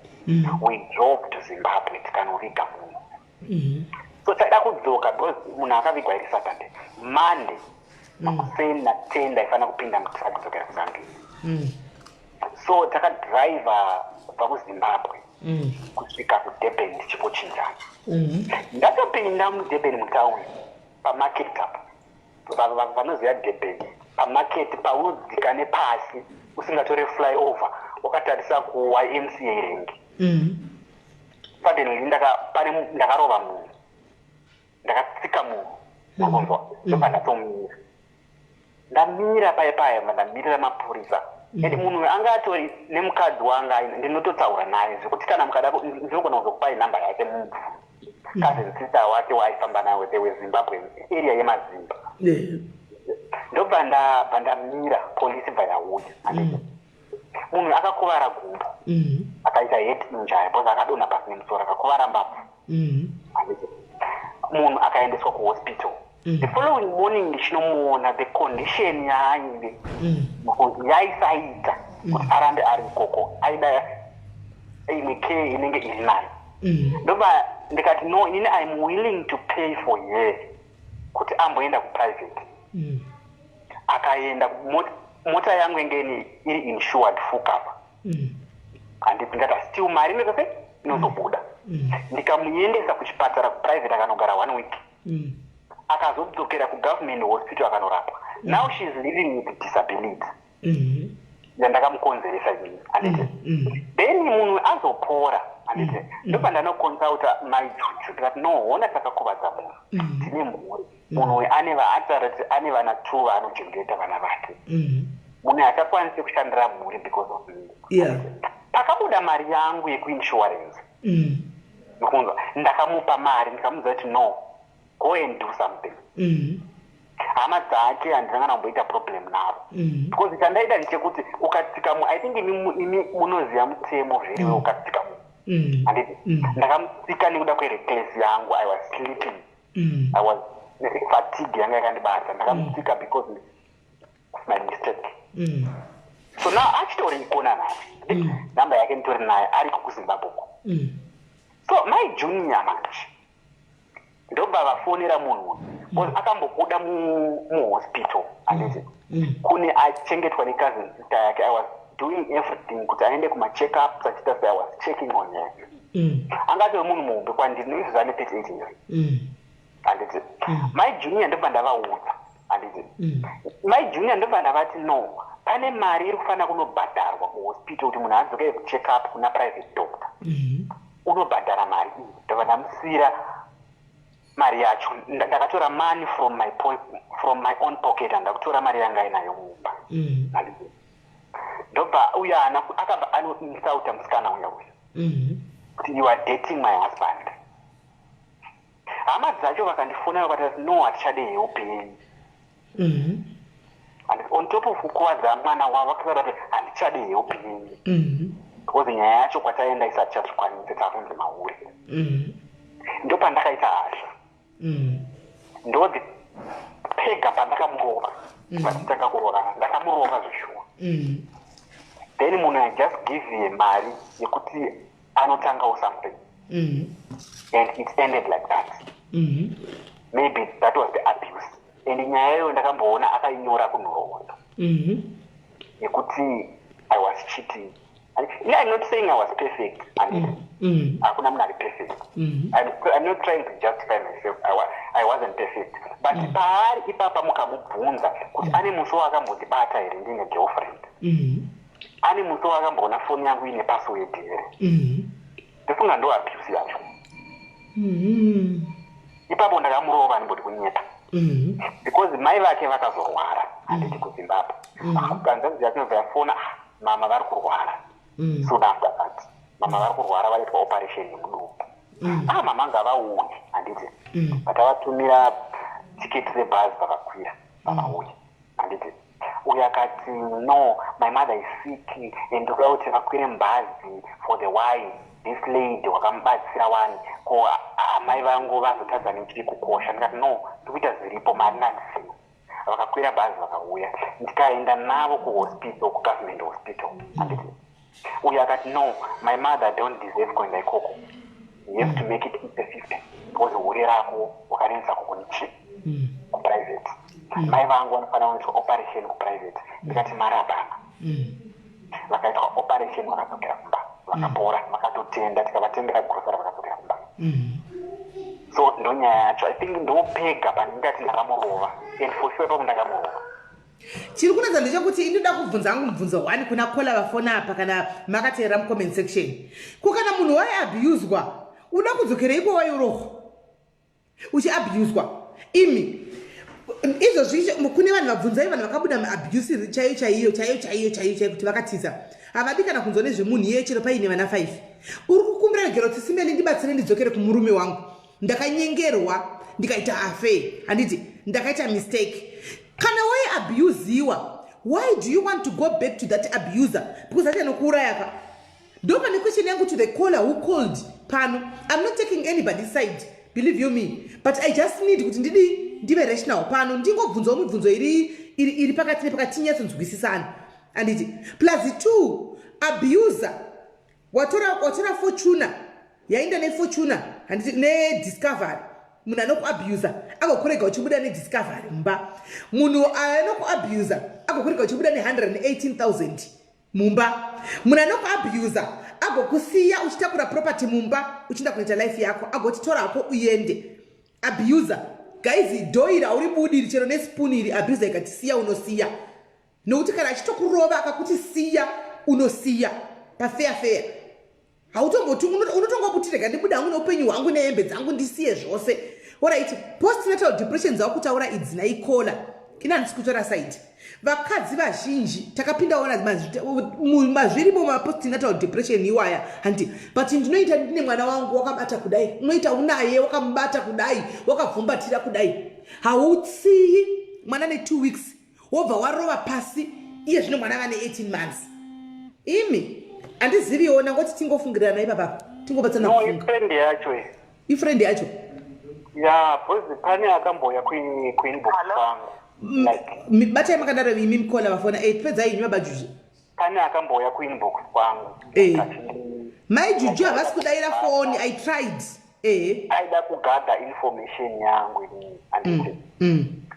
We drove to Zimbabwe tikanoviga munhu. So taida kudzoka because munhu akavigwa iri Saturday. Monday makuseni na10 ndaifanira kupinda mutruck kudzokera kuZambia. So takadhiraivha kubva kuZimbabwe kusvika kuDurban tichingochinjana. Ndatopinda muDurban mutauni pamarket apa. Vanoziva Durban pamarket paunodzika nepasi usingatore flyover wakatarisa kuYMCA rank. Suddenly pane ndakarova munhu. Ndakatsika munhu. Makunzwa ndobva ndatomira. Ndamira paya paya ndamirira mapurisa. And munhu uyu anga atori nemukadzi wanga aina ndinototaura naye zvekuti kana mukada ndinogona kuzokupai namba yake mubvu. Cousin sister wake waaifamba naye they were Zimbabwe area yemaZimba. Ndobva ndabva ndamira polisi bva yauya. Handiti. Munhu akakuvara gumbo. Akaita head injury because akadonha pasi nemusoro akakuvara mbabvu. Handiti. Munhu akaendeswa kuhospital. The following morning ndichinomuona the condition yaaive yaisaita kuti arambe ari ikoko aida imwe care inenge iri nayo. Ndobva ndikati no inini I'm willing to pay for her kuti amboenda kuprivate. Akaenda mota yangu inge iri insured full cover. Handiti ndikati still mari inoita sei inozobuda. Ndikamuendesa kuchipatara kuprivate akanogara 1 week. Akazodzokera kugovernment hospital akanorapwa. Now she is living with disability. Yandakamukonzeresa inini handiti. Then munhu azopora handiti ndobva ndanoconsulta Mai Juju ndikati no hona takakuvadza munhu tine mhuri munhu uyu ane vaataura kuti ane vana 2 vaanochengeta vana vake. Munhu haachakwanisi kushandira mhuri because of me. Pakabuda mari yangu yekuinsurance ndikunzwa ndakamupa mari ndikamuudza kuti no go and do something. Hama dzake handina kana kumboita problem navo because chandaida ndechekuti ukatsika I think imi munoziva mutemo very well ukatsika munhu handiti ndakamutsika nekuda kwereckless yangu. I was sleeping. I was fatigue yanga yakandibata ndakamutsika because of my mistake. So now achitori ikona nhasi namba yake nditori naye ariko kuZimbabwe uko. So my junior manje ndobva vafonera munhu uyu because akambobuda muhospital handiti kune achengetwa necousin sister yake. I was doing everything kuti aende kumacheck ups achiita se I was checking on her. Angatove munhu muhombe kwandiri noizvozvo ane 38 years handiti. My junior ndobva ndavaudza handiti. My junior ndobva ndavati no pane mari iri kufanira kunobhadharwa kuhospital kuti munhu adzokere kucheck up kuna private doctor. Unobhadhara mari iyi ndobva ndamusiyira mari yacho. Ndakatora money from my own pocket handakutora mari yanga inayo mumba. Handiti. Ndobva uyo haana akabva anoinsulta musikana uya uyu kuti you are dating my husband. Hama dzacho vakandifonera vakati, "No, hatichade help yenyu." And on top of kukuvadza mwana wavo, vakataura kuti, "Handichade help yenyu," because nyaya yacho kwataenda isati chazvikwanise, takunzi mahure. Ndo pandakaita hasha. Ndo pega pandakamurova. Patitanga kurovana, ndakamurova zveshuwa. Then munhu, I just give him mari yekuti anotangawo something, and it ended like that. Maybe that was the abuse, and nyaya iyoyo ndakamboona akainyora kunhoroondo yekuti I was cheating. Yeah, I'm not saying I was perfect, and hakuna munhu ari perfect. I'm not trying to justify myself. I wasn't perfect, but paari ipapa mukamubvunza kuti ane musi waakambondibata here ndine girlfriend, ane musi waakamboona foni yangu ine password here, ndofunga ndo abuse yacho. Ipapo ndakamurova, ndimboti kunyepa, because mai vake vakazorwara, handiti, kuZimbabwe. Hanzvadzi yake inobva yafona, "Ah, mama vari kurwara." Soon after that, mama vari kurwara, vaitwa operation yemudumbu. Ah, mama ngavauye, handiti? Vakavatumira tiketi rebhazi, vakakwira, vakauya, handiti? Uyo akati, "No, my mother is sick and ndokuda kuti vakwire mubhazi for the why this lady wakamubatsira wani, ko amai vangu vazotadza nechiri kukosha?" Ndikati, "No, ndikuita zviripo, mari nandisina." Vakakwira bhazi, vakauya, ndikaenda navo kuhospital, kugovernment hospital, handiti? Uyo akati, "No, my mother don't deserve kuenda ikoko. You have to make it 50-50 because hure rako wakaendesa kukunichi kuprivate. Mai vangu vanofanira kuitwa operation kuprivate." Ndikati, "Mari hapana." Vakaitwa operation, vakadzokera kumba, vakapora, vakatotenda, tikavatendera grocery, vakadzokera kumba. So ndonyaya yacho. I think ndopega pandingati ndakamurova, and for sure ipapo ndakamurova. Chiri kunetsa ndechekuti inoda kubvunza hangu mubvunzo one kuna caller vafona apa. Kana makateerera mucomment section, ko kana munhu waiabhuswa, uda kudzokereiko wairohwa uchiabhuswa imi? Izvozvi kune vanhu vabvunzai, vanhu vakabuda muabuse chaiyo chaiyo chaiyo chaiyo chaiyo chaiyo, kuti vakatiza, havadi kana kunzwa nezvemunhu iye, chero paine vana 5. Uri kukumbira regero, "Tsisimeli, ndibatsire ndidzokere kumurume wangu, ndakanyengerwa, ndikaita affair, handiti? Ndakaita mistake." Kana waiabusiwa, why do you want to go back to that abuser? Because achanokuuraya ka. Ndo pane question yangu to the caller who called pano. I'm not taking anybody's side, believe you me, but I just need kuti ndidi ndive rational pano, ndingobvunzawo mibvunzo iri pakati nepakati, tinyatsonzwisisana, handiti? Plus two, abuser watora Fortuner, yaenda neFortuner, handiti, neDiscovery. Munhu anokuabusa agokurega uchibuda neDiscovery mumba. Munhu anokuabusa agokurega uchibuda ne118 000 mumba. Munhu anokuabusa agokusiya uchitakura property mumba, uchienda kunoita life yako, agoti, "Torako uende." Abuser, guys, dhoiri hauribudiri chero nesipuni iri. Abuser ikati siya, unosiya, nokuti kana achitokurova akakuti siya, unosiya pafeya feya. Hautomboti unotongobuti, "Rega ndibuda hangu neupenyu hwangu nehembe dzangu, ndisiye zvose." Alright, postnatal depression dzava kutaura idzi naikola ina, handisi kutora side. Vakadzi vazhinji takapindawo mazvirimo mapostnatal depression iwaya, handi? But ndinoita ndine mwana wangu wakabata kudai, unoita unaye wakamubata kudai, wakabvumbatira kudai, hautsiyi mwana ne2 weeks, wobva warova pasi. Iye zvino mwana vane 18 months. Imi handiziviwo, nangoti tingofungirirana ipapapa, tingobatsana No. kufunga. Ifriend yacho iyi. Ifriend yacho. Ya, because pane akambouya kuinbox kwangu, like Batai makadaro imi mucaller vafona. Pedzai inyu, vabajuju. Pane akambouya kuinbox kwangu. Mai Juju havasi kudayira foni, I tried. Aida kugather information yangu inini, handiti?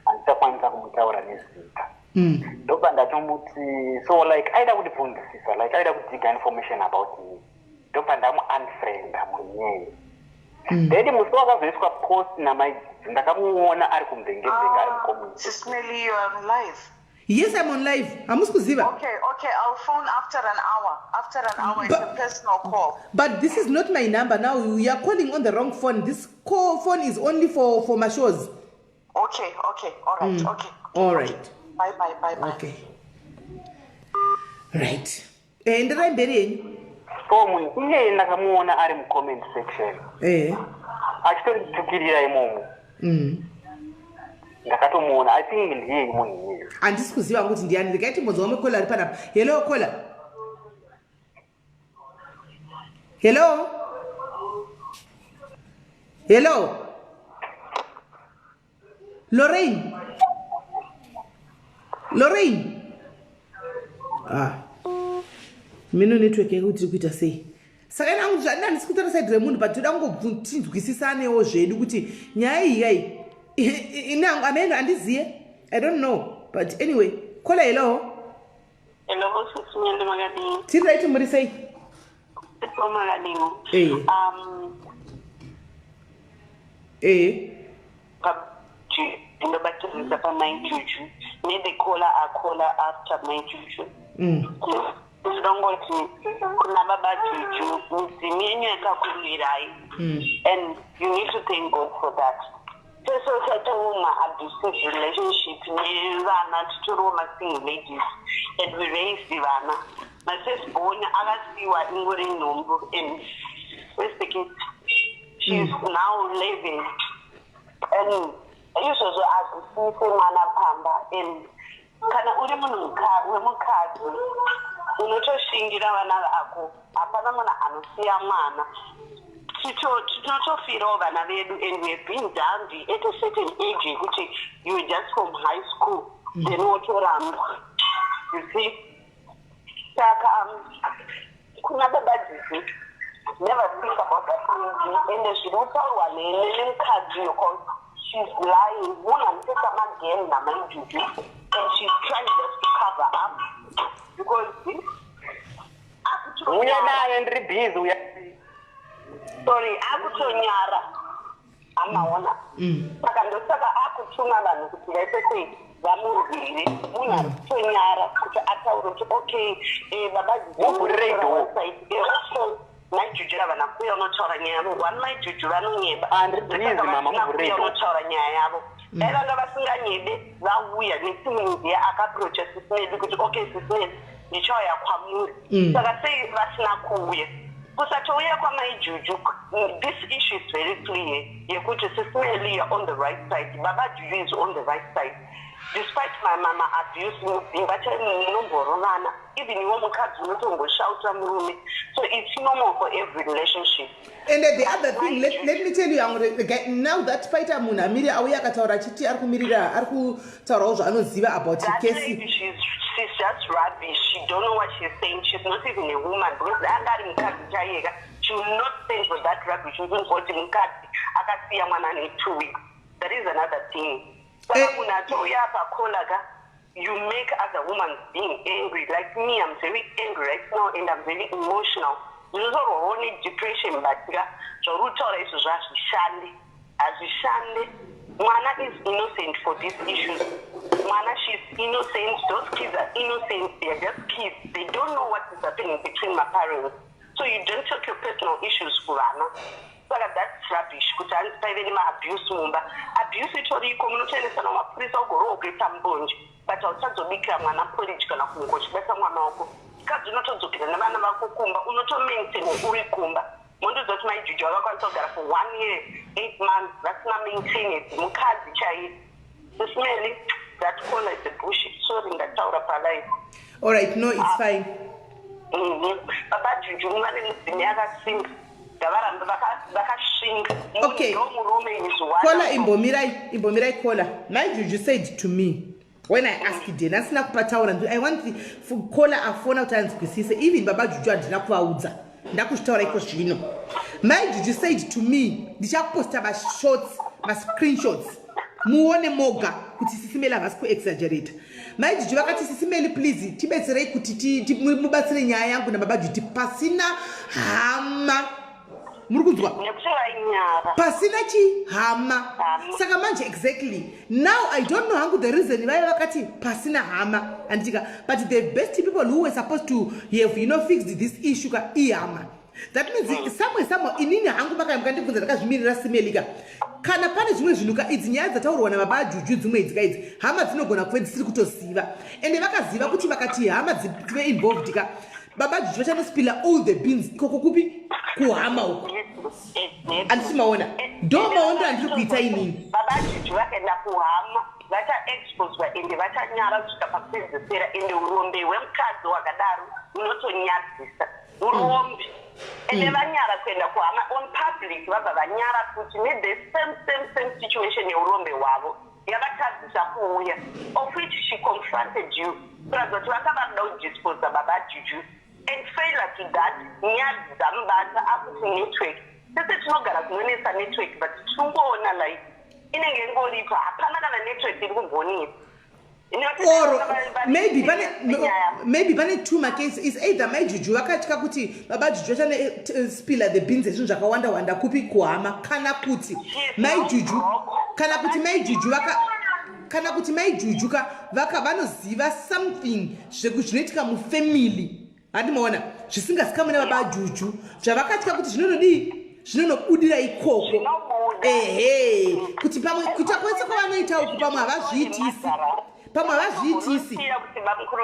Handichakwanisa kumutaura nezita. Ndobva ndatomuti, so like aida kundibvunzisisa, like aida kudiga information about me. Ndobva ndamuunfrienda munyeye. Then musi wakazoiswa post namaijiji, ndakamuona ari kumvengemvenge, ari mucommunity. Sis Melly, you are on live. Yes, I'm on live. Hamusi kuziva? Okay. I'll phone after an hour. After an hour, it's a personal call. But this is not my number now. You are calling on the wrong phone. This call phone is only for my shows. Okay, all right, okay. All right. Bye, bye, bye, bye. Okay, right. Enderai mberi yenyu. So munhu iyeye ndakamuona ari mucomment section. Achitonditukirira imomo. Ndakatomuona, I think ndiye munhu iyeyo. Handisi kuziva kuti ndiani. Regai timbonzwa umwe caller ari panapa. Hello, caller. Hello, hello, Lorraine, Lorraine. Ah, mino network yake kuti tiri kuita sei? Saka ina angu zvandina, handisi kutora side remunhu, but toda kungotinzwisisanewo zvedu kuti nyaya iyi yai ine angu ameno handiziye. I don't know, but anyway, caller, hello. Hello, sisi Nyende, makadini? Tiri right, muri sei? Ipo, makadini? Eh. Ndinobatirisa pamai Juju ne-the caller acaller after mai Juju. Ndinongoti kuna baba Juju, midzimu yenyu yakakumirai and you need to thank God for that. Tese taitawo maabusive relationship nevana, titoriwo masingle ladies and we raised vana. Mafirst born akasiyiwa ingori nhumbu and where's the kid? She's now 11 and izvozvo hazvisiyise mwana pamba. And kana uri munhu wemukadzi unotoshingira vana vako, hapana munhu anosiya mwana. Tinotofirawo vana vedu and we have been done at a certain age yekuti you were just from high school, then wotorambwa, you see. Saka kuna baba Juju, never think about that lady ende zviri kutaurwa nemukadzi uyo, cause she's lying. Munhu anotoita magame namai Juju and she's trying just to cover up because Uya naye, ndiri busy, uya. Sorry, akutonyara amaona. Saka ndosaka akutuma vanhu kuti vaite sei, vamurwire. Munhu ari kutonyara kuti ataure kuti okay, baba. Muvhurirei door. Mai Juju havana kuuya unotaura nyaya yavo. One, mai Juju vanonyeba. Ah, ndiri busy, mama, muvhurirei Kuuya door. unotaura nyaya yavo. Dai vanga vasinganyebe, vauya nesimunziya akaapproacha sisi medu kuti okay, sisi medu, ndichauya kwamuri. Saka sei vasina kuuya? Kusatouya kwamai Juju, this issue is very clear yekuti sisi Meli, you're on the right side, baba Juju is on the right side. Despite my mama abuse mudzimba chaimo munomborovana, even iwo mukadzi unotomboshauta murume, so it's normal for every relationship. And the other thing, let me tell you, now that paita munhu amiri auya akataura achiti ari kumirira, ari kutaurawo zvaanoziva about That kesi. lady, she's just rubbish. She don't know what she's saying. She's not even a woman, because anga ari mukadzi chaiyeka, she will not stand for that rubbish. Kuti mukadzi akasiya mwana ne 2 weeks, that is another thing. Saka munhu atouya apacaller ka, you make other women being angry. Like me, I'm very angry right now and I'm very emotional. Ndinotorwawo nedepression, but ka zvauri kutaura izvozvo hazvishandi, hazvishandi. Mwana is innocent for these issues. Mwana, she's innocent. Those kids are innocent. They are just kids. They don't know what is happening between my parents, so you don't take your personal issues kuvana. Saka that's rubbish kuti hanzi paive nemaabuse mumba. Abuse itoriko, munotoendesana mapurisa, ugorowo kuita mbonje, but hauchadzobikira mwana porridge kana kumuka uchibata mwana wako. Kadzi unotodzokera nevana vako kumba, unotomaintain uri kumba. Mondoziva kuti mai Juju vakakwanisa kugara for one year 8 months vasina maintenance, mukadzi chaiye. Sisi Meli, that caller is a bullshit. Sorry, ndataura palive. All right, no, it's fine. Baba Juju vane mudzimi akasimba, ngavarambe vakashinga. Okay. Ndo murume is one. Caller, imbomirai, imbomirai, caller. Mai Juju said to me when I asked her, asina kupataura, I want caller afona kuti anzwisise. Even baba Juju handina kuvaudza, ndakuzvitaura iko zvino. Mai Juju said to me, ndichakuposta mashots, mascreenshots, muone moga kuti sisi Meli havasi kuexaggerata. Mai Juju vakati, "Sisi Meli, please tibetserei kuti mubatsire nyaya yangu nababa Juju pasina hama." Muri kunzwa? Nekuti vainyara. Pasina chihama. Hama. Saka manje exactly now I don't know hangu the reason vaiva vakati pasina hama, anditika, but the best people who were supposed to have fixed this issue ka ihama. That means somewhere, somewhere, inini hangu makai mukandibvunza ndakazvimirira simelika, kana pane zvimwe zvinhu ka, idzi nyaya dzataurwa nababa Juju dzimwe idzi ka, idzi hama dzinogona kuve dzisiri kutoziva, ende vakaziva kuti vakati hama dzive involved ka, baba Juju vachanospilla all the beans ikoko kupi, kuhama uko. Handiti maona? Ndo maondero andiri kuita inini. Baba Juju vakaenda kuhama, vachaexposwa ende vachanyara kusvika pakupedzesera. Ende urombe hwemukadzi hwakadaro hunotonyadzisa, urombe. Ende vanyara kuenda kuhama on public, vabva vanyara futi nethe same situation yeurombe hwavo yavatadzisa kuuya, of which she confronted you, kuratidza kuti vanga vakuda kudisposa Baba Juju. And failure to that, nyadzi dzamubata, akuti network. Tese tinogara kunonetsa network, but tinongoona like inenge ingoripo, hapana kana network iri kumbonetsa. Or maybe pane two macase. Is either Mai Juju vakatya kuti Baba Juju vachane spilla the beans ezvinhu zvakawanda wanda kupi, kuhama, kana kuti Mai Juju vaka kana kuti Mai Juju ka vaka vanoziva something zvinoitika mufamily, handimaona, zvisingazikamwe naBaba Juju, zvavakatya kuti zvinonodii, zvinonobudira ikoko. Ehe, kuti pamwe kuita kwese kwavanoita uku, pamwe havazviitisi, pamwe havazviitisi. Kuti bamukuru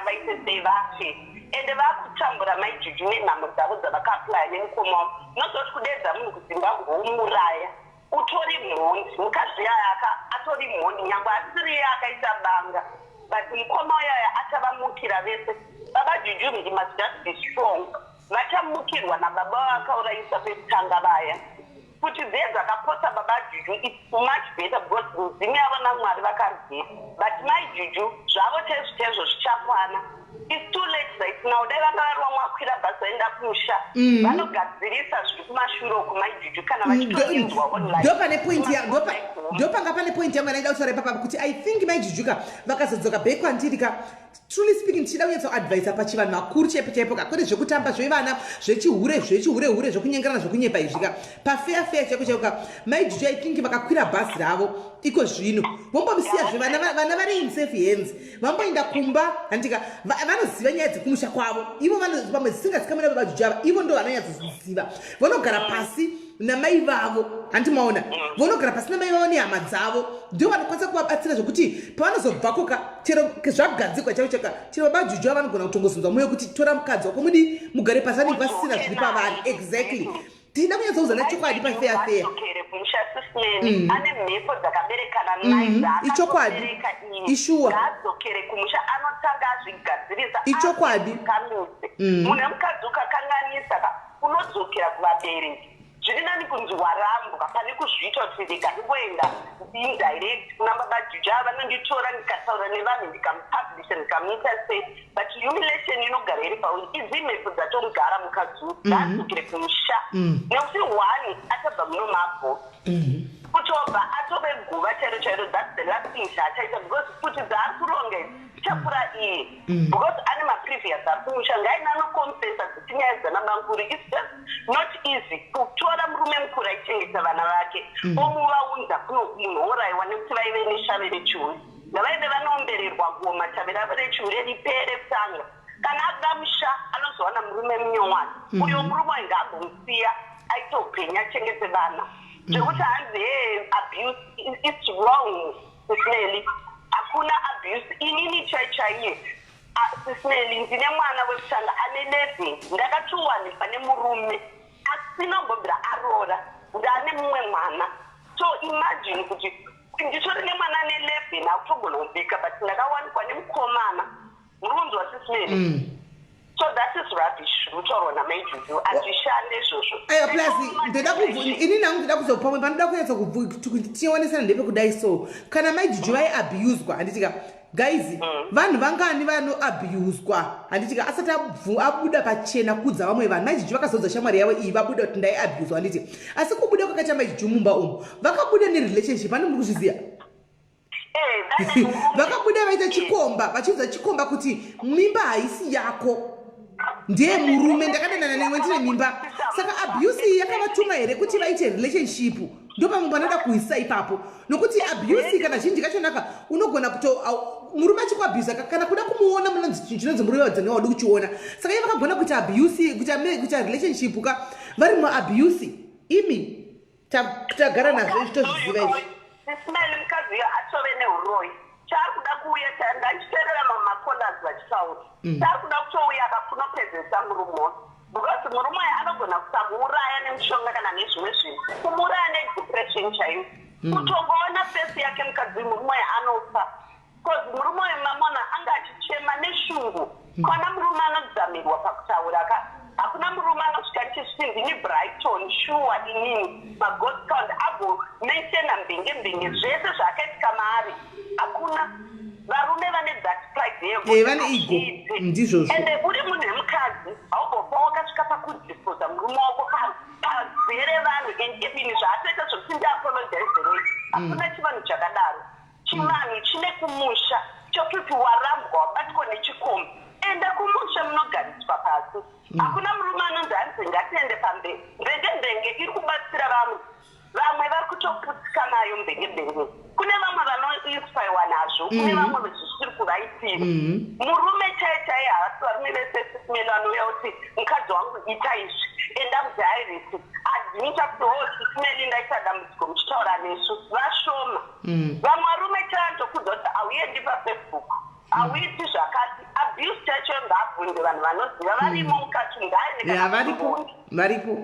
vaite sei, vafe. Ende vakutambura Mai Juju nenhamo dzavo dzavakaaplya nemukoma wavo. Unozoti kudedza munhu kuZimbabwe womuraya, utori mhondi. Mukadzi yaya atori mhondi, nyange asiriye akaita banga, but mukoma uyaya achavamukira vese. Baba Juju, he must just be strong. Vachamukirwa nababa vakaurayisa pekutanga vaya. Kuti dziye dzakapotsa Baba Juju, it's much better because mudzimu yavo naMwari vakarwira. But Mai Juju, zvavo chaizvo chaizvo zvichakwana. It's too late right now. Dai vanga vari vamwe vakwira bhazi vaenda kumusha, vanogadzirisa zviri kumashure uku. Mai Juju, kana vachitoinzwa online, Ndopanga pane point yangu yanaida kutaura ipapa, kuti I think Mai Juju ka vakazodzoka back kwandiri ka, truly speaking, tichida kunyatsoadvisa pachivanhu vakuru chaipo chaipo ka, kwete zvekutamba zvevana, zvechihure, zvechihure hure, zvekunyengerana, zvekunyepa izvi ka. Pafair fair chaiko chaiko ka, Mai Juju, I think vakakwira bhazi ravo iko zvino, vombomisiya zvevana, vana vari in safe hands, vamboenda kumba, handika? Vanoziva nyaya dzekumusha kwavo ivo, pamwe dzisingazikamwe naBaba Juju ava, ivo ndo vanonyatsoziva. Vanogara pasi namai vavo, handi maona? Vanogara pasi namai vavo nehama dzavo, ndo vanokwanisa kuvabatsira, zvokuti pavanozobvako ka, chero zvagadzikwa chaivo chaka, chero Baba Juju ava vanogona kutongozonzwa mwoyo kuti tora mukadzi wako, mudi mugare pasi, vanenge vasisina zviri pavari. Exactly, tichida kunyatsouzana chokwadi pafair fair. Vadzokere kumusha, sisimeni. Ane mhepo dzakaberekana naye. Ichokwadi. Ishuwa. Ngaadzokere kumusha, anotanga azvigadzirisa. Ichokwadi. Kamise munhu wemukadzi, ukakanganisa ka, unodzokera kuvabereki. Zviri nani kunzi warambwa pane kuzviita kuti rega ndingoenda indirect kuna Baba Juju ava, vanonditora, ndikataura nevanhu, ndikamupublisha, ndikamuita sei. But humiliation inogara iri pauri. Idzi mhepo dzatomugara mukadzi uyu. Ngaadzokere kumusha, nekuti one achabva muno mabho, kutobva atove guva chairo chairo. That's the last thing chaachaita, because kuti dzaari kuronga idzi dzichapfuura iye, because ane maprevious ari kumusha. Ngaina anoconfessa dzichinyaya dzanabamukuru. It's just not easy kutora murume mukuru aichengeta vana vake, omuvaunza kuno, munhu worayiwa nekuti vaive neshave rechihure. Ngavaende vanoombererwa ngoma, shave ravo rechihure ripere kutanga. Kana akuda musha, anozowana murume munyowani. Uyo murume uyu ngaambomusiya aite upenyu, achengete vana. Zvekuti hanzi he abuse, it's wrong, Sisineli. Hakuna abuse. Inini chai chaiye, Sisineli, ndine mwana wekutanga ane 11, ndakatowanikwa nemurume asina kumbobvira aroora, ndaane mumwe mwana. So imagine kuti nditori nemwana ane 11, akutogona kubika, but ndakawanikwa nemukomana. Muri kunzwa, Sisineli? So that is rubbish kutaurwa naMaijuju, hazvishande izvozvo. Aiwa, plus ndoda ini nangu ndoda kuzo pamwe panoda kunyatsa tionesana ndepekudai. So kana Maijuju vaiabuswa, handitika guys? Vanhu vangani vanoabuswa, handitika, asati abuda pachena kudza vamwe vanhu? Maijuju vakazodza shamwari yavo iyi, vabuda kuti ndaiabuswa, handiti? Asi kubuda kwakaita Maijuju mumba umu, vakabuda nerelationship, ani muri kuzviziva? Vakabuda vaita chikomba, vachiudza chikomba kuti mimba haisi yako, ndiye murume, ndakadanana newe ndine mimba. Saka abuse iyi yakavatuma here kuti vaite relationship? Ndo pamwe panoda kuisa ipapo, nokuti abuse kana zhinji kachonaka unogona kuto murume achikuabusa, kana kuda kumuona, munonzi chinhu chinonzi murume wadzani wadi kuchiona. Saka iye vakagona kuita abuse, kuita relationship ka vari muabuse. Imi tagara nazvo izvi, tozviziva izvi. Ismail, mukadzi uyo atove neuroyi. Chaari kuda kuuya, ndachiteerera mamacallers vachitaura, chaari kuda kutouya akakunopedzesa murume uyu. Because murume uyu anogona kusamuuraya nemushonga kana nezvimwe zvinhu, kumuuraya nedepression chaiyo. Kutongoona face yake mukadzi uyu, murume uyu anofa. Because murume uyu mamona anga achichema neshungu. Kwana murume anodzamirwa pakutaura ka. Hakuna murume anosvika ndichisviti ndini Brighton shuwa inini maghost count agomentiona mbenge mbenge zvese zvaakaitika maari. Hakuna varume vane that pride Eh, vane ego. Ndizvozvo. Ende uri munhu wemukadzi haumbofa wakasvika pakudisposa murume wako pazere vanhu. And even zvaatoita zvokuti ndiapologizerei, hakuna chivanhu chakadaro. Chivanhu chine kumusha chokuti warambwa, wabatwa nechikomba, enda kumusha munogariswa pasi. Hakuna murume anonzi hanzi ngatiende pamberi. Mbenge mbenge iri kubatsira vamwe, vamwe vari kutoputsika nayo mbenge mbenge. Kune vamwe vanoinspirwa nazvo, kune vamwe zvisiri kuvaitira. Murume chai chai, havasi varume vese sisimeni vanouya kuti mukadzi wangu ita izvi, enda mudiary, admita kuti o sisimeni ndaita dambudziko, muchitaura nesu. Vashoma. Vamwe varume chaanotokudza kuti hauendi paFacebook, hauiti zvakati. Abuse chacho ngaabvunze vanhu vanoziva varimo mukati. Ngaende Ya, varipo, varipo.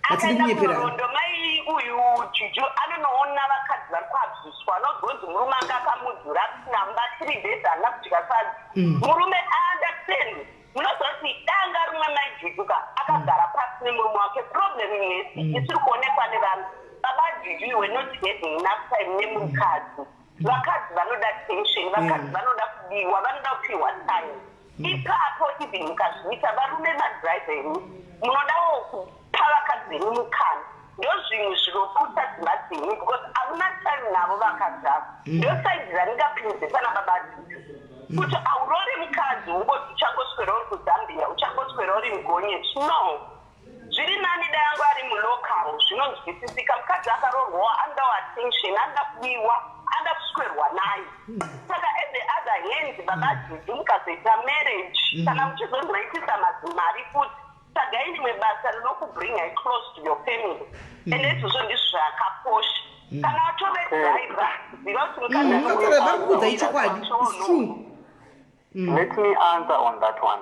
Hatidi akaenda kunyeperana. Kunondo mai uyu Juju anonoona vakadzi vari kuabuswa. Anozonzi murume anga akamudzura namba 3 days haana kudya sadza. Murume aunderstand. Munoziva kuti danga rimwe mai Juju ka akagara pasi nemurume wake. Problem yesi isiri kuonekwa nevanhu, baba Juju, you were not having enough time nemukadzi. Vakadzi vanoda tension, vakadzi vanoda kudiwa, vanoda kupiwa time. Ipapo even mukazviita varume madrive enyu, munodawo kupa vakadzi venyu mukana. Ndo zvinhu zvinoputsa dzimba dzenyu because hamuna time navo vakadzi avo. Ndo side randingapinze pana baba Juju, kuti aurore mukadzi ungoti uchangoswera uri kuZambia, uchangoswera uri mugonyeti. No, zviri nani dai angu ari mulocal, zvinonzwisisika. Mukadzi akaroorwawo anodawo attention, anoda kudiwa, anoda kuswerwa naye. Saka at the other hand, baba Juju, mukazoita marriage, kana muchizondoitisa madzimari futi, tsvagai rimwe basa rinokubringai close to your family. Ende izvozvo ndizvo zvakakosha. Kana watove driver, ziva kuti mukadzi Vakataura, vari kuudza ichokwadi. It's true. Let me answer on that one.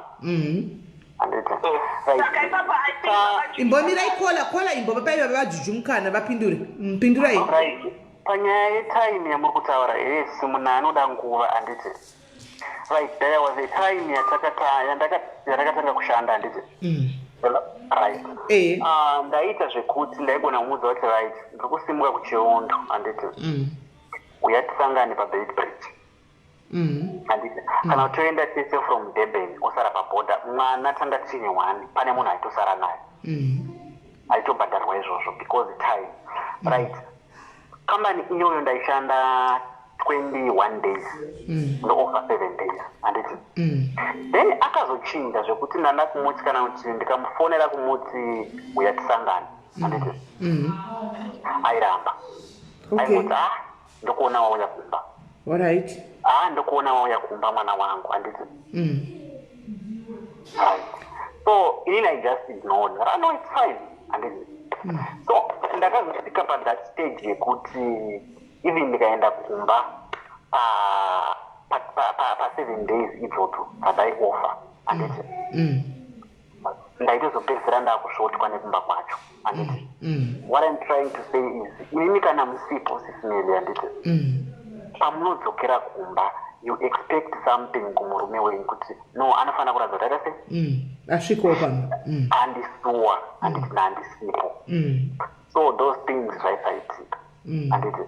Anditi right. Saka ipapo I think baba Juju- Imbomirai, kola kola, imbopai baba vaJuju mukana vapindure. Pindurai. Right, panyaya yetime yamuri kutaura, yes, munhu anoda nguva, handiti? Right, there was a time yandakatanga kushanda, handiti? Right. Ah, ndaita zvekuti ndaigona kumuudza kuti right, ndiri kusimuka kuChiundu, handiti? Uya tisangane paBeitbridge, handiti? Kana toenda tese from Durban, osara pabhodha. Mwana tanga tichine one, pane munhu aitosara naye, aitobhadharwa izvozvo because time. Right, kambani iyoyo ndaishanda 21 days, ndoofa 7 days, handiti? Then akazochinja zvekuti ndanda kumuti, kana kuti ndikamufonera kumuti uya tisangane, handiti, airamba. Aingoti, "Ah, ndokuona wauya kumba." "Ah, ndokuona wauya kumba, mwana wangu," handiti? Right, so inini I just ignored. Ah, no, it's fine, handiti? So ndakazosvika pathat stage yekuti even ndikaenda kumba pa 7 days idzodzo dzataiofa, handiti, ndaitozopedzisira ndakusvotwa nekumba kwacho, handiti? What I'm trying to say is, inini kana musipo, sisimeli, handiti, pamunodzokera kumba you expect something kumurume wenyu kuti no, anofanira kuratidza kuti aita sei. Asvikawo pano. Andisuwa, handiti, naandisipo. So those things zvaisaitika, handiti?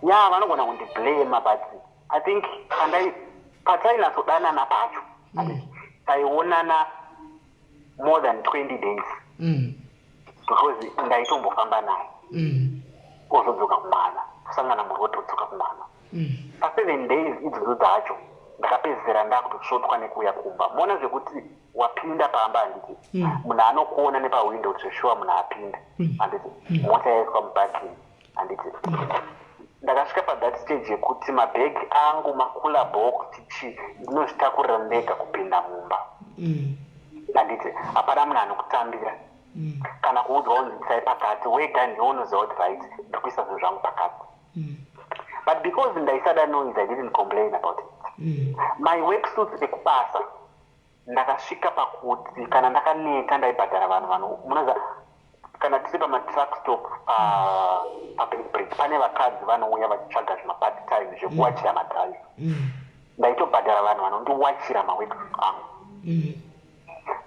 Ya, vanogona kundiblama, but I think pandai patainatsodanana pacho, handiti, taionana more than 20 days because ndaitombofamba naye, ozodzoka kumwana, tosangana muroad, todzoka kumwana. Pa7 days idzodzo dzacho ndakapedzisira ndakutosvotwa nekuuya kumba. Mona zvekuti wapinda pamba, handiti, munhu anokuona nepawindo kuti zveshuwa munhu apinda, handiti? Mota yaiswa muparking, handiti? Ndakasvika pathat stage yekuti mabhegi angu, macooler box, chi, ndinozvitakurira ndega kupinda mumba, handiti? Hapana munhu anokutambira kana kuudzwa kunzi isai pakati. Wega ndiwe unoziva kuti right, ndiri kuisa zvinhu zvangu pakati. But because ndaisada noise, I didn't complain about it. My work suits ekubasa. Ndakasvika pakuti kana ndakaneta, ndaibhadhara vanhu vano, munoziva, kana tiri pamatruck stop paBeitbridge, pane vakadzi vanouya vachitsvaga zvimapart time zvekuwachira madrive. Ndaitobhadhara vanhu vanondiwachira maworksuit angu.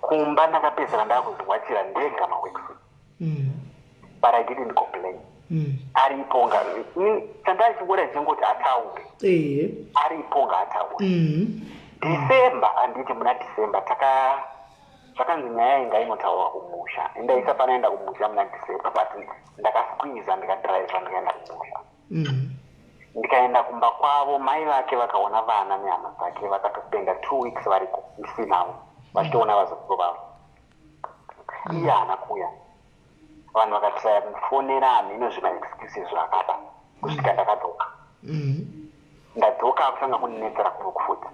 Kumba ndakapedzera ndakuzviwachira ndega maworksuit, but I didn't complain. Aripo nga chandachingora chingoti ataure. Aripo, ngaataure. December, handiti muna December taka zvakanzi nyaya inga inotaurwa kumusha. Ndaisa panoenda kumusha muna December, but ndakasqueeza, ndikadhiraivha, ndikaenda kumusha. Ndikaenda kumba kwavo, mai vake vakaona vana nehama dzake, vakatospenda 2 weeks variko ndisinavo, vachitoona vazukuru vavo. Iye haana kuuya. Vanhu vakatraya kumufonera, hamhino zvimaexcuses zvaakapa, kusvika ndakadzoka. Ndadzoka, akutanga kundinetsera kuno kufuti.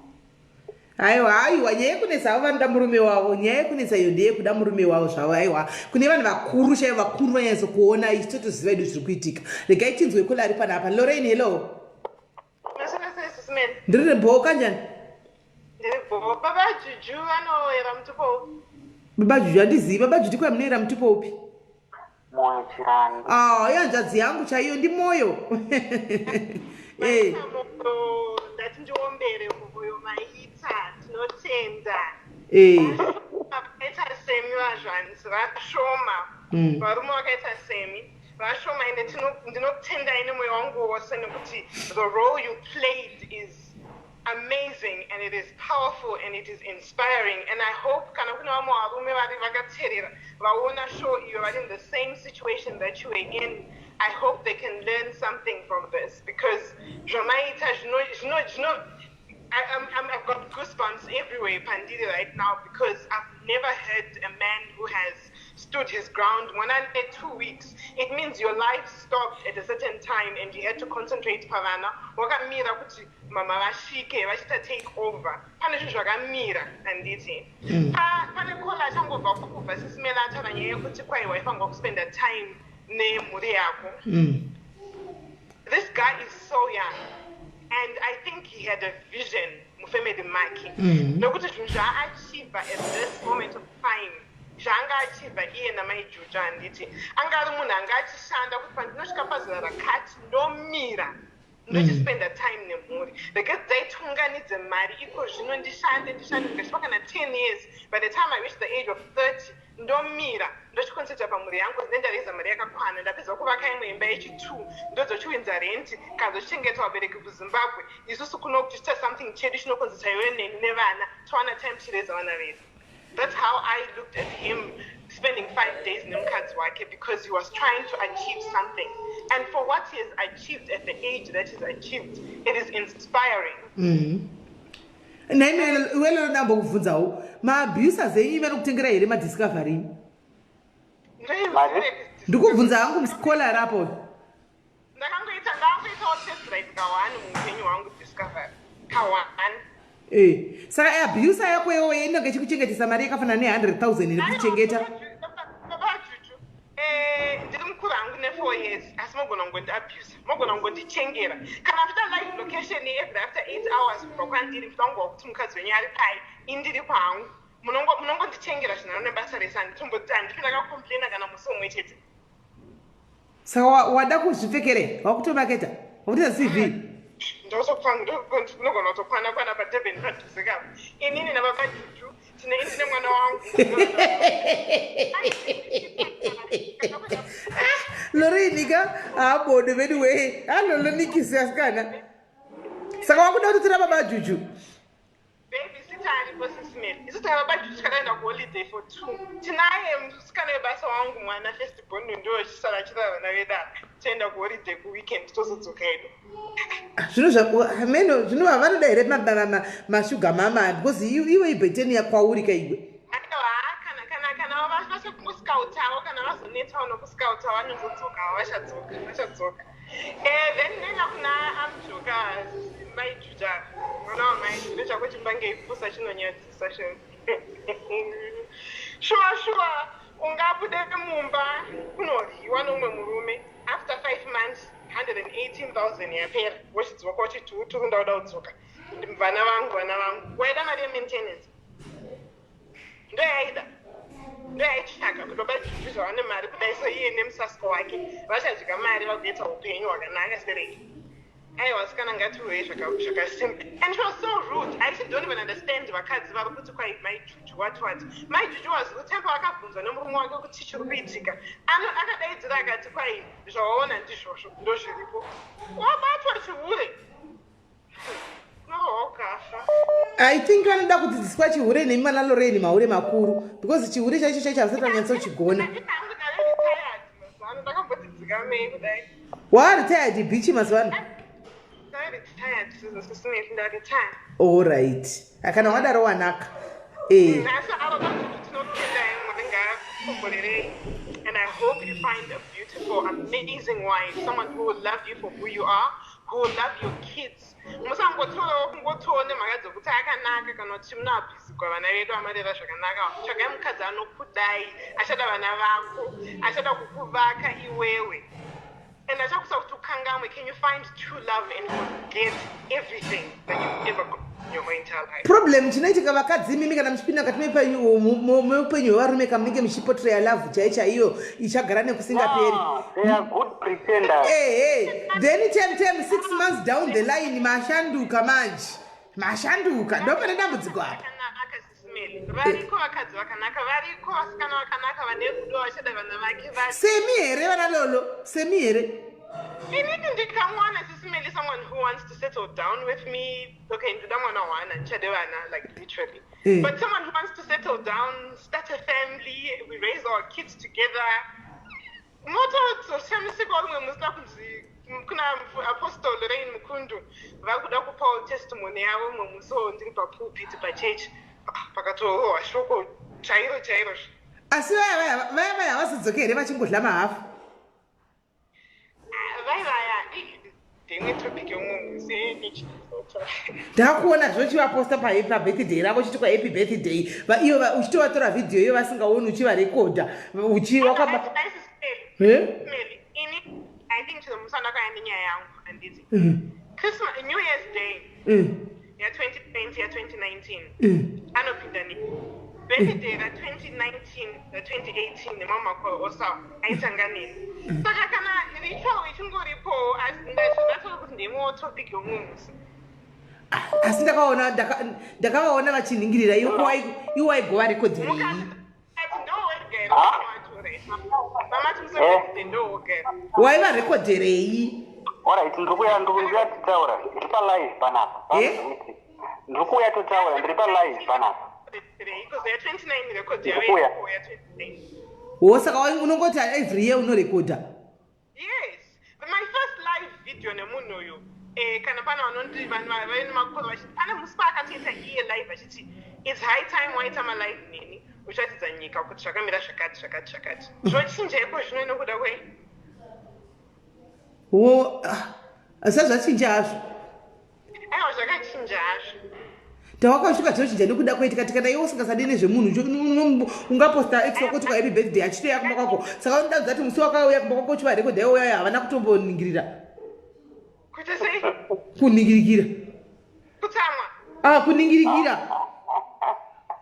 Aiwa, aiwa, nyaya yekunetsa avo vanoda murume wavo. Nyaya yekunetsa iyo ndeyekuda murume wavo zvavo. Aiwa, kune vanhu vakuru chaivo, vakuru vanyatso kuona isu totoziva idu zviri kuitika. Regai tinzwe kula ari panapa. Lorraine, hello. Ndiri bho, kanjani? Ndiri bho. Baba Juju vanoyera mutupo upi? Baba Juju handizivi. Baba Juju, kwai munoyera mutupo upi? Moyo Chirandu. Ah, ihanzvadzi yangu chaiyo, ndimoyo. Moyo, ndati ndiombere moyo. Maita, tinotenda. Vakaita semi vazvanzi vashoma. Varume vakaita semi vashoma. Ende ndinokutendai nemwoyo wangu wose nekuti the role you played is amazing and it is powerful and it is inspiring, and I hope kana kune vamwe varume vari vakateerera, vaona show iyo, vari in the same situation that you were in, I hope they can learn something from this, because zvamaita zvino I've got goosebumps everywhere pandiri right now, because I've never heard a man who has stood his ground. 1 and 2 weeks, it means your life stopped at a certain time and you had to concentrate pavana. Wakamira kuti mama vasvike vachita take over. Pane zvinhu zvakamira, handiti? Pane caller achangobva kubva, Sis Mela, ataura nyaya yekuti kwai waifanirwa kuspenda time nemhuri yako. This guy is so young and I think he had a vision mufamily make, nokuti zvinhu zvaaachiever at this moment of time, zvaanga achievha iye namaijuju, handiti anga ari munhu anga achishanda kuti pandinosvika pazera rakati ndomira, ndochispenda time nemhuri, regedzai tiunganidze mari iko zvino, ndishande, ndishande, ndikasvika kana 10 years, by the time I reach the age of 30, ndomira, ndochiconcentrata pamhuri yangu, ndendareza mari yakakwana, ndapedza kuvaka imwe imba yechi2, ndozochiwinza renti kana zochichengeta vabereki kuZimbabwe, isusu kuno tichiita something chedu chinokonzesa iwe neni nevana towana time tichireza vana vedu. That's how I looked at him spending 5 days nemukadzi wake, because he was trying to achieve something, and for what he has achieved at the age that he's achieved, it is inspiring. Naimi iwelelo, ndambokubvunzawo, maabusers enyu vanokutengera here maDiscovery? Ndikubvunza hangu muscholar apo. Ndakangoita, ndakangoitawo test ride ka1 muupenyu hwangu, Discovery ka1. Saka abuser yako iwoyo inenge ichikuchengetesa mari yakafanana ne100 000 iri kuchengeta? Baba Juju, ndiri mukuru hangu ne4 years, asi mogona kungondiabusa, mogona kungondichengera. Kana muchida live location every after 8 hours kubva kwandiri, muchida kungowa kuti mukadzi wenyu ari pai, indiri kwangu, munongondichengera zvinhano nebasa rese. Handitomboti handipi ndakacomplaina kana musi umwe chete. Saka wada kuzvipfekere, wakutomaketa, wakutoita CV. Ndinogona kutokwana kwana paDurban padhuze kapo, inini nababa Juju tine, ndine mwana wangu. Lorraine ka, habodo anyway, alolonikisi asikana. Saka wakuda kutotora baba Juju? Babysitter aripo, Sis Mel. Isu tava baba Juju takaenda kuholiday for two, tinaye musikana webasa wangu, mwana first born, ndo chisara achirara vana vedu apa, toenda kuholiday kuweekend, tozodzoka hedu. Zvino hameno zvino vanoda here masugar mama? Because iwe ibheteni yakwauri ka iwe. Aiwa, kana vachakuscoutawo, kana vazonetawo nokuscouta, vanozodzoka, vachadzoka, vachadzoka. Then nenda kuna amjoka maijuja, mwana wamai, ndechako chimbange ipusa, chinonyadzisa. Shuwa shuwa, ungabude mumba kunoryiwa nomumwe murume, after 5 months 118 000 yapera, wochidzoka uchiti uturu, ndauda kudzoka, vana vangu, vana vangu, waida mari yemaintenance. Ndoyaida, ndoyaitsvaka kuti baba Juju zvavane mari kudai, so iye nemusasko wake vachadya mari vagoita upenyu hwakanaka sereki. Aiwa, vasikana, ngatiuye zvakasimba. And she was so rude. I actually don't even understand vakadzi vari kuti kwai Mai Juju what what. Mai Juju was rude. Tempo akabvunzwa nemurume wake kuti chiri kuitika, akadaidzira akati kwai zvawaona ndizvozvo, ndozviripo, wabatwa chihure, unorohwa ukafa. I think vanoda kudzidziswa chihure nemi vana Lorraine, mahure makuru, because chihure chaicho chaicho havasati vanyatsochigona. Mazuvano ndakamboti dzikamei kudai. Waretired bichi mazuva ano? Ndaretired, sisimeti, ndaretire. Allright, kana wadaro wanaka. Asi ava vajuju, tinokutendai, Mwari ngaakukomborerei, and I hope you find a beautiful, amazing wife, someone who will love you for who you are, who will love your kids. Musangotorawo kungotiwo nemhaka dzokuti akanaka kana kuti munoabhisigwa. Vana vedu amarera zvakanaka. Tsvagai mukadzi anokudai, achada vana vako, achada kukuvaka iwewe and achakusa kuti ukangamwe. Can you find true love and forget everything that you've ever got in your entire life? Problem chinoitika, vakadzi imimi, kana muchipinda mukati meupenyu hwevarume, kamunenge muchiportraya love chai chaiyo ichagara nekusingaperi. Ah, they are good pretenders. Ehe, then tem 6 months down the line mashanduka manje, mashanduka, ndo pane dambudziko apa. Vakanaka, sisimeli, variko vakadzi vakanaka, variko vasikana vakanaka vane rudo, vachada vana vake vari. Semi here, vana Lolo, semi here? Inini ndikamuwana, sisimeli, someone who wants to settle down with me, okay, ndoda mwana one, handichade vana, like literally. But someone who wants to settle down, start a family, we raise our kids together, motozoshamisika rimwe musina kunzi kuna Apostle Lorraine Mukundu vari kuda kupawo testimony yavo mumwe musi wo ndiri papulpit pachechi. Ah, pakatorohwa shoko chairo chairo. Asi vaya vaya havazodzoke here vachingodla mahafu? Vai vaya ndimwe topic yomumwe musi nechizoto. Ndakuona zvochivaposta pabirthday ravo, chiti kwahappy birthday. Iyo uchitovatora vhidhiyo iyo vasingaoni, uchivarekodha uchiwakaba. Ini I think chero musi wandakauya nenyaya yangu, handiti, Christmas, New Year's Day ya2020, ya2019, anopinda ne birthday ra2019, ra2018 nemamwe makore osawo aitanga neni. Saka kana ritual ichingoripo, asi ndatoda kuti ndimwewo topic yomumwe musi. Asi ndakavaona vachiningirira iwo waigovarekodherei? Ati ndowega here wacho, right? Mamati musi ndowega here? Waivarekodherei? Alright, ndiri kuuya titaura, ndiri palive panapa. Eh? Ndiri kuuya totaura, ndiri palive panapa. Because ya29 record yavo. Ndikuuya. Ya29. Wo, saka unongoti every year unorekodha? Yes, but my first live video nemunhu uyu, kana pane vanoti vanhu vave nemakore vachiti pane musi paakatoita iye live achiti it's high time waita malive neni uchiratidza nyika kuti zvakamira zvakati zvakati zvakati, zvochinja iko zvino nekuda kwei? Wo, ah, sazvachinja hazvo. Aiwa, zvakachinja hazvo. Tawakasvika zvinochinja nekuda kwei? Tikati kana iwe usingasadi nezvemunhu, ungaposta ex wako kuti happy birthday achitoya kumba kwako? Saka unoda kuziva kuti musi wakauya kumba kwako uchivarekodha iwe uyayo, havana kutomboningirira? Kuita sei? Kuningirikira. Kutsamwa? Ah, kuningirikira.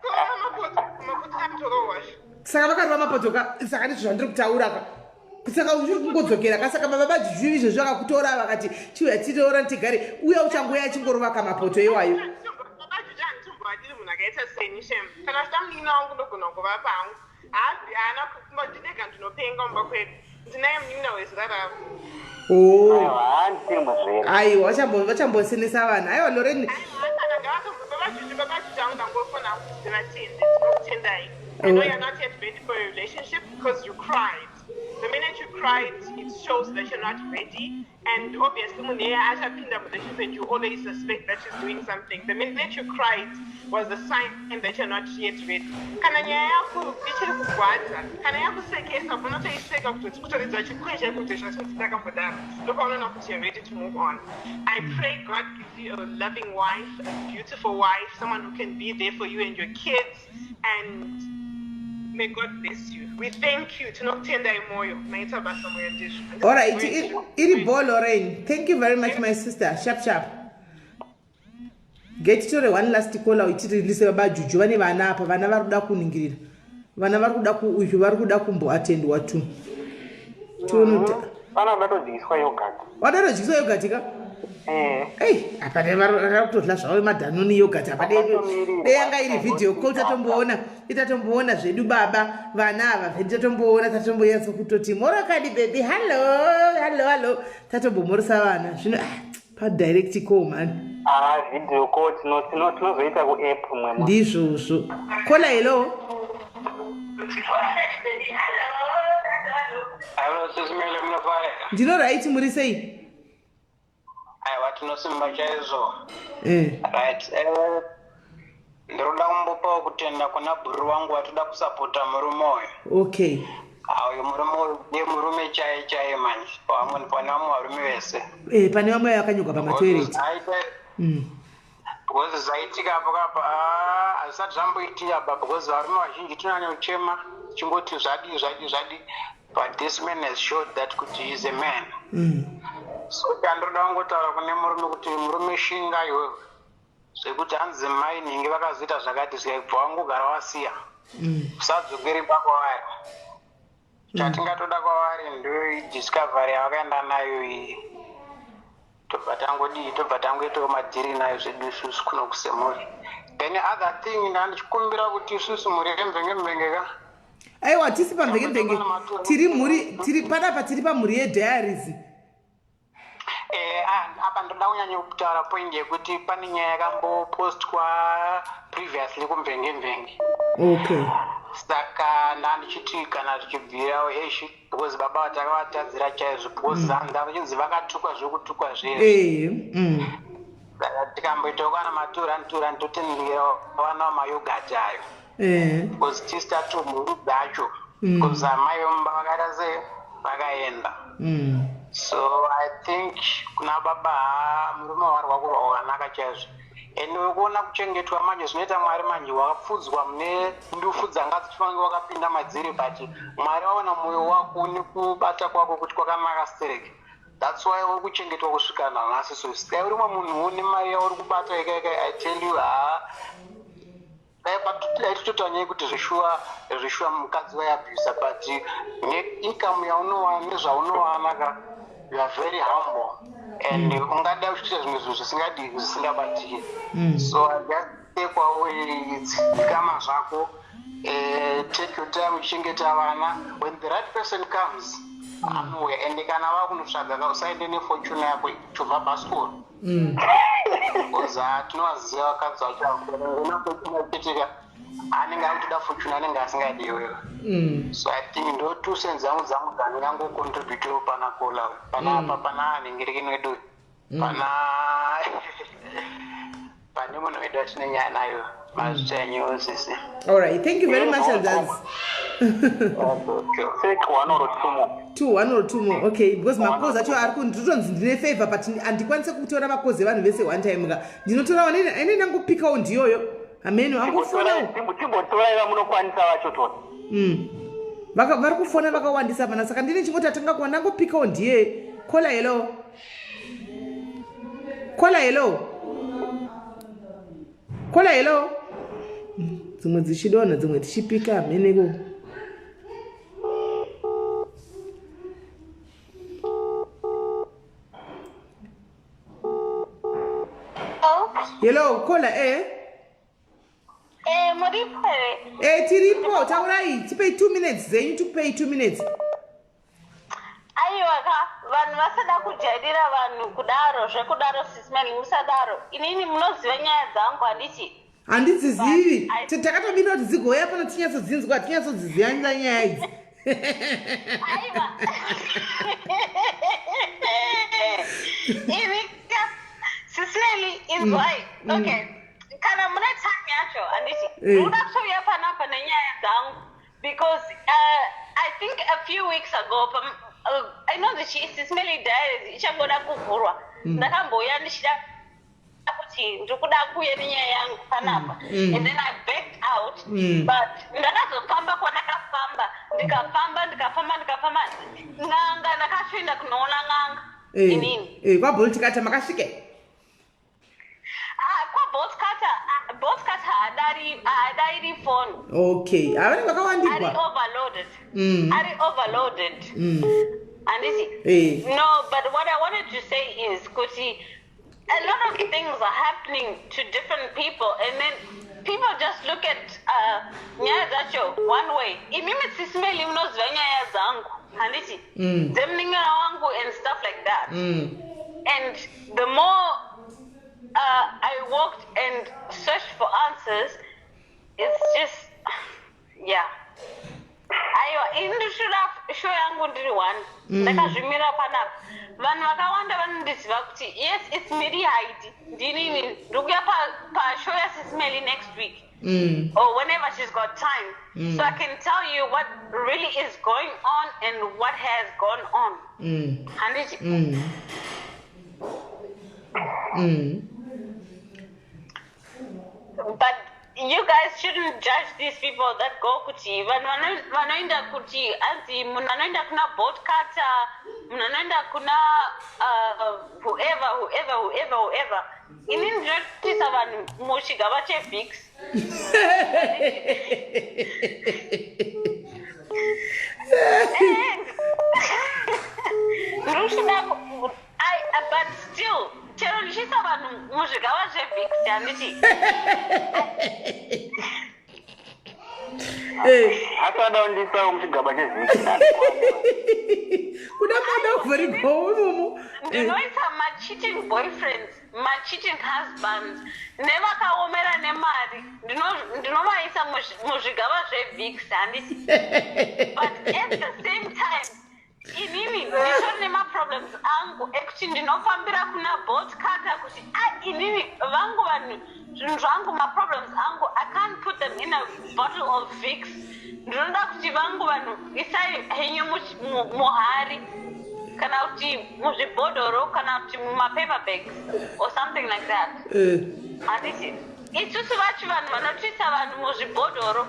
Kurova mapoto, mapoto akutorohwazvo. Saka vakarova mapoto ka. Saka ndizvo zvandiri kutaura ka. Saka uchiri kungodzokera ka. Saka baba vajuju izvozvo vakakutora vakati chiuya tiroora tigare, uya uchangouya achingorova kamapoto iwayo. Bajuju handitombovadiri munhu akaita seni, shem. Kana achida munin'ina wangu ndogona kuvapa hangu. Haana, ndinega ndinopenga mumba kwedu, ndinaye munin'ina wezera ravo. Oh. Aiwa, handisiri muzvere. Aiwa, vachambosenesa vanhu. Aiwa, Lorraine. Saka ngavatombo babajuju angu, ndangofona kuti ndivatende, tinokutendai. I know you're not yet ready for a relationship because you cried. The minute you cried, it shows that you're not ready, and obviously munhu iyeye achapinda murelationship and you always suspect that she's doing something. The minute you cried was a sign that you're not yet ready. Kana nyaya yako ichiri kugwadza, kana yakusekesa, unotoiseka kutoti kutoridza chikwesha kuti zvashinzi ndakambodaro, ndopaunoona kuti you're ready to move on. I pray God gives you a loving wife, a beautiful wife, someone who can be there for you and your kids, and may God bless you. We thank you, tinokutendai moyo, maita basa, moyo ndizvo. Alright, iri ball, Lorraine. Thank you very much, my sister. Sharp sharp. Getitore one last caller itirilise baba Juju vane vana apa vana vari kuda kuningirira. Vana vari kuda uyu vari kuda kumboatendwa tu. Tione kuti Vana vatodyiswa yogurt. Vatodyiswa yogurt ka? Eh. Ei, apa dai vari kutodla zvavo madhanoni yogurt apa dai dai yanga iri video call tatomboona itatomboona zvedu baba vana ava zvedu tatomboona tatomboyatso kutoti moro kadi baby hello hello hello tatombomhoresa vana zvino ah, padirect call mani ah video call tinozoita kuapp mwe ndizvozvo kola hello ndino right muri sei aiwa tinosimba chaizvo eh. right eh, ndinoda kumbopawo kutenda kuna bhuru wangu watoda kusapota murume uyu okay uyu murume uyu ndiye murume chaiye chaiye manje pamwe pane vamwe varume vese eh, pane vamwe vakanyogwa pamatoireti Because zvaitika apo kapa ah, hazvisati zvamboitika ba because varume vazhinji tinonyanya kuchema tichingoti zvadii zvadii zvadii but this man has showed that kuti he is a man mm. so chandoda kungotaura kune murume kuti murume shinga iwewe zvekuti hanzi mai nhingi vakazoita zvakati zvikabva wangogara wasiya mm. usadzokeri mm. kwavari mm. chatingatoda kwavari ndoidiscovery yavakaenda nayo iyi tobva tangodii tobva tangoitawo madhiri nayo zvedu isusu kuno kusemuri then other thing ndandichikumbira kuti isusu mhuri yemvenge mvenge ka aiwa tisi pamvenge mvenge tiri mhuri tiri panapa tiri pamhuri yediaries eh, ah, apa ndoda kunyanya kutaura point yekuti pane nyaya yakambopostwa previously kumvenge mvenge okay saka ndandichiti kana zvichibvirawo eshi because baba ava takavatadzira chaizvo because mm. zanda vachinzi vakatukwa zvekutukwa zvese eh, mm. saka tikamboitawo kana maturani turani totendera vana vamayogati ayo eh. because tisi tatomhuru dzacho mm. because amai vemumba vakaita se vakaenda so i think kuna baba haa murume warwa kurwa kwakanaka chaizvo and ukuona kuchengetwa manje zvinoita mwari manje wakapfudzwa mune ndufu dzanga dzichifange wakapinda madziri but mwari waona mwoyo wako nekubata kwako kuti kwakanaka stereke thats why uri kuchengetwa kusvika nanhasi so dai uri mwe munhu une mari yauri kubata ikaika i tell you haa dai tototanyai kuti zveshuwa zveshuwa mukadzi waiabusa but neincome yaunowana nezvaunowana ka you are very humble and mm. ungada uchiita zvimwe zvinhu zvisingadii zvisingabatiki mm. so just kwauri dzikama zvako eh, take your time uchichengeta vana when the right person comes mm. anouya and kana vakunotsvaga ka usaende nefortune yako chovha bhasikoro mm. because ah, tinovaziva vakadzi vacho anenge akutoda fortune anenge asingadi iwewe mm. so i think ndo two cents dzangu dzangu dzandingangocontributewo pana kola pana mm. apa pana anenge rekeni wedu mm. pana pane munhu wedu atine nyaya nayo mazita enyu sisi alright thank you very much hanzanzi Take one or two more. Two, one or two more. Okay, because makozi acho ari kunditonzi ndine favor but handikwanise kutora makozi evanhu vese one time ka. Ndinotora one ine ndangopikawo ndiyoyo. Hameno angofonawo. Timbotorai vamunokwanisa vacho tona. Mm. Vaka vari kufona vakawandisa pana saka ndine chingoti atanga kuwa ndangopikawo ndiye. Kola hello. Kola hello. Kola hello. Dzimwe dzichidonha dzimwe tichipika hamene ko. Hello, kola eh. Eh, muripo here? Eh, tiripo, taurai, tipei 2 minutes dzenyu tikupei 2 minutes. Aiwa ka, vanhu vasada kujairira vanhu kudaro, zvekudaro sis Melly musadaro. Inini munoziva nyaya dzangu handiti? Handidzizivi. Takatomirira kuti dzigouya pano tinyatsodzinzwa, tinyatsodziziva nyaya idzi. Aiwa. Ini ka, sis Melly inzwai. Okay. Kana mune time yacho handiti? Eh. Munoda kutouya panapa nenyaya dzangu. Because uh, I think a few weeks ago, I know the Sis Melly Diaries ichangoda kuvhurwa. Ndakambouya ndichida kuti ndikuda kuuya nenyaya yangu panapa. And then I backed out. But ndakazofamba kwandakafamba, ndikafamba, ndikafamba, ndikafamba. N'anga, ndakatoenda kunoona n'anga. Eh, Inini. eh, kwaBolt kata makasvike? Ah, kwaBolt Haadairi haadairi phone. Okay, havanenge Ari vakawandirwa. overloaded. Ari overloaded. Handiti? Eh. No, but what I wanted to say is kuti a lot of things are happening to different people, and then people just look at nyaya dzacho one way. Imimi Sis Melly munoziva nyaya dzangu, handiti? Dzemunin'ina wangu and stuff like that. And the more I walked and searched for answers, it's just, yeah. Aiwa, ini ndinoda show yangu ndiri one. Ndakazvimira panapa. Vanhu vakawanda vanondiziva kuti yes, it's Miri Haidi. Ndinini ndikuya pashow yaSis Melly next week or whenever she's got time, so I can tell you what really is going on and what has gone on. Handiti? But you guys shouldn't judge these people that go kuti vanhu vanoenda kuti anzi munhu anoenda kuna Boltcutter, munhu anoenda kuna whoever, whoever, whoever, whoever. Ini ndinotisa vanhu muchigaba cheVicks. Ndinochida but still chero ndichiisa vanhu muzvigaba zveVicks, handiti? Asi ada kundiisawo muchigaba cheVicks. Kuda mada kuvharigwawo imomo. Ndinoisa macheating boyfriends, macheating husbands nevakaomera nemari, ndinovaisa muzvigaba zveVicks, handiti? But at the same time inini nditori nemaproblems angu ekuti ndinofambira kuna Boltcutter kuti a inini vangu vanhu, zvinhu zvangu, maproblems angu, I can't put them in a bottle of Vicks. Ndinoda kuti vangu vanhu isai henyu muhari kana kuti muzvibhodhoro kana kuti mumapaper bags or something like that. Handiti isusu vacho vanhu vanotoisa vanhu muzvibhodhoro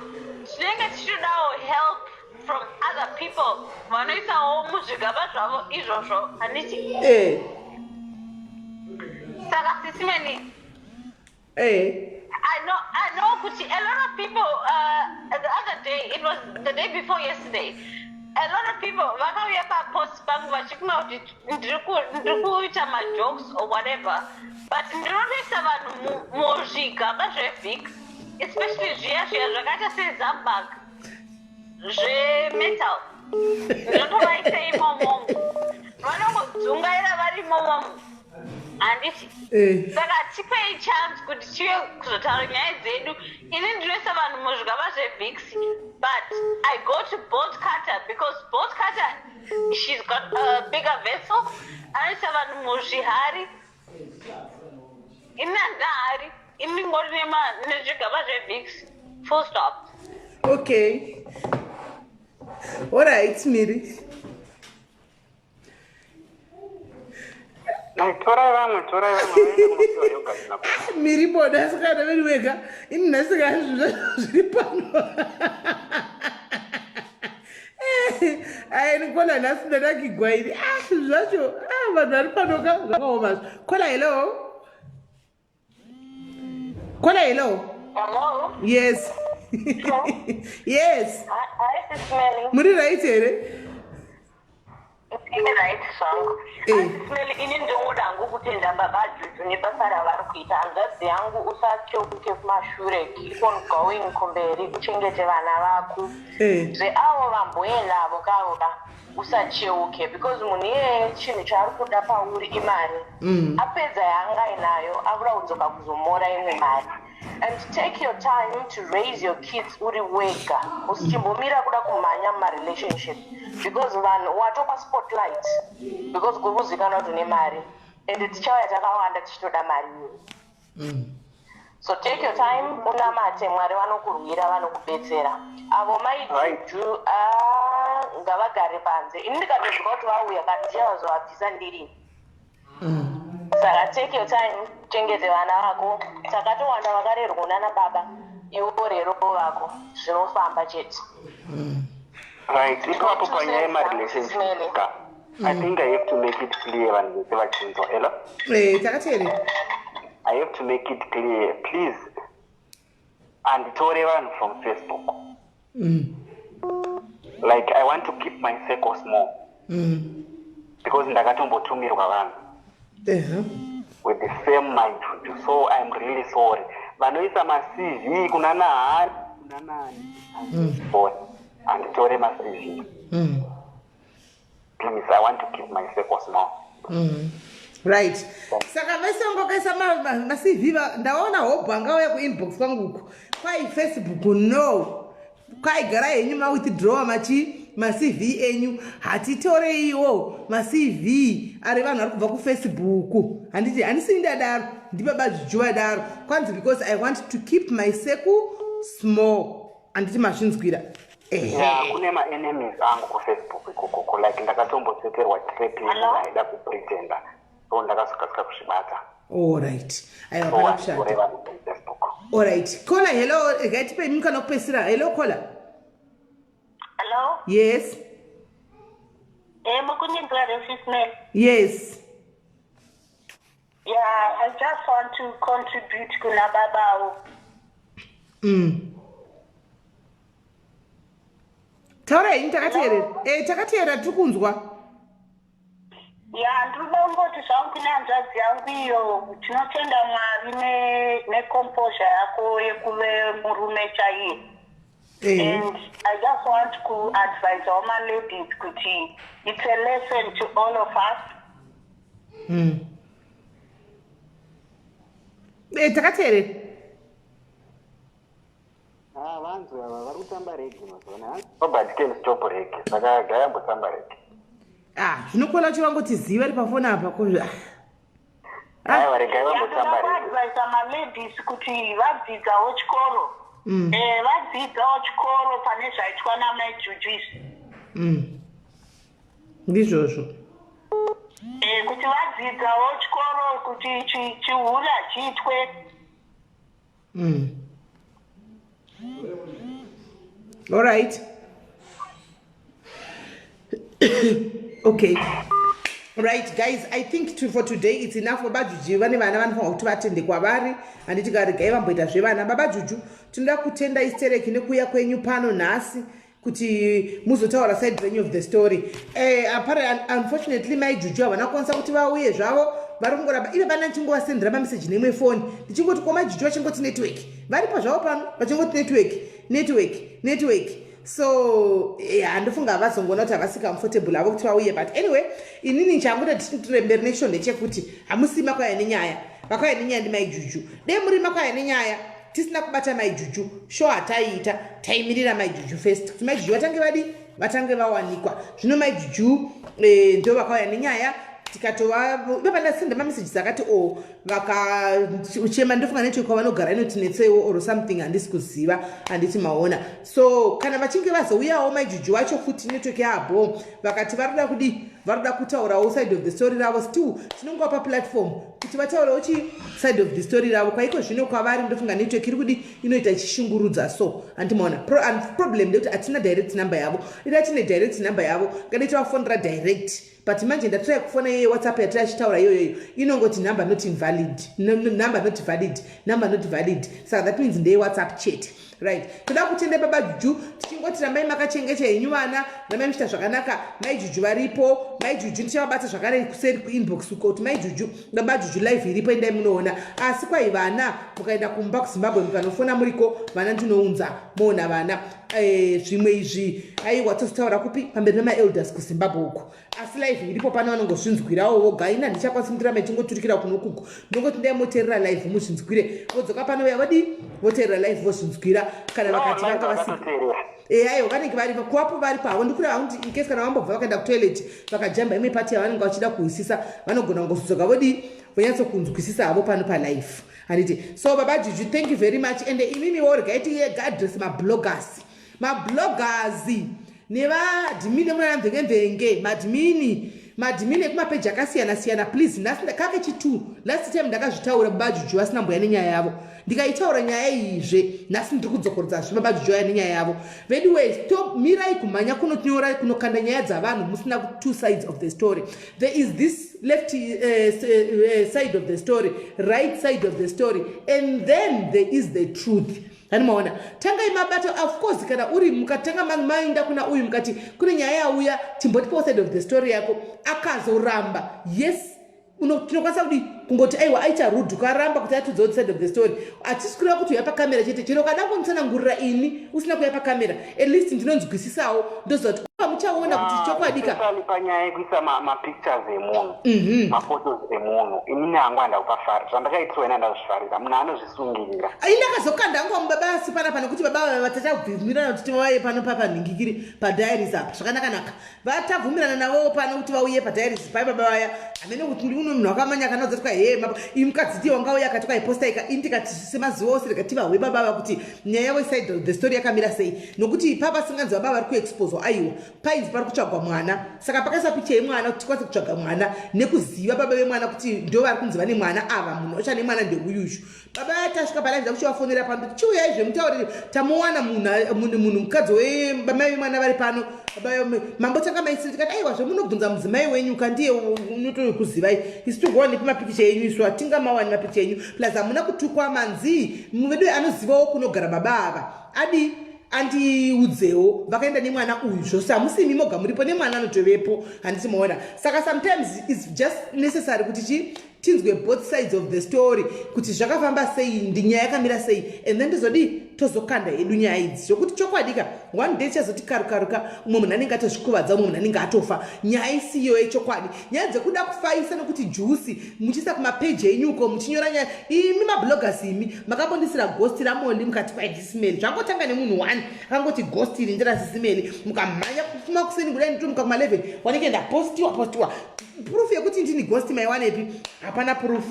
tinenge tichitodawo help from other people vanoisawo muzvigaba zvavo izvozvo, handiti? Saka Sis Melly, I know kuti a lot of people, the other day, it was the day before yesterday, a lot of people vakauya papost pangu vachifunga kuti ndiri kuita majokes or whatever, but ndinotoisa vanhu muzvigaba zveVicks, especially zviya zviya zvakaita sezambag zvemetal. Ndinotovaisa imomomo, vanongodzungaira vari imomomo, handiti? Saka tipei chance kuti tive kuzotaura nyaya dzedu. Ini ndinoisa vanhu muzvigaba zveVicks, but I go to Boltcutter because Boltcutter, she's got a bigger vessel. Anoisa vanhu muzvihari. Ini handina hari, ini ngori nezvigaba zveVicks, full stop. Okay, alright, Miri. Torai vamwe, torai vamwe vaende kunopiwa yogurt napo. Miri boda sikana veri wega. Ini nhasika zvinhu zviri pano. Ai, caller nhasi ndanakigwa ini. Ah, zvinhu zvacho, ah, vanhu vari pano ka, zvakaoma. Caller, hello. Caller, hello. Hello. Yes. Hi, Sis Melly. Muri right here? Ndiri right zvangu. Sis Melly, ini ndinoda hangu kutenda Baba Juju nebasa ravari kuita. Hanzvadzi yangu, usacheuke kumashure, keep on going kumberi, uchengete vana vako. Zveavo vamboendavo kavo ka, usacheuke because munhu iyeye chinhu chaari kuda pauri imari. Apedza yaanga ainayo, akuda kudzoka kuzomora imwe mari. And take your time to raise your kids uri wega, usichimbomira kuda kumhanya mumarelationship because vanhu watopa spotlight because kuri kuzikanwa kuti une mari and tichauya takawanda tichitoda mari iyoyo. So take your time, unamate, Mwari vanokurwira, vanokubetsera. Avo maijuju, ah, ngavagare panze. Ini ndikatoziva kuti vauya kana ndichazovabvisa ndirini. Saka take your time, chengete vana vako. Takatowanda vakarerwa nana baba, iwo rero vako, zvinofamba chete. Right, ipapo panyaya yemarelationship ka, I think I have to make it clear vanhu vese vachinzwa. Hello? Eh, takateerera. I have to make it clear, please. Handitore vanhu from Facebook. Like, I want to keep my circle small because ndakatombotumirwa vanhu with the same mind. So I'm really sorry. Vanoisa maCV kuna nahani, kuna nani, sorry, handitore maCV. Please, I want to keep my circle small. Right, saka vese vanga vakaisa maCV, ndaona hobho angauya kuinbox kwangu uku kwai Facebook, no, kwaigara henyu mawithdrawa machi maCV enyu. Hatitoreiwo maCV ari vanhu vari kubva kuFacebook. Handiti handisii ndadaro, ndibaba Juju vadaro, kwanzi because I want to keep my circle small. Handiti mazvinzwira? Ya, kune maenemies angu kuFacebook ikokoko. Like, ndakatomboseterwa trap aida kupretenda, so ndakazokasika kuzvibata. Allright, aiwa, pana kushata. Allright, caller, hello, ngaitipe mukana kupesira. Hello, caller. Hello? Yes. Mukundinzwa here, Sis Mel? Yes. Yeah, I just want to contribute kuna babawo. Taura henyu, takateerera. Takateerera, tiri kunzwa. Ya, ndinoda kungoti zvangu kune hanzvadzi yangu iyo, tinotenda Mwari necomposure yako yekuve murume chaiye. And I just want to advise all my ladies kuti it's a lesson to all of us. Takateerera. Ah, vanhu ava vari kutamba reggae mazuva ano. Nobody can stop reggae, saka gayambotamba reggae. Ah, zvinokona kuti vangotiziva ri pafoni apa ko ah. Aiwa, regai vambotamba reggae. Kuadvisa maladies kuti vadzidzawo chikoro. Vadzidzawo chikoro pane zvaitwa namai Juju izvi. Ndizvozvo. Kuti vadzidzawo chikoro kuti chihure hachiitwe. All right, okay, right guys, I think for today it's enough. Baba Juju vane vana vanofanira kuti vatende kwavari, handiti? Karegai vamboita zvevana. Baba Juju, tinoda kutenda istereki nekuuya kwenyu pano nhasi kuti muzotaura side renyu of the story. Unfortunately mai Juju havana kukwanisa kuti vauye zvavo, vari kungoramba ive vana. Ndichingovasendera mameseji neimwe foni, ndichingoti koma Juju, vachingoti network. Varipo zvavo pano, vachingoti network, network, network. So handifunga havazongoona kuti havasi comfortable havo kuti vauye. But anyway, inini changuda tichitire necho ndechekuti hamusi makauya nenyaya. Vakauya nenyaya ndimai Juju. Dei muri makauya nenyaya tisina kubata mai Juju, sho hataiita, taimirira mai Juju first kuti mai Juju vatange vadi vatange vawanikwa. Zvino mai Juju ndo vakauya nenyaya, tikatova ipapa mameseji akati o vakachema. Ndofunga network kwavanogara inotinetseiwo or something, handisi kuziva, handiti maona? So kana vachinge vazouyawo mai Juju vacho futi, network yabo, vakati vari kuda kudi, vari kuda kutaurawo side of the story ravo, still tinongova platform kuti vataurewo chi side of the story ravo. Kwaiko zvino kwavari, ndofunga network iri kudi inoita ichishungurudza, so handimaona problem ndekuti hatina direct number yavo. Ida tine direct number yavo, ngadai tavafonera direct. But manje ndatrai kufona iyoyo WhatsApp yatiri achitaura iyoyoyo, inongoti number not invalid, number not valid, number not valid. Saka that means ndeye WhatsApp chete. Right, toda kutenda baba Juju, tichingoti rambai makachengeta henyu vana, rambai muchiita zvakanaka. Mai Juju varipo, mai Juju ndichavabata zvakare kuseri kuinbox uko kuti mai Juju, baba Juju, live iripo, endai munoona. Asi kwai vana mukaenda kumba kuZimbabwe, mukanofona muriko, vana ndinounza moona vana. Zvimwe izvi aiwa, tozotaura kupi? Pamberi nemaelders kuZimbabwe uko. Asi live iripo pano, vanongozvinzwirawo voga. Ina ndichakwanisi mutiramba ichingoturikira kuno kuku, ndongoti ndai moteerera live muzvinzwire. Vodzoka pano uya vodi voteerera live vozvinzwira. Kana vakati vanga vasi, aiwa, vanenge varipo, kuvapo varipo havo. Ndikureva kuti in case kana vambobva vakaenda kutoilet, vakajamba imwe pati yavanenge vachida kuhwisisa, vanogona kungozodzoka vodi vonyatsokunzwisisa havo pano palive, handiti? So baba Juju, thank you very much. And imimiwo, regai tiaddress mabloggers, mabloggers nevaadmin emunana mvenge mvenge, maadmin, maadmin ekumapeji akasiyana siyana. Please, nhasi kake chi2. Last time ndakazvitaura baba Juju vasina mbuya nenyaya yavo, ndikaitaura nyaya iyizve. Nhasi ndiri kudzokorodzazve, baba Juju aya nenyaya yavo. Vediway, stop, mirai kumhanya kunonyora, kunokanda nyaya dzavanhu musina two sides of the story. There is this left side of the story, right side of the story, and then there is the truth. Ani maona, tangai mabata. Of course, kana uri mukatanga maenda kuna uyu, mukati kune nyaya yauya, timbotipawo side of the story yako, akazoramba, yes, tinokwanisa kudi kungoti aiwa, aita rude, ukaramba kuti atudzewo side of the story. Hatisi kureva kuti uya pakamera chete. Chero ukada kunditsanangurira ini usina kuya pakamera, at least ndinonzwisisawo, ndoziva kuti muchaona kuti chokwadi ka. Especially panyaya yekuisa mapictures emunhu, maphotos emunhu, inini hangu handakupafarira. Zvandakaitirwa ini handazvifarira. Munhu anozvisungirira. Ini ndakazokanda hangu mubaba asi panapa, nekuti baba vatatabvumirana kuti tivauye pano papanhingikiri padiaries apa zvakanakanaka. Vatabvumirana navowo pano kuti vauye padiaries pai baba vaya. Hamene kuti ndi uno munhu wakamanya kana udzati kwahe iyi mukadzi ndiye wangauya akati kwaiposta ika. Ini ndikati semazuva ose rega tivahwe baba va kuti nyaya yavo side of the story yakamira sei, nokuti papa singanzi baba vari kuexposwa. Aiwa, painzi pari kutsvagwa mwana, saka pakaisa picha yemwana kuti tikwanise kutsvaga mwana nekuziva baba vemwana kuti ndo vari kunzi vane mwana ava. Munhu wacho ane mwana ndeuyuzhu. Baba tasvika palive kuchivafonera pano kuti chiuyai zvemutauriri, tamuwana munhu munhu mukadzi wemai vemwana vari pano. Baba mambotanga maisiri, tikati aiwa, zvemunobvunza mudzimai wenyu kandiye unotokuzivai. Isu togowanepi mapikicha enyu? Isu hatingamawani mapikicha enyu, plus hamuna kutukwa manzi vedu. Anozivawo kunogara baba ava, adi andiudzewo vakaenda nemwana uyu. Zvose hamusimi moga muripo, nemwana anotovepo, handiti maona? Saka sometimes its just necessary kuti chi tinzwe both sides of the story kuti zvakafamba sei, ndinyaya yakamira sei, and then tozodii, tozokanda hedu nyaya idzi. Zvokuti chokwadi ka, one day chazoti karukaruka, umwe munhu anenge atozvikuvadza, umwe munhu anenge atofa, nyaya isiyo yechokwadi. Nyaya dzekuda kufaisa nokuti juicy, muchiisa kumapeji enyu uko, muchinyora nyaya. Imi mabloggers, imi makambondisira ghost raMoli, mukati kwaidismeli zvangotanga nemunhu one akangoti ghost iri nderasisimeli, mukamhanya kufuma kuseni kudai, nditomuka kuma11, wanenge ndapostiwa postiwa. Proof yekuti ndini ghost maiwanepi? Hapana proof.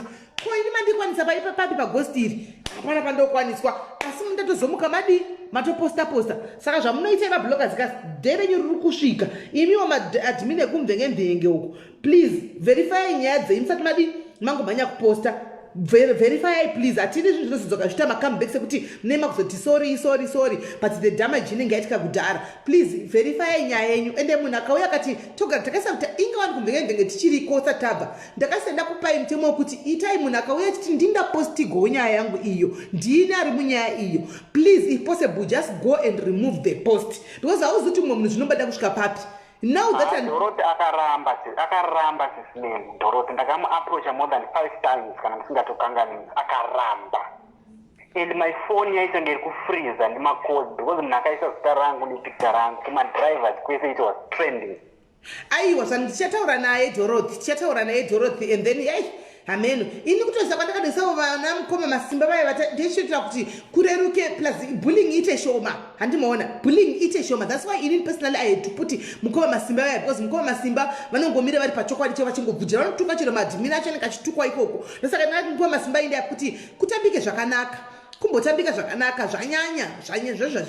Ko ini mandikwanisa paipa papi paghost iri? Hapana pandokwaniswa, asi mundatozomuka madii, matoposta posta. Saka zvamunoita mabloggers ka, day renyu riri kusvika. Imiwo maadmin ekumvenge uko, please verify nyaya dzenyu musati madii, mangomhanya kuposta. Verifyai please. Hatidi zvinhu zvinozodzoka zviita macomeback sekuti munema kuzoti sorry, sorry, sorry, but the damage inenge yaitika kudhara. Please verifyai nyaya yenyu. Ende munhu akauya akati togara takaisa kuti ingawani kumvenge tichiriko satabva, ndakasenda kupai mutemo wekuti itai munhu akauya achiti ndindapostigowo nyaya yangu iyo, ndini ari munyaya iyo, please, if possible, just go and remove the post, because hauzi kuti mumwe munhu zvinombada kusvika papi now that Dorothy akaramba, akaramba sisimeni. Dorothy ndakamuapproacha more than five times, kana ndisingatokanganisi, akaramba. And my phone yaitanga iri kufreeza nemacalls because munhu akaisa zita rangu nepicture rangu kumadrivers kwese, it was trending. Aiwa, zvani tichataura naye Dorothy, tichataura naye Dorothy, and then ei, hameno. Ini kutoisa kwandakadoisawo vana mukoma Masimba vaya, ndichitoitira kuti kureruke, plus bullying iite shoma. Handimaona, bullying iite shoma. That's why inini personally I had to put mukoma Masimba vaya, because mukoma Masimba vanongomira vari pachokwadi chavo, vachingobvunjira, vanotuka chero maadmin acho anenge achitukwa ikoko. Ndosaka ndinati mukoma Masimba inde kuti kutambike zvakanaka, kumbotambika zvakanaka. Zvanyanya, zvanyanyisa,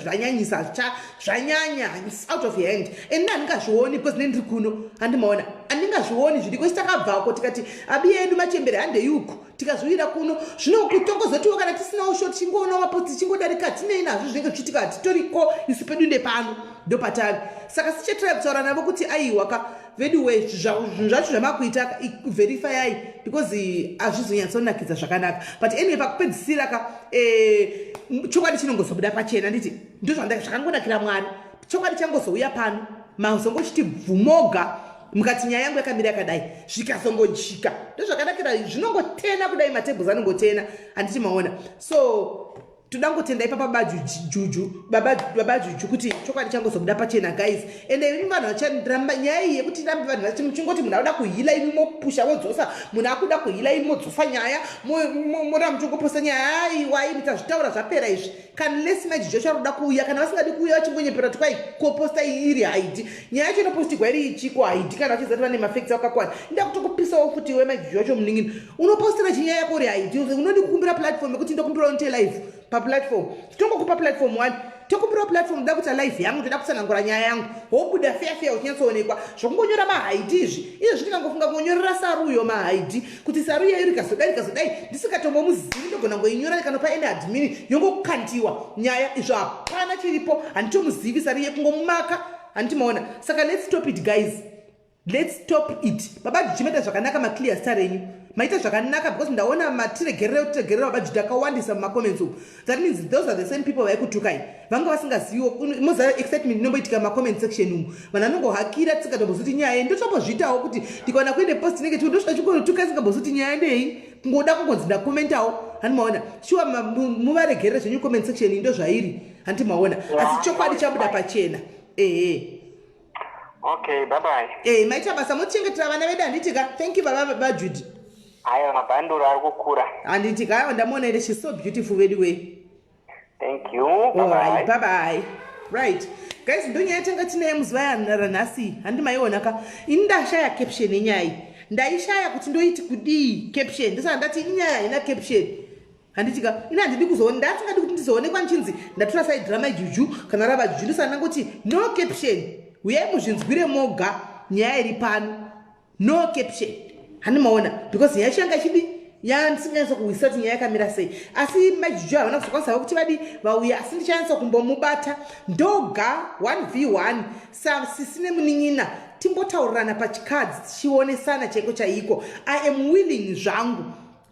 zvanyanya, it's out of hand. And ini handingazvioni because ne ndiri kuno, handimaona, handingazvioni zviriko. Isi takabvako tikati abi yedu machembere handei uku, tikazviwira kuno. Zvino kutongozotiwo kana tisinawo sho, tichingoonawo maposti tichingodarika, tinei nazvo zvinenge zvichiitika? Hatitoriko isu, pedu ndepano, ndopatari. Saka sichatirai kutaura navo kuti aiwa ka, veduwe, zvinhu zvacho zvamakuita, verifyai, because hazvizonyatsonakidza zvakanaka. But anyway, pakupedzisira ka, chokwadi chinongozobuda pachena. Nditi ndozvakangonakira Mwari, chokwadi changozouya pano, mazongochiti bvumoga, mukati nyaya yangu yakamira yakadai, zvikazongojika. Ndozvakanakira, zvinongotena kudai, matables anongotena, handiti maona? So toda ngotenda ipapa bajuju, baba Juju, kuti chokwadi changozobuda pachena, guys. Ende imi vanhu vacharamba nyaya iyi yekuti rambe vanhu vachi muchingoti munhu akuda kuheala, imi mopusha, wodzosa munhu akuda kuheala, imi modzosa nyaya, mora muchingoposta nyaya. Aiwa, imi tazvitaura, zvapera izvi. Unless majuju acho ari kuda kuuya. Kana vasingadi kuuya, vachingonyepera kuti kwai koposta iri haidi nyaya yacho inopostigwa iri ichiko haidi. Kana vachiziva kuti vane mafacts akakwana, inda kutokupisawo futi iwe majuju wacho munin'ini, unopostera chinyaya yako uri haidi. Unodi kukumbira platform yekuti ndokumbirawo nite live paplatform, tongokupa platform one, tokumbirawo platform, ndoda kuita live yangu, ndoda kutsanangura nyaya yangu, wobuda feya feya uchinyatsoonekwa. Zvokungonyora mahaidi izvi, izvezvi ndikangofunga kungonyorera Saruyo mahaidi kuti Saruyo iyo rikazodai rikazodai, ndisingatombomuzivi, ndogona ngoinyora ndikanopa ene admin, yongokandiwa nyaya. Izvo hapana chiripo, handitomuzivi Saruyo, kungomumaka, handimaona? Saka let's stop it, guys, let's stop it. Baba Juju, maita zvakanaka, maclear zita renyu. Maita zvakanaka because ndaona matiregerera kutiregerera vabajuti akawandisa mumacomments umu. That means those are the same people vaikutukai vanga vasingaziviwo. Moziva excitement inomboitika mumacomment section umu, vanhu vanongohakira tisingatombozivi kuti nyaya. Ndotombozviitawo kuti ndikaona kuine post inenge ndosvika chingotuka isingambozivi kuti nyaya ndei, kungoda kungonzi ndakomentawo. Handi maona? Shuwa, muvaregerere zvenyu, comment section ndo zvairi, handi maona? Asi chokwadi chabuda pachena, ehe. Okay, bye bye. Eh, maita basa, motichengetera vana vedu, handitika? Thank you, baba baJudy. Aiwa, mabhanduru ari kukura. Handitika? Aiwa, ndamuona ende she's so beautiful vedu we. Thank you, bye. Bye bye bye. Right guys, ndonyaya tanga tinaye muzuva ranhasi, handi maiona ka? Ini ndashaya caption yenyaya iyi, ndaishaya kuti ndoiti kudii caption. Ndosaka ndati inyaya haina caption, handitika? Ini handidi kuzoona, ndasingadi kuti ndizoonekwa nchinzi ndatora side ramaiJuju kana ravaJuju. Ndosaka ndangoti no caption, uyai muzvinzwire moga nyaya iri pano. No caption, handi maona? Because nyaya yacho yanga ichidi yandisinganyatsa kuhwisisa kuti nyaya yakamira sei, asi maJuju havana kuzokwanisa kuti vadi vauya. Asi ndichanyatsa kumbomubata ndoga 1v1 sasisi nemunin'ina, timbotaurirana pachikadzi, tichionesana chaiko chaiko. I am willing zvangu,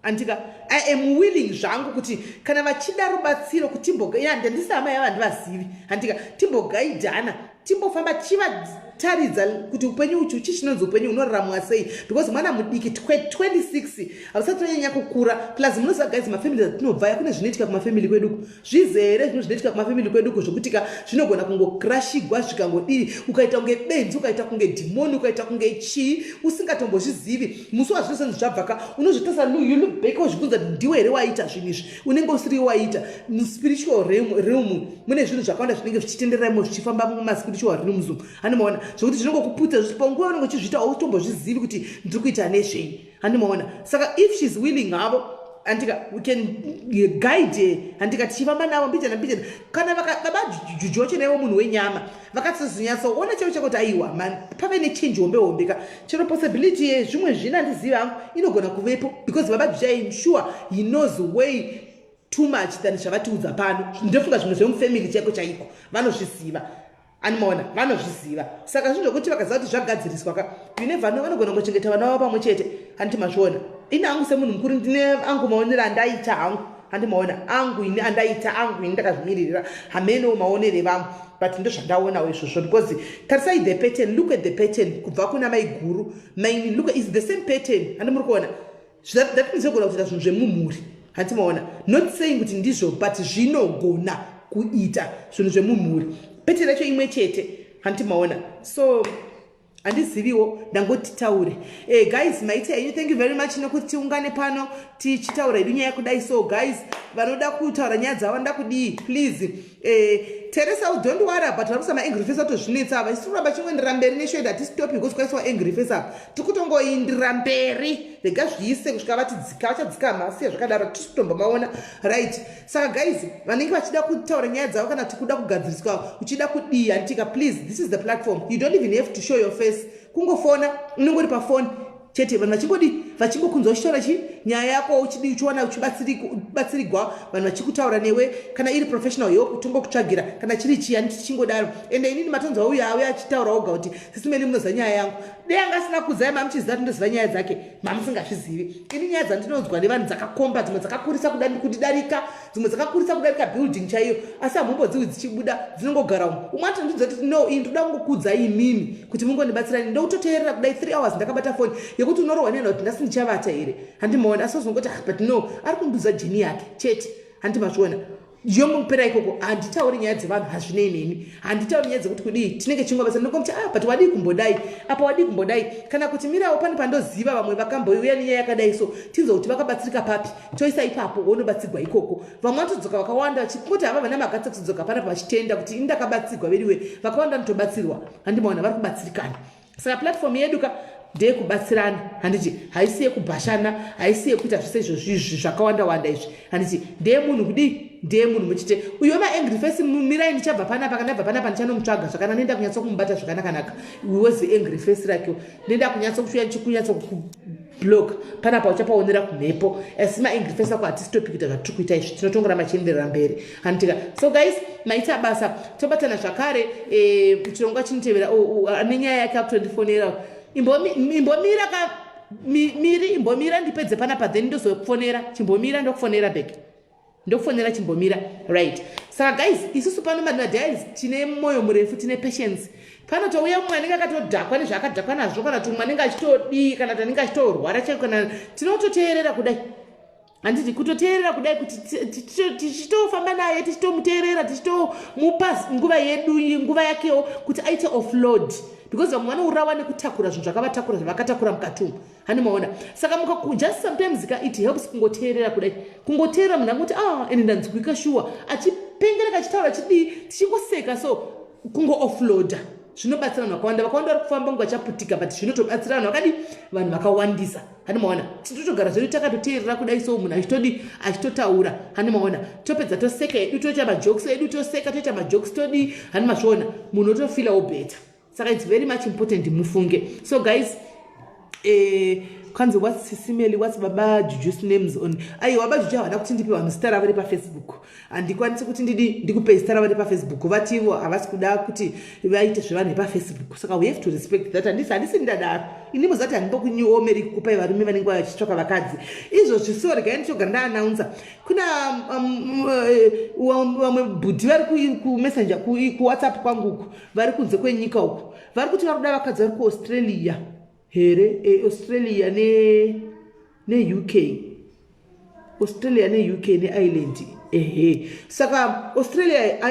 andika? I am willing zvangu kuti kana vachida rubatsiro kuti ya, ndandisi hama yavo, handivazivi, handika? Timbogaidhana, timbofamba tichivataridza kuti upenyu uchu chii chinonzi upenyu hunoraramwa sei, because mwana mudiki, 26, hausati wanyanya kukura. Plus munoziva guys, mafamily atinobvaya, kune zvinoitika kumafamily kweduku zvizere, zvinhu zvinoitika kumafamily kweduku zvokuti ka zvinogona kungokrashigwa zvikangodii, ukaita kunge benzi, ukaita kunge dhimoni, ukaita kunge chii, usingatombozvizivi. Musi wazvinosonzi zvabva ka, unozvitasa, you look back, wozvibvunza kuti ndiwe here waita zvinhu izvi? Unenge usiri waita. Muspiritual realm mune zvinhu zvakawanda zvinenge zvichitendereramo, zvichifamba mumaspiritual realms umu, handimaona? Zvokuti zvinongokuputsa panguva unenge uchizviita, autombozvizivi kuti ndiri kuita nezvei, handimaona? Saka if she's willing havo, andika, we can guide her, handika? Tichifamba navo mbijana mbijana. Kana baba Juju wacho naivo munhu wenyama, vakatozonyatsoona chaivo chako kuti aiwa man, pave nechange hombe hombe ka. Chero possibility yezvimwe zvina handizivi hangu inogona kuvepo, because baba Juju, I'm sure he knows way too much than zvavatiudza pano. Ndofunga zvimwe zvemufamily chaiko chaiko vanozviziva, animaona? Vanozviziva. Saka zvinhu zvokuti vakaziva kuti zvagadziriswa ka, you never know, vanogona kungochengeta vana vavo pamwe chete, handiti mazviona? Ini hangu semunhu mukuru ndine angu maonero andaita hangu, handi maona? Angu ini andaita angu, ini ndakazvimiririra, hamenowo maonero evamwe, but ndozvandaonawo izvozvo. Because tarisai the pattern, look at the pattern kubva kuna maiguru, maini, look, is the same pattern, handi muri kuona? That means zvogona kuita zvinhu zvemumhuri, handiti maona? Not saying kuti ndizvo, but zvinogona kuita zvinhu zvemumhuri, pattern yacho imwe chete, handiti maona? So handiziviwo, ndangoti taure. Guys, maita henyu, thank you very much nekuti tiungane pano tichitaura hedu nyaya kudai. So guys, vanoda kutaura nyaya dzavo, vanoda kudii, please. Teresa, don't worry about vari kuisa maangry face, atozvinetsa ava. Isi kuramba chingoendera mberi neshow yedu, hatistop because kwaiswa angry face apa. Tiri kutongoindira mberi, rega zviise kusvika vati dzika, vachadzikama, siya zvakadaro, tisi kutombomaona, right? Saka guys, vanenge vachida kutaura nyaya dzavo kana kuti kuda kugadziriswa, uchida kudii, handitika? Please, this is the platform. You don't even have to show your face, kungofona, unenge uri pafoni chete, vanhu vachingodi vachingokunzwa uchitaura chi nyaya yako, uchidi uchiwana uchibatsirigwa, vanhu vachikutaura newe. Kana iri professional help, tongokutsvagira, kana chiri chiya tichingodaro. Ende inini matonzwa uyo auya achitaura oga kuti sisi Meli, munoziva nyaya yangu. Dei anga asina kudzai, mamuchiziva kuti ndoziva nyaya dzake, mamusingazvizivi. Ini nyaya dzandinonzwa nevanhu dzakakomba, dzimwe dzakakurisa kundidarika, dzimwe dzakakurisa kudarika building chaiyo, asi hamumbodziwi dzichibuda, dzinongogara umu. Umwe atondidza kuti no, ini ndoda kungokudza imimi kuti mungondibatsirani. Ndokutoteerera kudai 3 hours ndakabata foni, yekuti unorohwa nena kuti ndasi ndichavata here, handimaona? Asi ozongoti, ah, but no, ari kundudza jeni yake chete, handimazviona? Yomupera ikoko. Handitauri nyaya dzevanhu, hazvinei neni. Handitauri nyaya dzekuti kudii, tinenge chingobasa. Ndingomuti, ah, but wadii kumbodai apa, wadii kumbodai, kana kuti mirawo, pane pandoziva vamwe vakambouya nenyaya yakadai, so tinzwa kuti vakabatsirika papi, toisa ipapo, wonobatsigwa ikoko. Vamwe vanotodzoka vakawanda vachingoti hava vana magatsi kuzodzoka panapa vachitenda kuti ini ndakabatsigwa veriwe. Vakawanda vanotobatsirwa, handimaona? Vari kubatsirikana. Saka platform yedu ka ndeyekubatsirana, handiti? Haisi yekubhashana, haisi yekuita zvese izvozvo izvi zvakawanda wanda izvi, handiti? Ndeyemunhu kudii, ndeyemunhu muchite. Uyo maangry face, mirai, ndichabva panapa. Kana ndabva panapa, ndichanomutsvaga zvakanaka, nenda kunyatso kumubata zvakanakanaka. Wezi angry face rake, nenda kunyatso kushuya, kunyatso kublock panapa, uchapaonera kumhepo. Asi maangry face ako, hatisi kuita zvatiri kuita izvi, tinotongoramba chienderera mberi, handitika? So guys, maita basa, tobatana zvakare chirongwa chinotevera. Ane nyaya yake akutondifonera, imbomira ka. Miri, imbomira ndipedze panapa, then ndozokufonera. Chimbomira, ndokufonera back, ndokufonera, chimbomira. Right, saka guys, isusu pano madiaries tine mwoyo murefu, tine patience. Panotouya mumwe anenge akatodhakwa nezvaakadhakwa nazvo, kana kuti mumwe anenge achitodii, kana kuti anenge achitorwara chaiko, kana tinototeerera kudai, handiti? Kutoteerera kudai kuti tichitofamba naye, tichitomuteerera, tichitomupa nguva yedu, nguva yakewo kuti aite offload, because vamwe vanourawa nekutakura zvinhu zvakavatakura, zvavakatakura mukati umu, hani maona? Saka muka just sometimes ka, it helps kungoteerera kudai, kungoteerera munhu angoti, "Ah, ende ndanzwika shuwa," achipengereka, achitaura, achidii, tichingoseka. So kungo offloada zvinobatsira vanhu vakawanda. Vakawanda vari kufamba ngo vachaputika, but zvinotobatsira vanhu vakadi, vanhu vakawandisa, hani maona? Titotogara zvedu takatoteerera kudai, so munhu achitodi, achitotaura, hani maona? Topedza toseka edu, toita majokes edu, toseka, toita majokes, todii, hani mazviona? Munhu otofeelawo better. Saka it's very much important, mufunge. So guys, kwanzi, "What's Sisimeli, what's Baba Juju's names on?" Aiwa, Baba Juju havana kuti ndipe vanhu zita ravo repaFacebook. Handikwanisi kuti ndidi ndikupe zita ravo repaFacebook. Vativo havasi kuda kuti vaite zvevanhu vepaFacebook, saka we have to respect that. Handisi ndadaro ini, muzati handimbokunyiomeri kukupai varume vanenge vachitsvaka vakadzi izvozvi. So regai ndichogara ndaannouncer kuna vamwe bhudhi vari kumessenger, kuWhatsApp kwanguku, vari kunze kwenyika uku, vari kuti vari kuda vakadzi vari kuAustralia here, Australia neUK, Australia neUK neIreland. Ehe, saka Australia,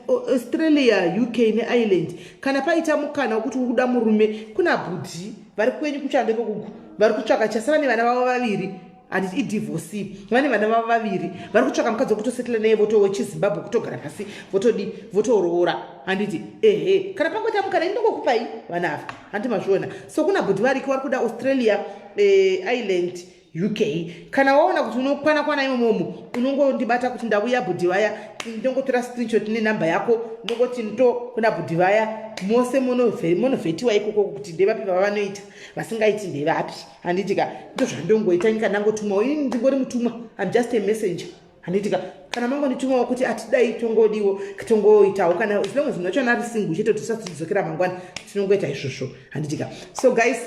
Australia, UK neIreland, kana paita mukana wekuti uri kuda murume, kuna bhudhi vari kwenyu kuchando ikokuku, vari kutsvaka chasara nevana vavo vaviri, handiti? Idivorce, vane vana vavo vaviri, vari kutsvaka mukadzi wekutosettle naye, votowechiZimbabwe, kutogara pasi, votodi, votoroora, handiti? Ehe, kana pangoita mukana, indongokupai vana ava, handi mazviona? So kuna bhudhi variko vari kuda Australia, Ireland, UK. Kana waona kuti unokwana kwana imomomo, unongondibata kuti ndauya bhudhi vaya, ndongotora screenshot nenhamba yako, ndongoti ndo kuna bhudhi vaya. Mose munovhetiwa ikoko kuti ndevapi vavanoita, vasingaiti ndevapi, handitika? Ndozvandongoita nyika, ndangotumwawo ini, ndingori mutumwa. I'm just a messenger, handitika? Kana mangonditumawo kuti atidai, tongodiwo, tongoitawo. Kana as long as munhu wacho ari single chete, kuti tisatidzokera mangwana, tinongoita izvozvo, handitika? So guys,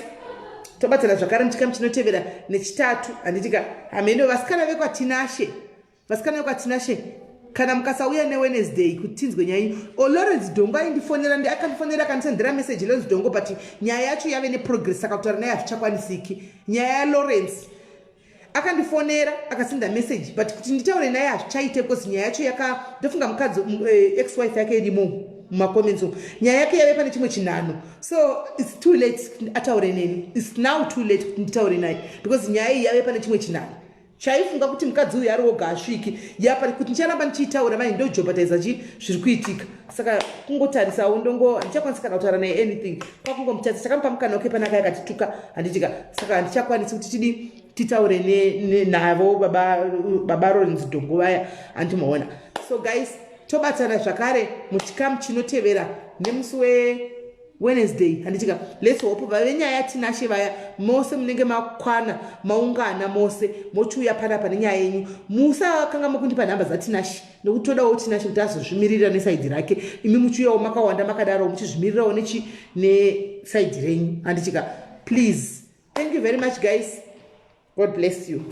tobatsana zvakare muchikamu chinotevera neChitatu, handitika? Hameno vasikana vekwaTinashe, vasikana vekwaTinashe, kana mukasauya neWednesday kuti tinzwe nyaya yenyu. Lawrence Dongo aindifonera, akandifonera, akandisendera message Lawrence Dongo, but nyaya yacho yave neprogress, saka kutaura naye hazvichakwanisiki. Nyaya yaLawrence, akandifonera, akasenda message, but kuti nditaure naye hazvichaite because nyaya yacho yaka, ndofunga mukadzi, ex wife yake irimo mumacomments umu. Nyaya yake yave pane chimwe chinhano, so it's too late ataure neni. It's now too late kuti nditaure naye because nyaya iyi yave pane chimwe chinhano. Chaifunga kuti mukadzi uyu ari woga asviki yapa kuti ndicharamba ndichiitaura mai, ndojeopardiza chi zviri kuitika. Saka kungotarisawo, ndongo handichakwanisi kana kutaura naye anything, kwakungomutadza. Takamupa mukana wake panaka, yakatituka, handitika? Saka handichakwanisi kuti tidi titaure navo baba Lawrence Dongo vaya, handimaona? So guys, tobatana zvakare muchikamu chinotevera nemusi weWednesday, handitika? Let's hope vave nyaya yaTinashe vaya, mose munenge makwana, maungana mose, mochiuya panapa nenyaya yenyu. Musakanga mokundipa nhamba dzaTinashe, nokuti todawo Tinashe kuti azozvimirira neside rake. Imi muchiuyawo makawanda makadaro, muchizvimirirawo nechi neside renyu, handitika? Please, thank you very much guys, God bless you.